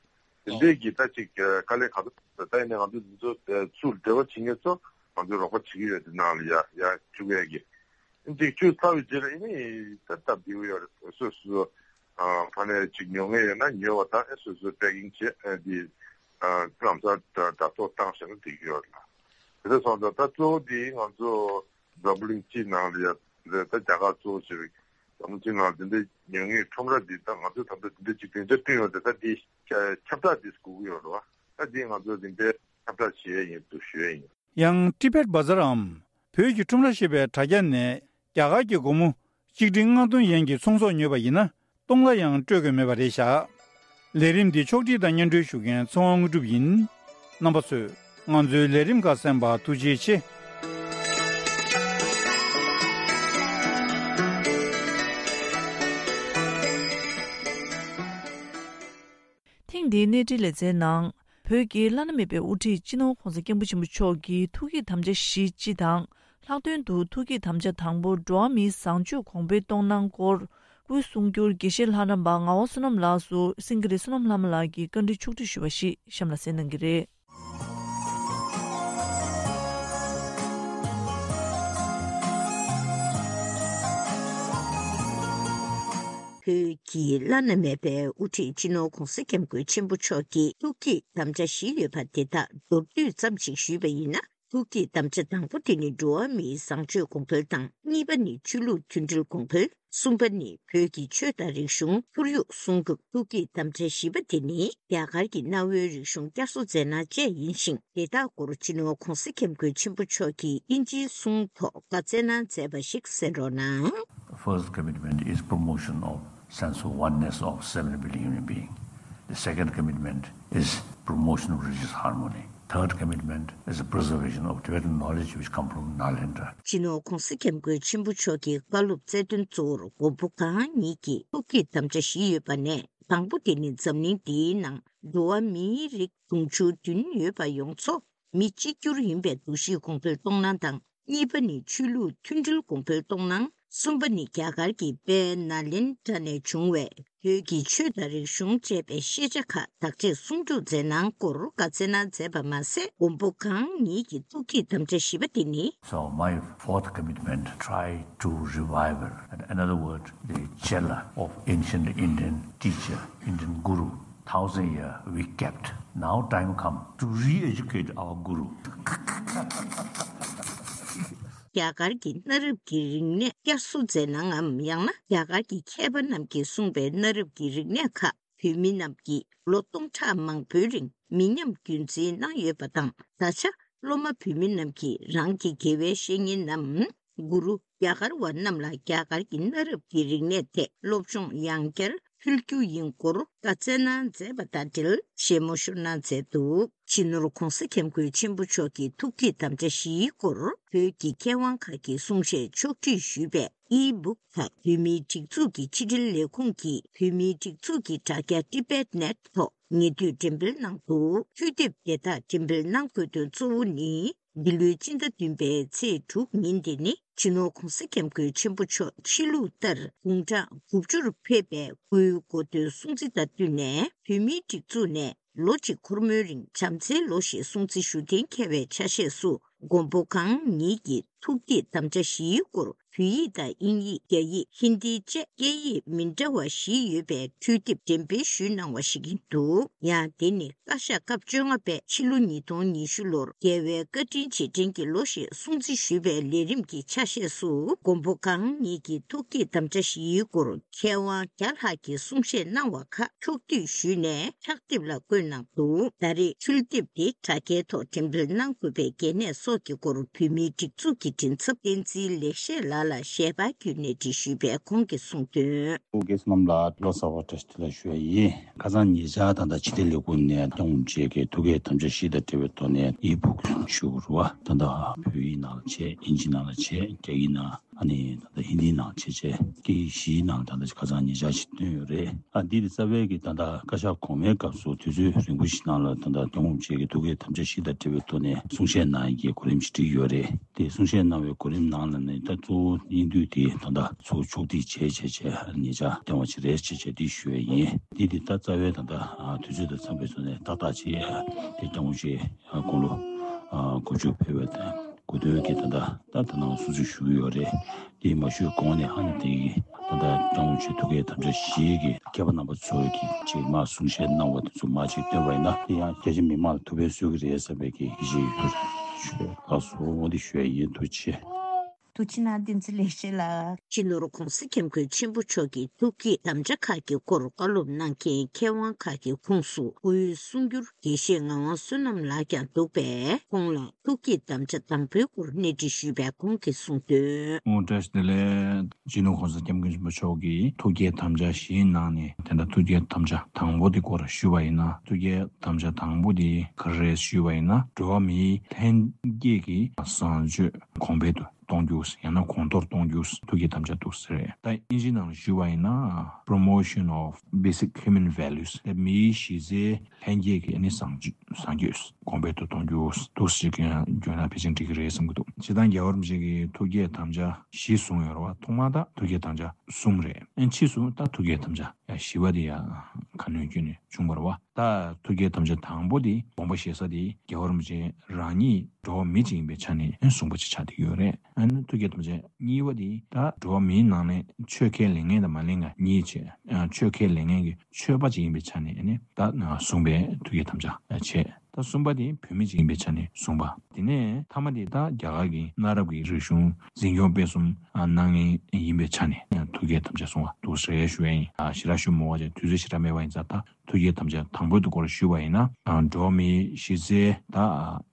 བ། དེ་འདྲས་ཀྱི་ད་ཅིག་དཀའ་ལས་ཁག་པོ་ད་ཡིན་ནའི་ང་ཚོ་དེ་ཚོ་ཚུར་འབྲེལ་བ་བྱེད་མཁན་ཚོ་ང་ཚོས་རོགས་པ་བྱེད་ཀྱི་ཡོད། དེ་ནང་ལ་ཡ་ཡ་བཅུག་ཡས་ཀྱི་ཨིན་ཅིག་བཅུག་ཚར་བའི་རྗེས་ལ་ཨིན་ནི་ད་སྟབས་བདེ་པོ་ཡོད་རེད། སོ་སོ་ཕ་ནས་ཅིག་ཉོ་མཁན་ཡོད་ན་ཉོས་པ་དང་ཨེ་སོ་སོ་པེ་ཀིང་བྱས་ཨེ་དེ་ལམ་སང་དྲ་ཐོག་བཏང་བཞག་ན་འགྲིག་གི་ཡོད་རེད། དེ་འདྲ་སོང་ཙང་ད་གཙོ་བོ་དེ་ང་ཚོ་འཛམ་བུ་གླིང་སྤྱིའི་ནང་ལ་ཡ་རེད། ད་རྒྱ་གར་གཙོ་བོ་བྱས་པའི་འཛམ་བུ་གླིང་སྤྱིའི་ནང་ལ་དེ་འདྲའི་ཉོ་མཁན་ཁྲོམ་ར་འདི་ད་ང་ཚོས་ད་ལྟ་དེ་འདྲ་ཅིག་སྡིངས་ཆ་བསྐྲུན་ཡོད་དེ་ད་འདི་ཁྱབ་བསྒྲགས་འདི་དགོས་ཀྱི་ཡོད་རེད་བ། ད་འདི་ང་ཚོ་རིམ་པས་ཁྱབ་བསྒྲགས་བྱེད་ཡས་ཡིན་འདུག་ཞུ་ཡས་ཡིན། ཡང་ཊི་བེཊ་བ་ཛར་འམ་བོད་ཀྱི་ཁྲོམ་ར་ཞེས་པའི་དྲ་རྒྱ་ནས་རྒྱ་གར་གྱི་སྒོར་མོ་གཅིག་ཁྲི་ལྔ་སྟོང་ཡན་གྱི་ཚོང་ཟོག་ཉོས་པ་ཡིན་ན་སྟོང་ལ་ཡང་སྤྲོད་དགོས་མེད་པ་རེད་བཞག། ལས་རིམ་འདི་ཕྱོགས་སྒྲིག་དང་སྙན་སྒྲོན་ཞུ་མཁན་ཚེ་དབང་དངོས་གྲུབ་ཡིན། རྣམ་པ་ཚོས་ང་ཚོའི་ལས་རིམ་ཁག་གསན་པར་ཐུགས་རྗེ་ཆེ། ཐེངས་འདིའི་གནས་འབྲེལ་ལེ་ཚན་ནང་། བོད་ཀྱི་བླ་ན་མེད་པའི་དབུ་ཁྲིད་སྤྱི་ནོར་༧གོང་ས་༧སྐྱབས་མགོན་ཆེན་པོ་མཆོག་གི་ཐུགས་བསྐྱེད་དམ་བཅའ་བཞི་སྤྱི་དང་། ལྷག་དོན་དུ་ཐུགས་བསྐྱེད་དམ་བཅའ་དང་པོ་འགྲོ་བ་མིའི་བཟང་སྤྱོད་གོང་འཕེལ་གཏོང་གནང་སྐོར། སྐུའི་གསུང་སྒྱུར་དགེ་བཤེས་ལྷ་རམས་པ་ངག་དབང་བསོད་ནམས་ལགས་སུ་སེང་གེ་རི་བསོད་ནམས་ལྷ་མོ་ལགས་ཀྱིས་བཀའ་འདྲི་ཕྱོགས་སྒྲིག་ཞུས་པ་ཞིག་གཤམ་ལ་གསན་གནང་གི་རེད། བོད་ཀྱི་བླ་ན་མེད་པའི་དབུ་ཁྲིད་སྤྱི་ནོར་༧གོང་ས་༧སྐྱབས་མགོན་ཆེན་པོ་མཆོག་གི་ཐུགས་བསྐྱེད་དམ་བཅའ་བཞི་ཡོད་པ་དེ་དག་མདོར་བསྡུས་ཙམ་ཞིག་ཞུས་པ་ཡིན་ན། ཐུགས་བསྐྱེད་དམ་བཅའ་དང་པོ་དེ་ནི་འགྲོ་བ་མིའི་བཟང་སྤྱོད་གོང་འཕེལ་དང་། གཉིས་པ་ནི་ཆོས་ལུགས་མཐུན་སྒྲིལ་གོང་འཕེལ། གསུམ་པ་ནི་བོད་ཀྱི་ཆོས་དང་རིག་གཞུང་ཁོར་ཡུག་སྲུང་སྐྱོབ། ཐུགས་བསྐྱེད་དམ་བཅའ་བཞི་པ་དེ་ནི་རྒྱ་གར་གྱི་གནའ་བོའི་རིག་གཞུང་བསྐྱར་གསོ་མཛད་སྟངས་བཅས་ཡིན་ཞིང་། དེ་དག་སྐོར་སྤྱི་ནོར་༧གོང་ས་༧སྐྱབས་མགོན་ཆེན་པོ་མཆོག་གིས་དབྱིན་ཇིའི་གསུང་ཐོག་བཀའ་སྩལ་གནང་མཛད་པ་ཞིག་གསན་རོགས་གནང་། First commitment is promotion of sense of oneness of seven billion human being. The second commitment is promotion of religious harmony. Third commitment is the preservation of Tibetan knowledge which come from Nalanda. སྤྱི་ནོར་༧གོང་ས་༧སྐྱབས་མགོན་ཆེན་པོ་མཆོག་གི་བཀའ་སློབ་སྩལ་དོན་གཙོ་བོར་མགོན་པོ་གང་ཉིད་ཀྱི་ཐུགས་བསྐྱེད་དམ་བཅའ་བཞི་ཡོད་པ་ནས། དང་པོ་དེ་ནི་འཛམ་གླིང་འདིའི་ནང་འགྲོ་བ་མིའི་རིགས་དུང་ཕྱུར་བདུན་ཡོད་པ་ཡོངས་རྫོགས་མི་གཅིག་གྱུར་ཡིན་པའི་འདུ་ཤེས་གོང་འཕེལ་གཏོང་གནང་དང་། གཉིས་པ་ནི་ཆོས་ལུགས་མཐུན་སྒྲིལ་གོང་འཕེལ་གཏོང་གནང་། གསུམ་པ་ནི་རྒྱ་གར་གྱི་དཔལ་ནཱ་ལེནྡྲ་ནས་བྱུང་བའི་བོད་ཀྱི་ཆོས་དང་རིག་གཞུང་བཅས་པའི་ཤེས་བྱ་ཁག་བདག་གཅེས་སྲུང་སྐྱོབ་མཛད་གནང་སྐོར་བཀའ་སྩལ་གནང་མཛད་པ་མ་ཟད། མགོན་པོ་གང་ཉིད་ཀྱི་ཐུགས་བསྐྱེད་དམ་བཅའ་བཞི་པ་དེ་ནི། So my fourth commitment, try to revival. In other words, the chela of ancient Indian teacher, Indian guru, thousand year we kept. Now time come to re-educate our guru. རྒྱ་གར་གྱི་གནའ་རབས་ཀྱི་རིག་གནས་བསྐྱར་གསོ་མཛད་གནང་ངམ། ཡང་ན་རྒྱ་གར་གྱི་མཁས་པ་རྣམས་ཀྱིས་གསུངས་པའི་གནའ་རབས་ཀྱི་རིག་གནས་ཁག་བོད་མི་རྣམས་ཀྱིས་ལོ་སྟོང་ཕྲག་མང་པོའི་རིང་མི་ཉམས་རྒྱུན་འཛིན་གནང་ཡོད་པ་དང་། ད་ཆ་སློབ་མ་བོད་མི་རྣམས་ཀྱིས་རང་གི་དགེ་བའི་བཤེས་གཉེན་ནམ་གུ་རུ་རྒྱ་གར་བ་རྣམས་ལ་རྒྱ་གར་གྱི་གནའ་རབས་ཀྱི་རིག་གནས་ཐད་སློབ་སྦྱོང་ཡང་བསྐྱར་ཕུལ་རྒྱུ་ཡིན་སྐོར་བཀའ་སྩལ་གནང་མཛད་པ་དང་འབྲེལ་བཞེས་མོལ་ཞུ་གནང་མཛད་འདུག་སྤྱི་ནོར་༧གོང་ས་༧སྐྱབས་མགོན་ཆེན་པོ་མཆོག་གི་ཐུགས་བསྐྱེད་དམ་བཅའ་བཞིའི་སྐོར་བོད་ཀྱི་མཁས་དབང་ཁག་གི་གསུང་བཤད་ཕྱོགས་སྒྲིག་ཞུས་པའི་ཨི་བུག་ཁག་བོད་མིའི་སྒྲིག་འཛུགས་ཀྱི་ཕྱི་དྲིལ་ལས་ཁུངས་ཀྱིས་བོད་མིའི་སྒྲིག་འཛུགས་ཀྱི་དྲ་རྒྱ་Tibet Net ཐོག་ཉེ་དུས་འགྲེམས་སྤེལ་གནང་འདུག་འཕྲུལ་དེབ་དེ་དག་འགྲེམས་སྤེལ་གནང་དགོས་དོན་གཙོ་བོ་ནི། འདི་ལོའི་སྤྱི་ཟླ་བདུན་པའི་ཚེས་དྲུག་ཉིན་དེ་ནི་སྤྱི་ནོར་༧གོང་ས་༧སྐྱབས་མགོན་ཆེན་པོ་མཆོག་ཕྱི་ལུགས་ལྟར་དགུང་གྲངས་དགུ་བཅུ་རུ་ཕེབས་པའི་སྐུའི་གོ་སྟོན་སྲུང་བརྩི་དང་བསྟུན་ནས་བོད་མིའི་སྒྲིག་འཛུགས་ནས་ལོ་གཅིག་འཁོར་མོའི་རིང་བྱམས་བརྩེའི་ལོ་ཞེས་སྲུང་བརྩི་ཞུ་གཏན་འཁེལ་བའི་ཆ་ཤས་སུ། མགོན་པོ་གང་ཉིད་ཀྱི་ཐུགས་བསྐྱེད་དམ་བཅའ་བཞིའི་སྐོར་བོད་ཡིག་དང་དབྱིན་ཡིག་རྒྱ་ཡིག་ཧིན་དི་བཅས་སྐད་ཡིག་མི་འདྲ་བ་བཞི་ཡོད་པའི་འཕྲུལ་དེབ་འགྲེམས་སྤེལ་ཞུས་གནང་བ་ཞིག་ཡིན་འདུག་ཡང་དེ་ནི་བཀའ་ཤག་སྐབས་བཅོ་ལྔ་པས་ཕྱི་ལོ་ཉིས་སྟོང་ཉི་ཤུ་ལོར་རྒྱལ་བའི་བཀའ་དྲིན་རྗེས་དྲན་གྱི་ལོ་ཞེས་སྲུང་བརྩི་ཞུས་པའི་ལས་རིམ་གྱི་ཆ་ཤས་སུ། མགོན་པོ་གང་ཉིད་ཀྱི་ཐུགས་བསྐྱེད་དམ་བཅའ་བཞིའི་སྐོར་མཁས་དབང་བརྒྱ་ལྷག་གིས་གསུང་བཤད་གནང་བ་ཁག་ཕྱོགས་བསྡུས་ཞུས་ནས་ཕྱག་དེབ་ལ་བཀོད་གནང་འདུག་ད་རེས་འཕྲུལ་དེབ་དེ་དྲ་རྒྱའི་ཐོག་འགྲེམས་སྤེལ་གནང་དགོས་པའི་གལ་གནད་སོགས་ཀྱི་སྐོར་བོད་མིའི་སྒྲིག་འཛུགས་ཀྱི་མགྲིན་ཚབ་བསྟན་འཛིན་ལེགས་བཤད་ལགས་ལ་ཞལ་པར་བརྒྱུད་ནས་བྲིས་ཞུས་པའི་ཁོང་གིས་གསུངས་དོན། ཨོ་རྒྱན་རྣམས་ལ་ལོ་གསར་བ་བཀྲ་ཤིས་བདེ་ལེགས་ཞུ་ཡ་ཡིན། ཁ་སང་ཉེ་ཆར་ད་ལྟ་ཕྱི་དྲིལ་ལས་ཁུངས་ནས་སྐྱབས་མགོན་རིན་པོ་ཆེ་གི་ཐུགས་བསྐྱེད་དམ་བཅའ་བཞི་དང་འབྲེལ་བའི་ཐོག་ནས་ཨི་བུག་ཞུ་དགོས་རེད་བ། ད་ལྟ་བོད་ཡིག་ནང་ལ་བྱས། དབྱིན་ཇི་ནང་ལ་བྱས། རྒྱ་ཡིག་ནང་། ཨ་ནི་ད་ལྟ་ཧིན་དིའི་ནང་བྱས་བྱས་སྐད་ཡིག་བཞིའི་ནང་ད་ལྟ་ཁ་སང་ཉེ་ཆར་ཞིག་བཏོན་ཡོད་རེད། ཨ་འདི་དེ་རྩ་བའི་གི་ད་ལྟ་བཀའ་ཤག་གོང་མའི་སྐབས་སུ་དུས་ཚོད་རིང་པོ་ཞིག་ནང་ལ་ད་ལྟ་སྐྱབས་མགོན་རིན་པོ་ཆེ་གི་ཐུགས་བསྐྱེད་དམ་བཅའ་བཞི་དང་འབྲེལ་བའི་ཐོག་ནས་གསུང་བཤད་གནང་ཡག་གི་གོ་རིམ་ཞིག་བསྒྲིགས་ཡོད་རེད། དེ་གསུང་བཤད་གནང་བའི་གོ་རིམ་ནང་ལ་ནི་ད་གཙོ་བོ་དབྱིན་སྡུད་དེ་ད་ལྟ་ཚུར་ཕྱོགས་སྒྲིག་བྱས་བྱས་བྱས་ཉེ་ཆར་བཏོན་པ་ཞིག་རེད་བྱས་བྱས་འདི་ཞུ་ཡས་ཡིན། འདི་དེ་ད་རྩ་བའི་ད་ལྟ་དུས་ཚོད་དང་འཚམས་པའི་ཐོག་ནས་ཏག་ཏག་ཅིག་དེ་སྐྱབས་མགོན་རིན་པོ་ཆེ་དགུང་ལོ་དགུ་བཅུ་ཕེབས་པའི་གོ་སྟོན་གྱི་ད་ལྟ་ད་ད་ནང་སྲུང་བརྩི་ཞུ་གི་ཡོད་རེད། དེ་མ་ཞུས་གོང་ནས་ཧ་ནི་དེ་གི་ད་ལྟ་སྐྱབས་མགོན་ཆེན་ཐུགས་བསྐྱེད་དམ་བཅའ་བཞི་གི་མཁས་པ་རྣམ་པ་ཚོས་ཀྱི་ཅིག་མར་གསུང་བཤད་གནང་བ་དེ་ཚོ་མར་ཅིག་བཏོན་པ་ཡིན་ན་དེ་ཡང་རྒྱ་ཆེ་མི་མང་ལ་ཐུགས་ཕན་གསོས་ཀྱི་རེད་བསམ་པའི་གི་ཡིད་ཆེས་ཡོད། ལགས་སོ། འོ་འདི་ཞུ་ཡ་ཡིན། ཐུགས་རྗེ་ཆེ། ཐུགས་རྗེ་གནང་། བསྟན་འཛིན་ལེགས་བཤད་ལགས། སྤྱི་ནོར་༧གོང་ས་༧སྐྱབས་མགོན་ཆེན་པོ་མཆོག་གི་ཐུགས་བསྐྱེད་དམ་བཅའ་ཁག་གི་སྐོར་བཀའ་སློབ་གནང་མཁན་མཁས་དབང་ཁག་གི་ཁོངས་སུ་སྐུའི་གསུང་སྒྱུར་དགེ་བཤེས་ངག་དབང་བསོད་ནམས་ལགས་ཀྱང་འདུག་པས། ཁོང་ལ་ཐུགས་བསྐྱེད་དམ་བཅའ་དང་པོའི་སྐོར་གནས་འདྲི་ཞུས་པས་ཁོང་གིས་གསུངས་དོན། ཨོ་བཀྲ་ཤིས་བདེ་ལེགས། སྤྱི་ནོར་༧གོང་ས་༧སྐྱབས་མགོན་ཆེན་པོ་མཆོག་གིས་ཐུགས་བསྐྱེད་དམ་བཅའ་བཞིའི་ནང་ནས་དེ་འདྲ་ཐུགས་བསྐྱེད་དམ་བཅའ་དང་པོ་དེ་སྐོར་ཞུས་པ་ཡིན་ན། ཐུགས་བསྐྱེད་དམ་བཅའ་དང་པོ་དེ་ག་རེ་རེད་ཞུས་པ་ཡིན་ན། འགྲོ་བ་མིའི་ལྷན་སྐྱེས་ཀྱི་བཟང་སྤྱོད་གོང་འཕེལ་དུ་གཏོང་རྒྱུ། ཡང་ན་གོང་མཐོར་གཏོང་རྒྱུ་ཐུགས་བསྐྱེད་དམ་བཅའ་འདུག་ཟེར་རེད། ད་དབྱིན་ཇིའི་ནང་ལ་ཞུས་པ་ཡིན་ན། Promotion of Basic Human Values། དེ་མིའི་གཞི་རྩའི་ལྷན་སྐྱེས་ཀྱི་ཨ་ནི་བཟང་སྤྱོད་བཟང་སྤྱོད་གོང་འཕེལ་དུ་གཏོང་རྒྱུ་འདུག་ཟེར་གྱི་ཡང་བརྗོད་ན་ཕལ་ཆེར་འགྲིག་གི་རེད་བསམ་གྱི་འདུག་སྤྱིར་བཏང་རྒྱལ་བ་རིན་པོ་ཆེ་གིས་ཐུགས་བསྐྱེད་དམ་བཅའ་བཞི་གསུངས་ཡོད་རེད་བ། ཐོག་མར་ད་ཐུགས་བསྐྱེད་དམ་བཅའ་གསུམ་རེད། ཨ་ནི་ཕྱིས་སུ་ད་ཐུགས་བསྐྱེད་དམ་བཅའ་བཞི་པ་དེ་ཡང་ཁ་སྣོན་བསྐྱོན་ནས་བྱུང་བ་རེད་བ། ད་ཐུགས་བསྐྱེད་དམ་བཅའ་དང་པོ་དེ་དགོངས་པ་བཞེས་ས་དེ་རྒྱལ་བ་རིན་པོ་ཆེ་རང་ཉིད་འགྲོ་བ་མི་གཅིག་ཡིན་པའི་ཆ་ནས་གསུངས་པ་ཅིག་ཆགས་བསྡད་ཡོད་རེད། ཨ་ནི་ཐུགས་བསྐྱེད་དམ་བཅའ་གཉིས་པ་དེ་ད་འགྲོ་བ་མིའི་ནང་ནས་ཆོས་ཁས་ལེན་མཁན་དང་མ་ལེན་མཁན་གཉིས་བྱས། ཆོས་ཁས་ལེན་མཁན་གྱི་ཆོས་པ་ཅིག་ཡིན་པའི་ཆ་ནས་ཨ་ནི་ད་གསུངས་པའི་ཐུགས་བསྐྱེད་དམ་བཅའ་བྱས། ད་གསུམ་པ་དེ་བོད་མི་ཅིག་ཡིན་པའི་ཆ་ནས་གསུངས་པ། དེ་ནས་མཐའ་མ་དེ་ད་རྒྱ་གར་གྱི་གནའ་རབས་ཀྱི་རིག་གཞུང་འཛིན་སྐྱོང་སྤེལ་གསུམ་གནང་མཁན་ཡིན་པའི་ཆ་ནས་ཐུགས་བསྐྱེད་དམ་བཅའ་གསུང་བ་འདུག་ཟེར་ཞུ་ཡ་ཡིན། ཞེ་དྲག་ཞུ་མི་དགོས་པ་བྱས། དུས་ཚོད་ཞེ་དྲག་མེད་པ་ཡིན་ཙང་ད་ཐུགས་བསྐྱེད་དམ་བཅའ་དང་པོའི་དུས་སྐོར་ཞུས་པ་ཡིན་ན། འགྲོ་བ་མིའི་གཞི་རྩའི་ད་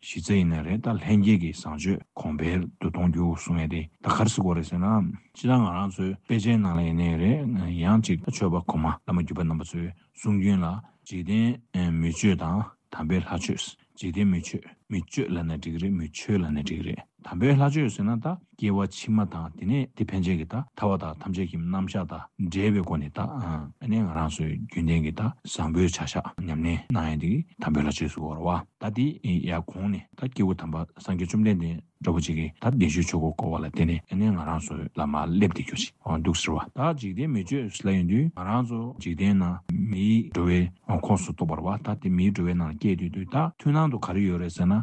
གཞི་རྩ་ཡིན་ན་རེད། ད་ལྷན་སྐྱེས་ཀྱི་བཟང་སྤྱོད་གོང་འཕེལ་དུ་གཏོང་རྒྱུ་གསུང་ཡ་དེ་ད་ག་རེ་ཟེར་དགོས་རེད་ཟེར་ན། སྤྱིར་བཏང་ང་རང་ཚོའི་དཔེ་ཆའི་ནང་ལ་ཡིན་ནའི་རེད། ཡང་ཅིག་ད་ཆོས་པ་གོང་མ་བླ་མ་བརྒྱུད་པ་རྣམ་པ་ཚོའི་གསུང་རྒྱུན་ལ་འཇིག་རྟེན་མི་སྤྱོད་དང་དམ་པའི་ལྷ་ཆོས། འཇིག་རྟེན་མི་སྤྱོད། མི་སྤྱོད་ལབ་ན་འགྲིག་གི་རེད། མི་སྤྱོད་ལབ་ན་འགྲིག་གི་རེད། དམ་པའི་ལྷ་ཆོས་ཟེར་ན་ད་སྐྱེ་བ་ཕྱི་མ་དང་དེ་ནས་དེ་ཕན་ཆད་ཀྱི་ད་ཐར་པ་དང་ཐམས་ཅད་མཁྱེན་པའི་རྣམ་གཞག་དང་འབྲེལ་བའི་སྒོ་ནས་ད་ཨ་ནི་ང་རང་ཚོའི་རྒྱུན་ལྡན་གྱི་ད་བཟང་པོའི་བྱ་གཞག་ཉམས་ལེན་གནང་ཡ་དེ་དམ་པའི་ལྷ་ཆོས་ཟེར་གྱི་ཡོད་རེད་བ། ད་དེ་ཡར་གོང་ནས་ད་སྐྱེས་བུ་དམ་པ་སངས་རྒྱས་བཅོམ་ལྡན་འདས་འདྲ་པོ་ཅིག་གིས་ད་བདེན་བཞིའི་ཆོས་འཁོར་བསྐོར་བ་ལ་བརྟེན་ནས་ཨ་ནི་ང་རང་ཚོ་ལ་མར་སླེབས་བསྡད་རྒྱུ་ཞིག་འདུག་ཟེར་བ། ད་འཇིག་རྟེན་མི་སྤྱོད་ལབ་ཡོང་དུས་ང་རང་ཚོ་འཇིག་རྟེན་ནང་མིའི་འགྲོ་བའི་ཁོངས་སུ་གཏོགས་པ་རེད་བ། ད་དེ་མིའི་འགྲོ་བའི་ནང་སྐྱེས་དུས་དུས་ད་མཐུན་སྣང་དུ་ག་རེ་ཡོད་རེད་ཟེར་ན།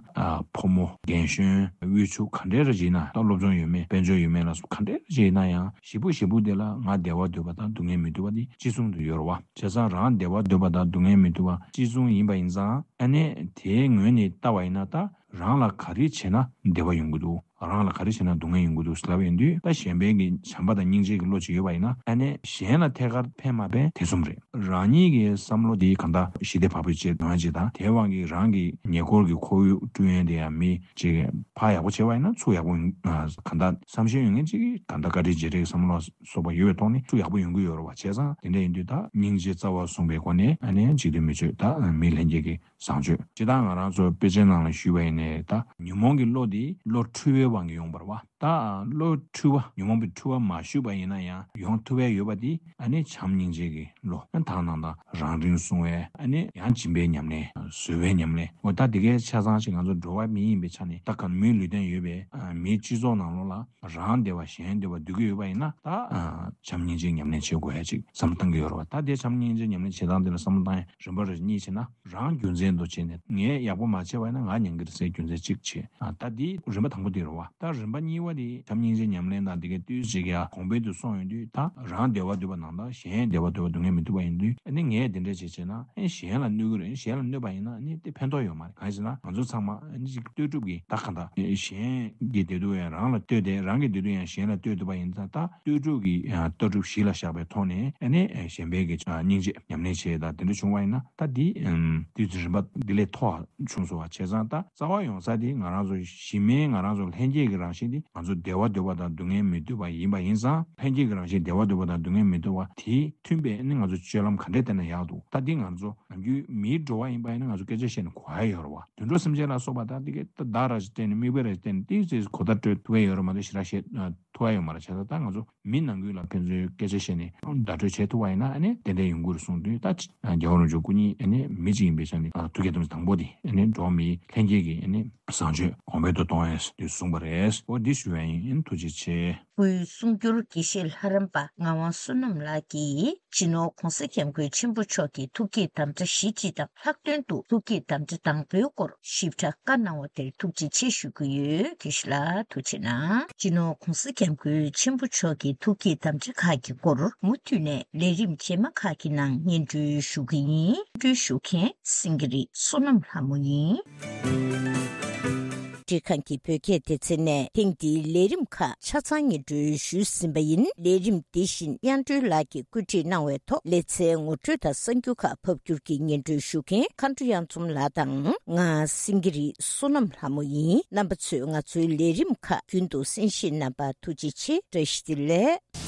ཕོ་མོ་རྒན་གཞོན་དབུལ་ཕྱུག་ག་འདྲས་རེ་བྱས་ན། ད་སློབ་སྦྱོང་ཡོད་མེད་དཔལ་འབྱོར་ཡོད་མེད་ལ་སོགས་ག་འདྲས་རེ་བྱས་ན་ཡང་གཞིས་སྤོ་གཞིས་སྤོ་དེ་ལ་ང་བདེ་བ་འདོད་པ་དང་སྡུག་བསྔལ་མི་འདོད་པ་དེ་གཅིག་མཚུངས་དུ་ཡོད་རེད་བ། བྱས་ཙང་རང་བདེ་བ་འདོད་པ་དང་སྡུག་བསྔལ་མི་འདོད་པ་གཅིག་མཚུངས་ཡིན་པ་ཡིན་ཙང་། ཨ་ནི་དེའི་ངོས་ནས་ལྟ་བ་ཡིན་ན་ད། རང་ལ་ག་རེ་བྱས་ན་བདེ་བ་ཡོང་གི་འདུག་རང་ལ་ག་རེ་བྱས་ན་སྡུག་བསྔལ་ཡོང་གི་འདུག་ཟེར་ལབ་ཡོང་དུས། ད་གཞན་ཕན་གྱི་བྱམས་པ་དང་སྙིང་རྗེ་གི་བློ་ཅིག་ཡོད་པ་ཡིན་ན། ཨ་ནི་གཞན་ལ་ཐད་ཀར་ཕན་མ་ཕན་དེ་གསུམ་རེད། རང་ཉིད་ཀྱི་བསམ་བློ་དེ་གང་ལྟར་ཞི་བདེ་བག་ཕེབས་བྱེད་ཡོང་ཡ་ཅིག་དང་། དེའི་དབང་གིས་རང་གི་ཉེ་འཁོར་གྱི་ཁོར་ཡུག་བསྐྲུན་ཡ་དེ་ཡང་མི་ཅིག་ཕར་ཡག་པོ་བྱས་པ་ཡིན་ན་ཚུར་ཡག་པོ་ཡོང་། གང་ལྟར་བསམ་ཤེས་ཡོད་མཁན་ཅིག་གིས་གང་ལྟར་བཀའ་དྲིན་རྗེས་དྲན་གྱི་བསམ་བློ་སོགས་པ་ཡོད་པའི་ཐོག་ནས་ཚུར་ཡག་པོ་ཡོང་གི་ཡོད་རེད་བ། བྱས་ཙང་དེ་འདྲ་ཡིན་དུས་ད་སྙིང་རྗེ་རྩ་བ་བཟུང་བའི་སྒོ་ནས་ཨ་ནི་འཇིག་རྟེན་མི་སྤྱོད་ད་མི་ལྷན་སྐྱེས་ཀྱི་བཟང་སྤྱོད། སྤྱིར་བཏང་ང་རང་ཚོ་དཔེ་ཆའི་ནང་ལ་ཞུས་པ་ཡིན་ནའི་ད་ཉོན་མོངས་ཀྱི་བློ་དེ་བློ་འཁྲུལ་བའི་དབང་གིས་ཡོང་བ་རེད་བ། ད་བློ་འཁྲུལ་བ་ཉོན་མོངས་པའི་འཁྲུལ་བ་མ་ཞུགས་པ་ཡིན་ན་ཡང་ཡོང་ཐུབ་པའི་ཡོད་པ་དེ་ཨ་ནི་བྱམས་སྙིང་རྗེ་གི་བློ། ཨ་ནི་དག་སྣང་དང་རང་དབྱིངས་བསྲུང་བའི། ཨ་ནི་ཡང་སྦྱིན་པའི་ཉམས་ལེན། བཟོད་པའི་ཉམས་ལེན། འོ་ད་དེ་གའི་ཆ་ཚང་ཞིག་ང་ཚོ་འགྲོ་བ་མི་ཡིན་པའི་ཆ་ནས་ད་གང་མིའི་ལུས་རྟེན་ཡོད་པའི་མིའི་སྤྱི་ཚོགས་ནང་ལོགས་ལ། རང་བདེ་བ་གཞན་བདེ་བ་འདོད་ཀྱི་ཡོད་པ་ཡིན་ན། ད་བྱམས་སྙིང་རྗེའི་ཉམས་ལེན་བྱེད་དགོས་ཡ་ཅིག་བསམ་བློ་བཏང་གི་ཡོད་རེད་བ། ད་དེ་བྱམས་སྙིང་རྗེའི་ཉམས་ལེན་བྱེད་སྟངས་དེ་ལ་བསམ་བློ་བཏང་ཡ་རིམ་པ་རེ་གཉིས་བྱས་ན། རང་རྒྱུ་མཚན་དུ་བྱས་ནས་ངས་ཡག་པོ་མ་བྱས་པ་ཡིན་ན་ང་མྱང་གི་རེད་ཟེར་རྒྱུ་མཚན་གཅིག་བྱས། ད་དེ་རིམ་པ་དང་པོ་དེ་རེད་བ། ད་རིམ་པ་གཉིས་པ་དེ་བྱམས་སྙིང་རྗེའི་ཉམས་ལེན་དང་དེ་གའི་ལྟོས་ཅིག་ཡ་གོང་འཕེལ་དུ་སོང་ཡོང་དུས། ད་རང་བདེ་བ་འདོད་པ་ནང་ལྟར་གཞན་བདེ་བ་འདོད་པ་སྡུག་བསྔལ་མི་འདོད་པ་ཡིན་དུས། ཨ་ནི་ངས་དེ་འདྲ་བྱས་བྱས་ན་ཨ་ནི་གཞན་ལ་གནོད་ཀྱི་རེད། གཞན་ལ་གནོད་པ་ཡིན་ན་ཨ་ནི་དེ་ཕན་ཐོགས་ཡོད་མ་རེད། གང་ཡིན་ཟེར་ན་ང་ཚོ་ཚང་མ་ཨ་ནི་ཅིག་ལྟོས་གྲུབ་ཀྱི་ད་གང་ལྟར་གཞན་གྱི་བདེ་སྡུག་ཡང་རང་ལ་ལྟོས་ཏེ། རང་གི་བདེ་སྡུག་ཡང་གཞན་ལ་ལྟོས་ཐུབ་པ་ཡིན་ཙང་། ད་ལྟོས་གྲུབ་ཀྱི་ལྟ་གྲུབ་གཞི་ལ་བཞག་པའི་ཐོག་ནས་ཨ་ནི་གཞན་ཕན་གྱི་སྙིང་རྗེ་ཉམས་ལེན་བྱེད་ཡ་དང་དེ་འདྲ་བྱུང་བ་ཡིན་ན། ད་འདི་དུས་ཚོད་རིམ་པ་འདི་ལས་མཐོ་བ་བྱུང་སོང་བ། བྱས་ཙང་ད་རྩ་བ་ཡོང་ས་དེ་ང་རང་ཚོ་གཞི་མའི་ང་རང་ཚོ་ལྷན་སྐྱེས་ཀྱི་རང་བཞིན་དེ་ང་ཚོ་བདེ་བ་འདོད་པ་དང་སྡུག་བསྔལ་མི་འདོད་པ་ཡིན་པ་ཡིན་ཙང་། ལྷན་སྐྱེས་ཀྱི་རང་བཞིན་བདེ་བ་འདོད་པ་དང་སྡུག་བསྔལ་མི་འདོད་པ་དེ་མཐུན་པའི་ཨ་ནི་ང་ཚོ་སྤྱོད་ལམ་ག་འདྲས་བསྟེན་ན་ཡག་འདུག་ད་འདི་ང་ཚོ་ནམ་རྒྱུན་མིའི་འགྲོ་བ་ཡིན་པ་ཡིན་ན་ང་ཚོ་སྐད་ཆ་བཤད་ནས་གོ་ཡ་ཡོད་རེད་བ། དུད་འགྲོ་སེམས་ཅན་ལ་སོགས་པ་དང་དེ་གའི་ད་བརྡ་ར་ཞིག་བསྟན་ནས་མིག་དཔེ་ར་ཞིག་བསྟན་ནས་ཏོག་ཙམ་གོ་བརྡ་སྤྲོད་ཐུབ་ཡ་ཡོད་རེད་མ་གཏོགས་ཞེ་དྲག་བཤད་ཐུབ་ཡ་ཡོད་མ་རེད། བྱས་ཙང་ད་ང་ཚོ་མི་ནང་ཁུལ་ལ་ཕན་ཚུན་སྐད་ཆ་བཤད་ནས་བརྡ་སྤྲོད་བྱེད་ཐུབ་པ་ཡིན་ན་ཨ་ནི་ཏན་ཏན་ཡོང་གི་རེད་གསུངས་དུས། ད་རྒྱལ་བ་རིན་པོ་ཆེ་སྐུ་ཉིད་ཨ་ནི་མི་གཅིག་ཡིན་པའི་ཆ་ནས་ཐུགས་བསྐྱེད་དམ་བཅའ་དང་པོ་དེ་ཨ་ནི་འགྲོ་བ་མིའི་ལྷན་སྐྱེས་ཀྱི་ཨ་ནི་བཟང་སྤྱོད་གོང་འཕེལ་དུ་གཏོང་ཡས་དེ་གསུངས་པ་རེད། འོ་འདི་ཞུ་བ་ཡིན། ཐུགས་རྗེ་ཆེ། སྐུའི་གསུང་སྒྱུར་དགེ་བཤེས་ལྷ་རམས་པ་ངག་དབང་བསོད་ནམས་ལགས་ཀྱིས་སྤྱི་ནོར་༧གོང་ས་༧སྐྱབས་མགོན་ཆེན་པོ་མཆོག་གི་ཐུགས་བསྐྱེད་དམ་བཅའ་བཞི་སྤྱི་དང་ལྷག་དོན་དུ་ཐུགས་བསྐྱེད་དམ་བཅའ་དང་པོའི་སྐོར་ཞིབ་ཕྲ་བཀའ་གནང་བ་དེར་ཐུགས་རྗེ་ཆེ་ཞུ་གི་ཡོད། དགེ་བཤེས་ལགས་ཐུགས་རྗེ་གནང་། སྤྱི་ནོར་༧གོང་ས་༧སྐྱབས་མགོན་ཆེན་པོ་མཆོག་གི་ཐུགས་བསྐྱེད་དམ་བཅའ་ཁག་གི་སྐོར་མུ་མཐུད་ནས་ལས་རིམ་རྗེས་མ་ཁག་གི་ནང་སྙན་སྒྲོན་ཞུ་གི་ཡིན། སྙན་སྒྲོན་ཞུ་མཁན་སེང་གེ་རི་བསོད་ནམས་ལྷ་མོ་ཡིན། འབྲི་ཁང་གི་བོད་སྐད་སྡེ་ཚན་ནས་ཐེངས་འདིའི་ལས་རིམ་ཁག་ཆ་ཚང་སྙན་སྒྲོན་ཞུས་ཟིན་པ་ཡིན། ལས་རིམ་འདི་བཞིན་དབྱངས་སྒྲོན་ལགས་ཀྱིས་བཀོད་སྒྲིག་གནང་བའི་ཐོག་ལེ་ཚན་ངོ་སྤྲོད་དང་གསར་འགྱུར་ཁག་ཕབ་སྒྱུར་གྱིས་སྙན་སྒྲོན་ཞུ་མཁན་མཁའ་འགྲོ་གཡང་འཛོམས་ལགས་དང་ང་སེང་གེ་རི་བསོད་ནམས་ལྷ་མོ་ཡིན། རྣམ་པ་ཚོས་ང་ཚོའི་ལས་རིམ་ཁག་རྒྱུན་དུ་གསན་བཞེས་གནང་བར་ཐུགས་རྗེ་ཆེ། བཀྲ་ཤིས་བདེ་ལེགས།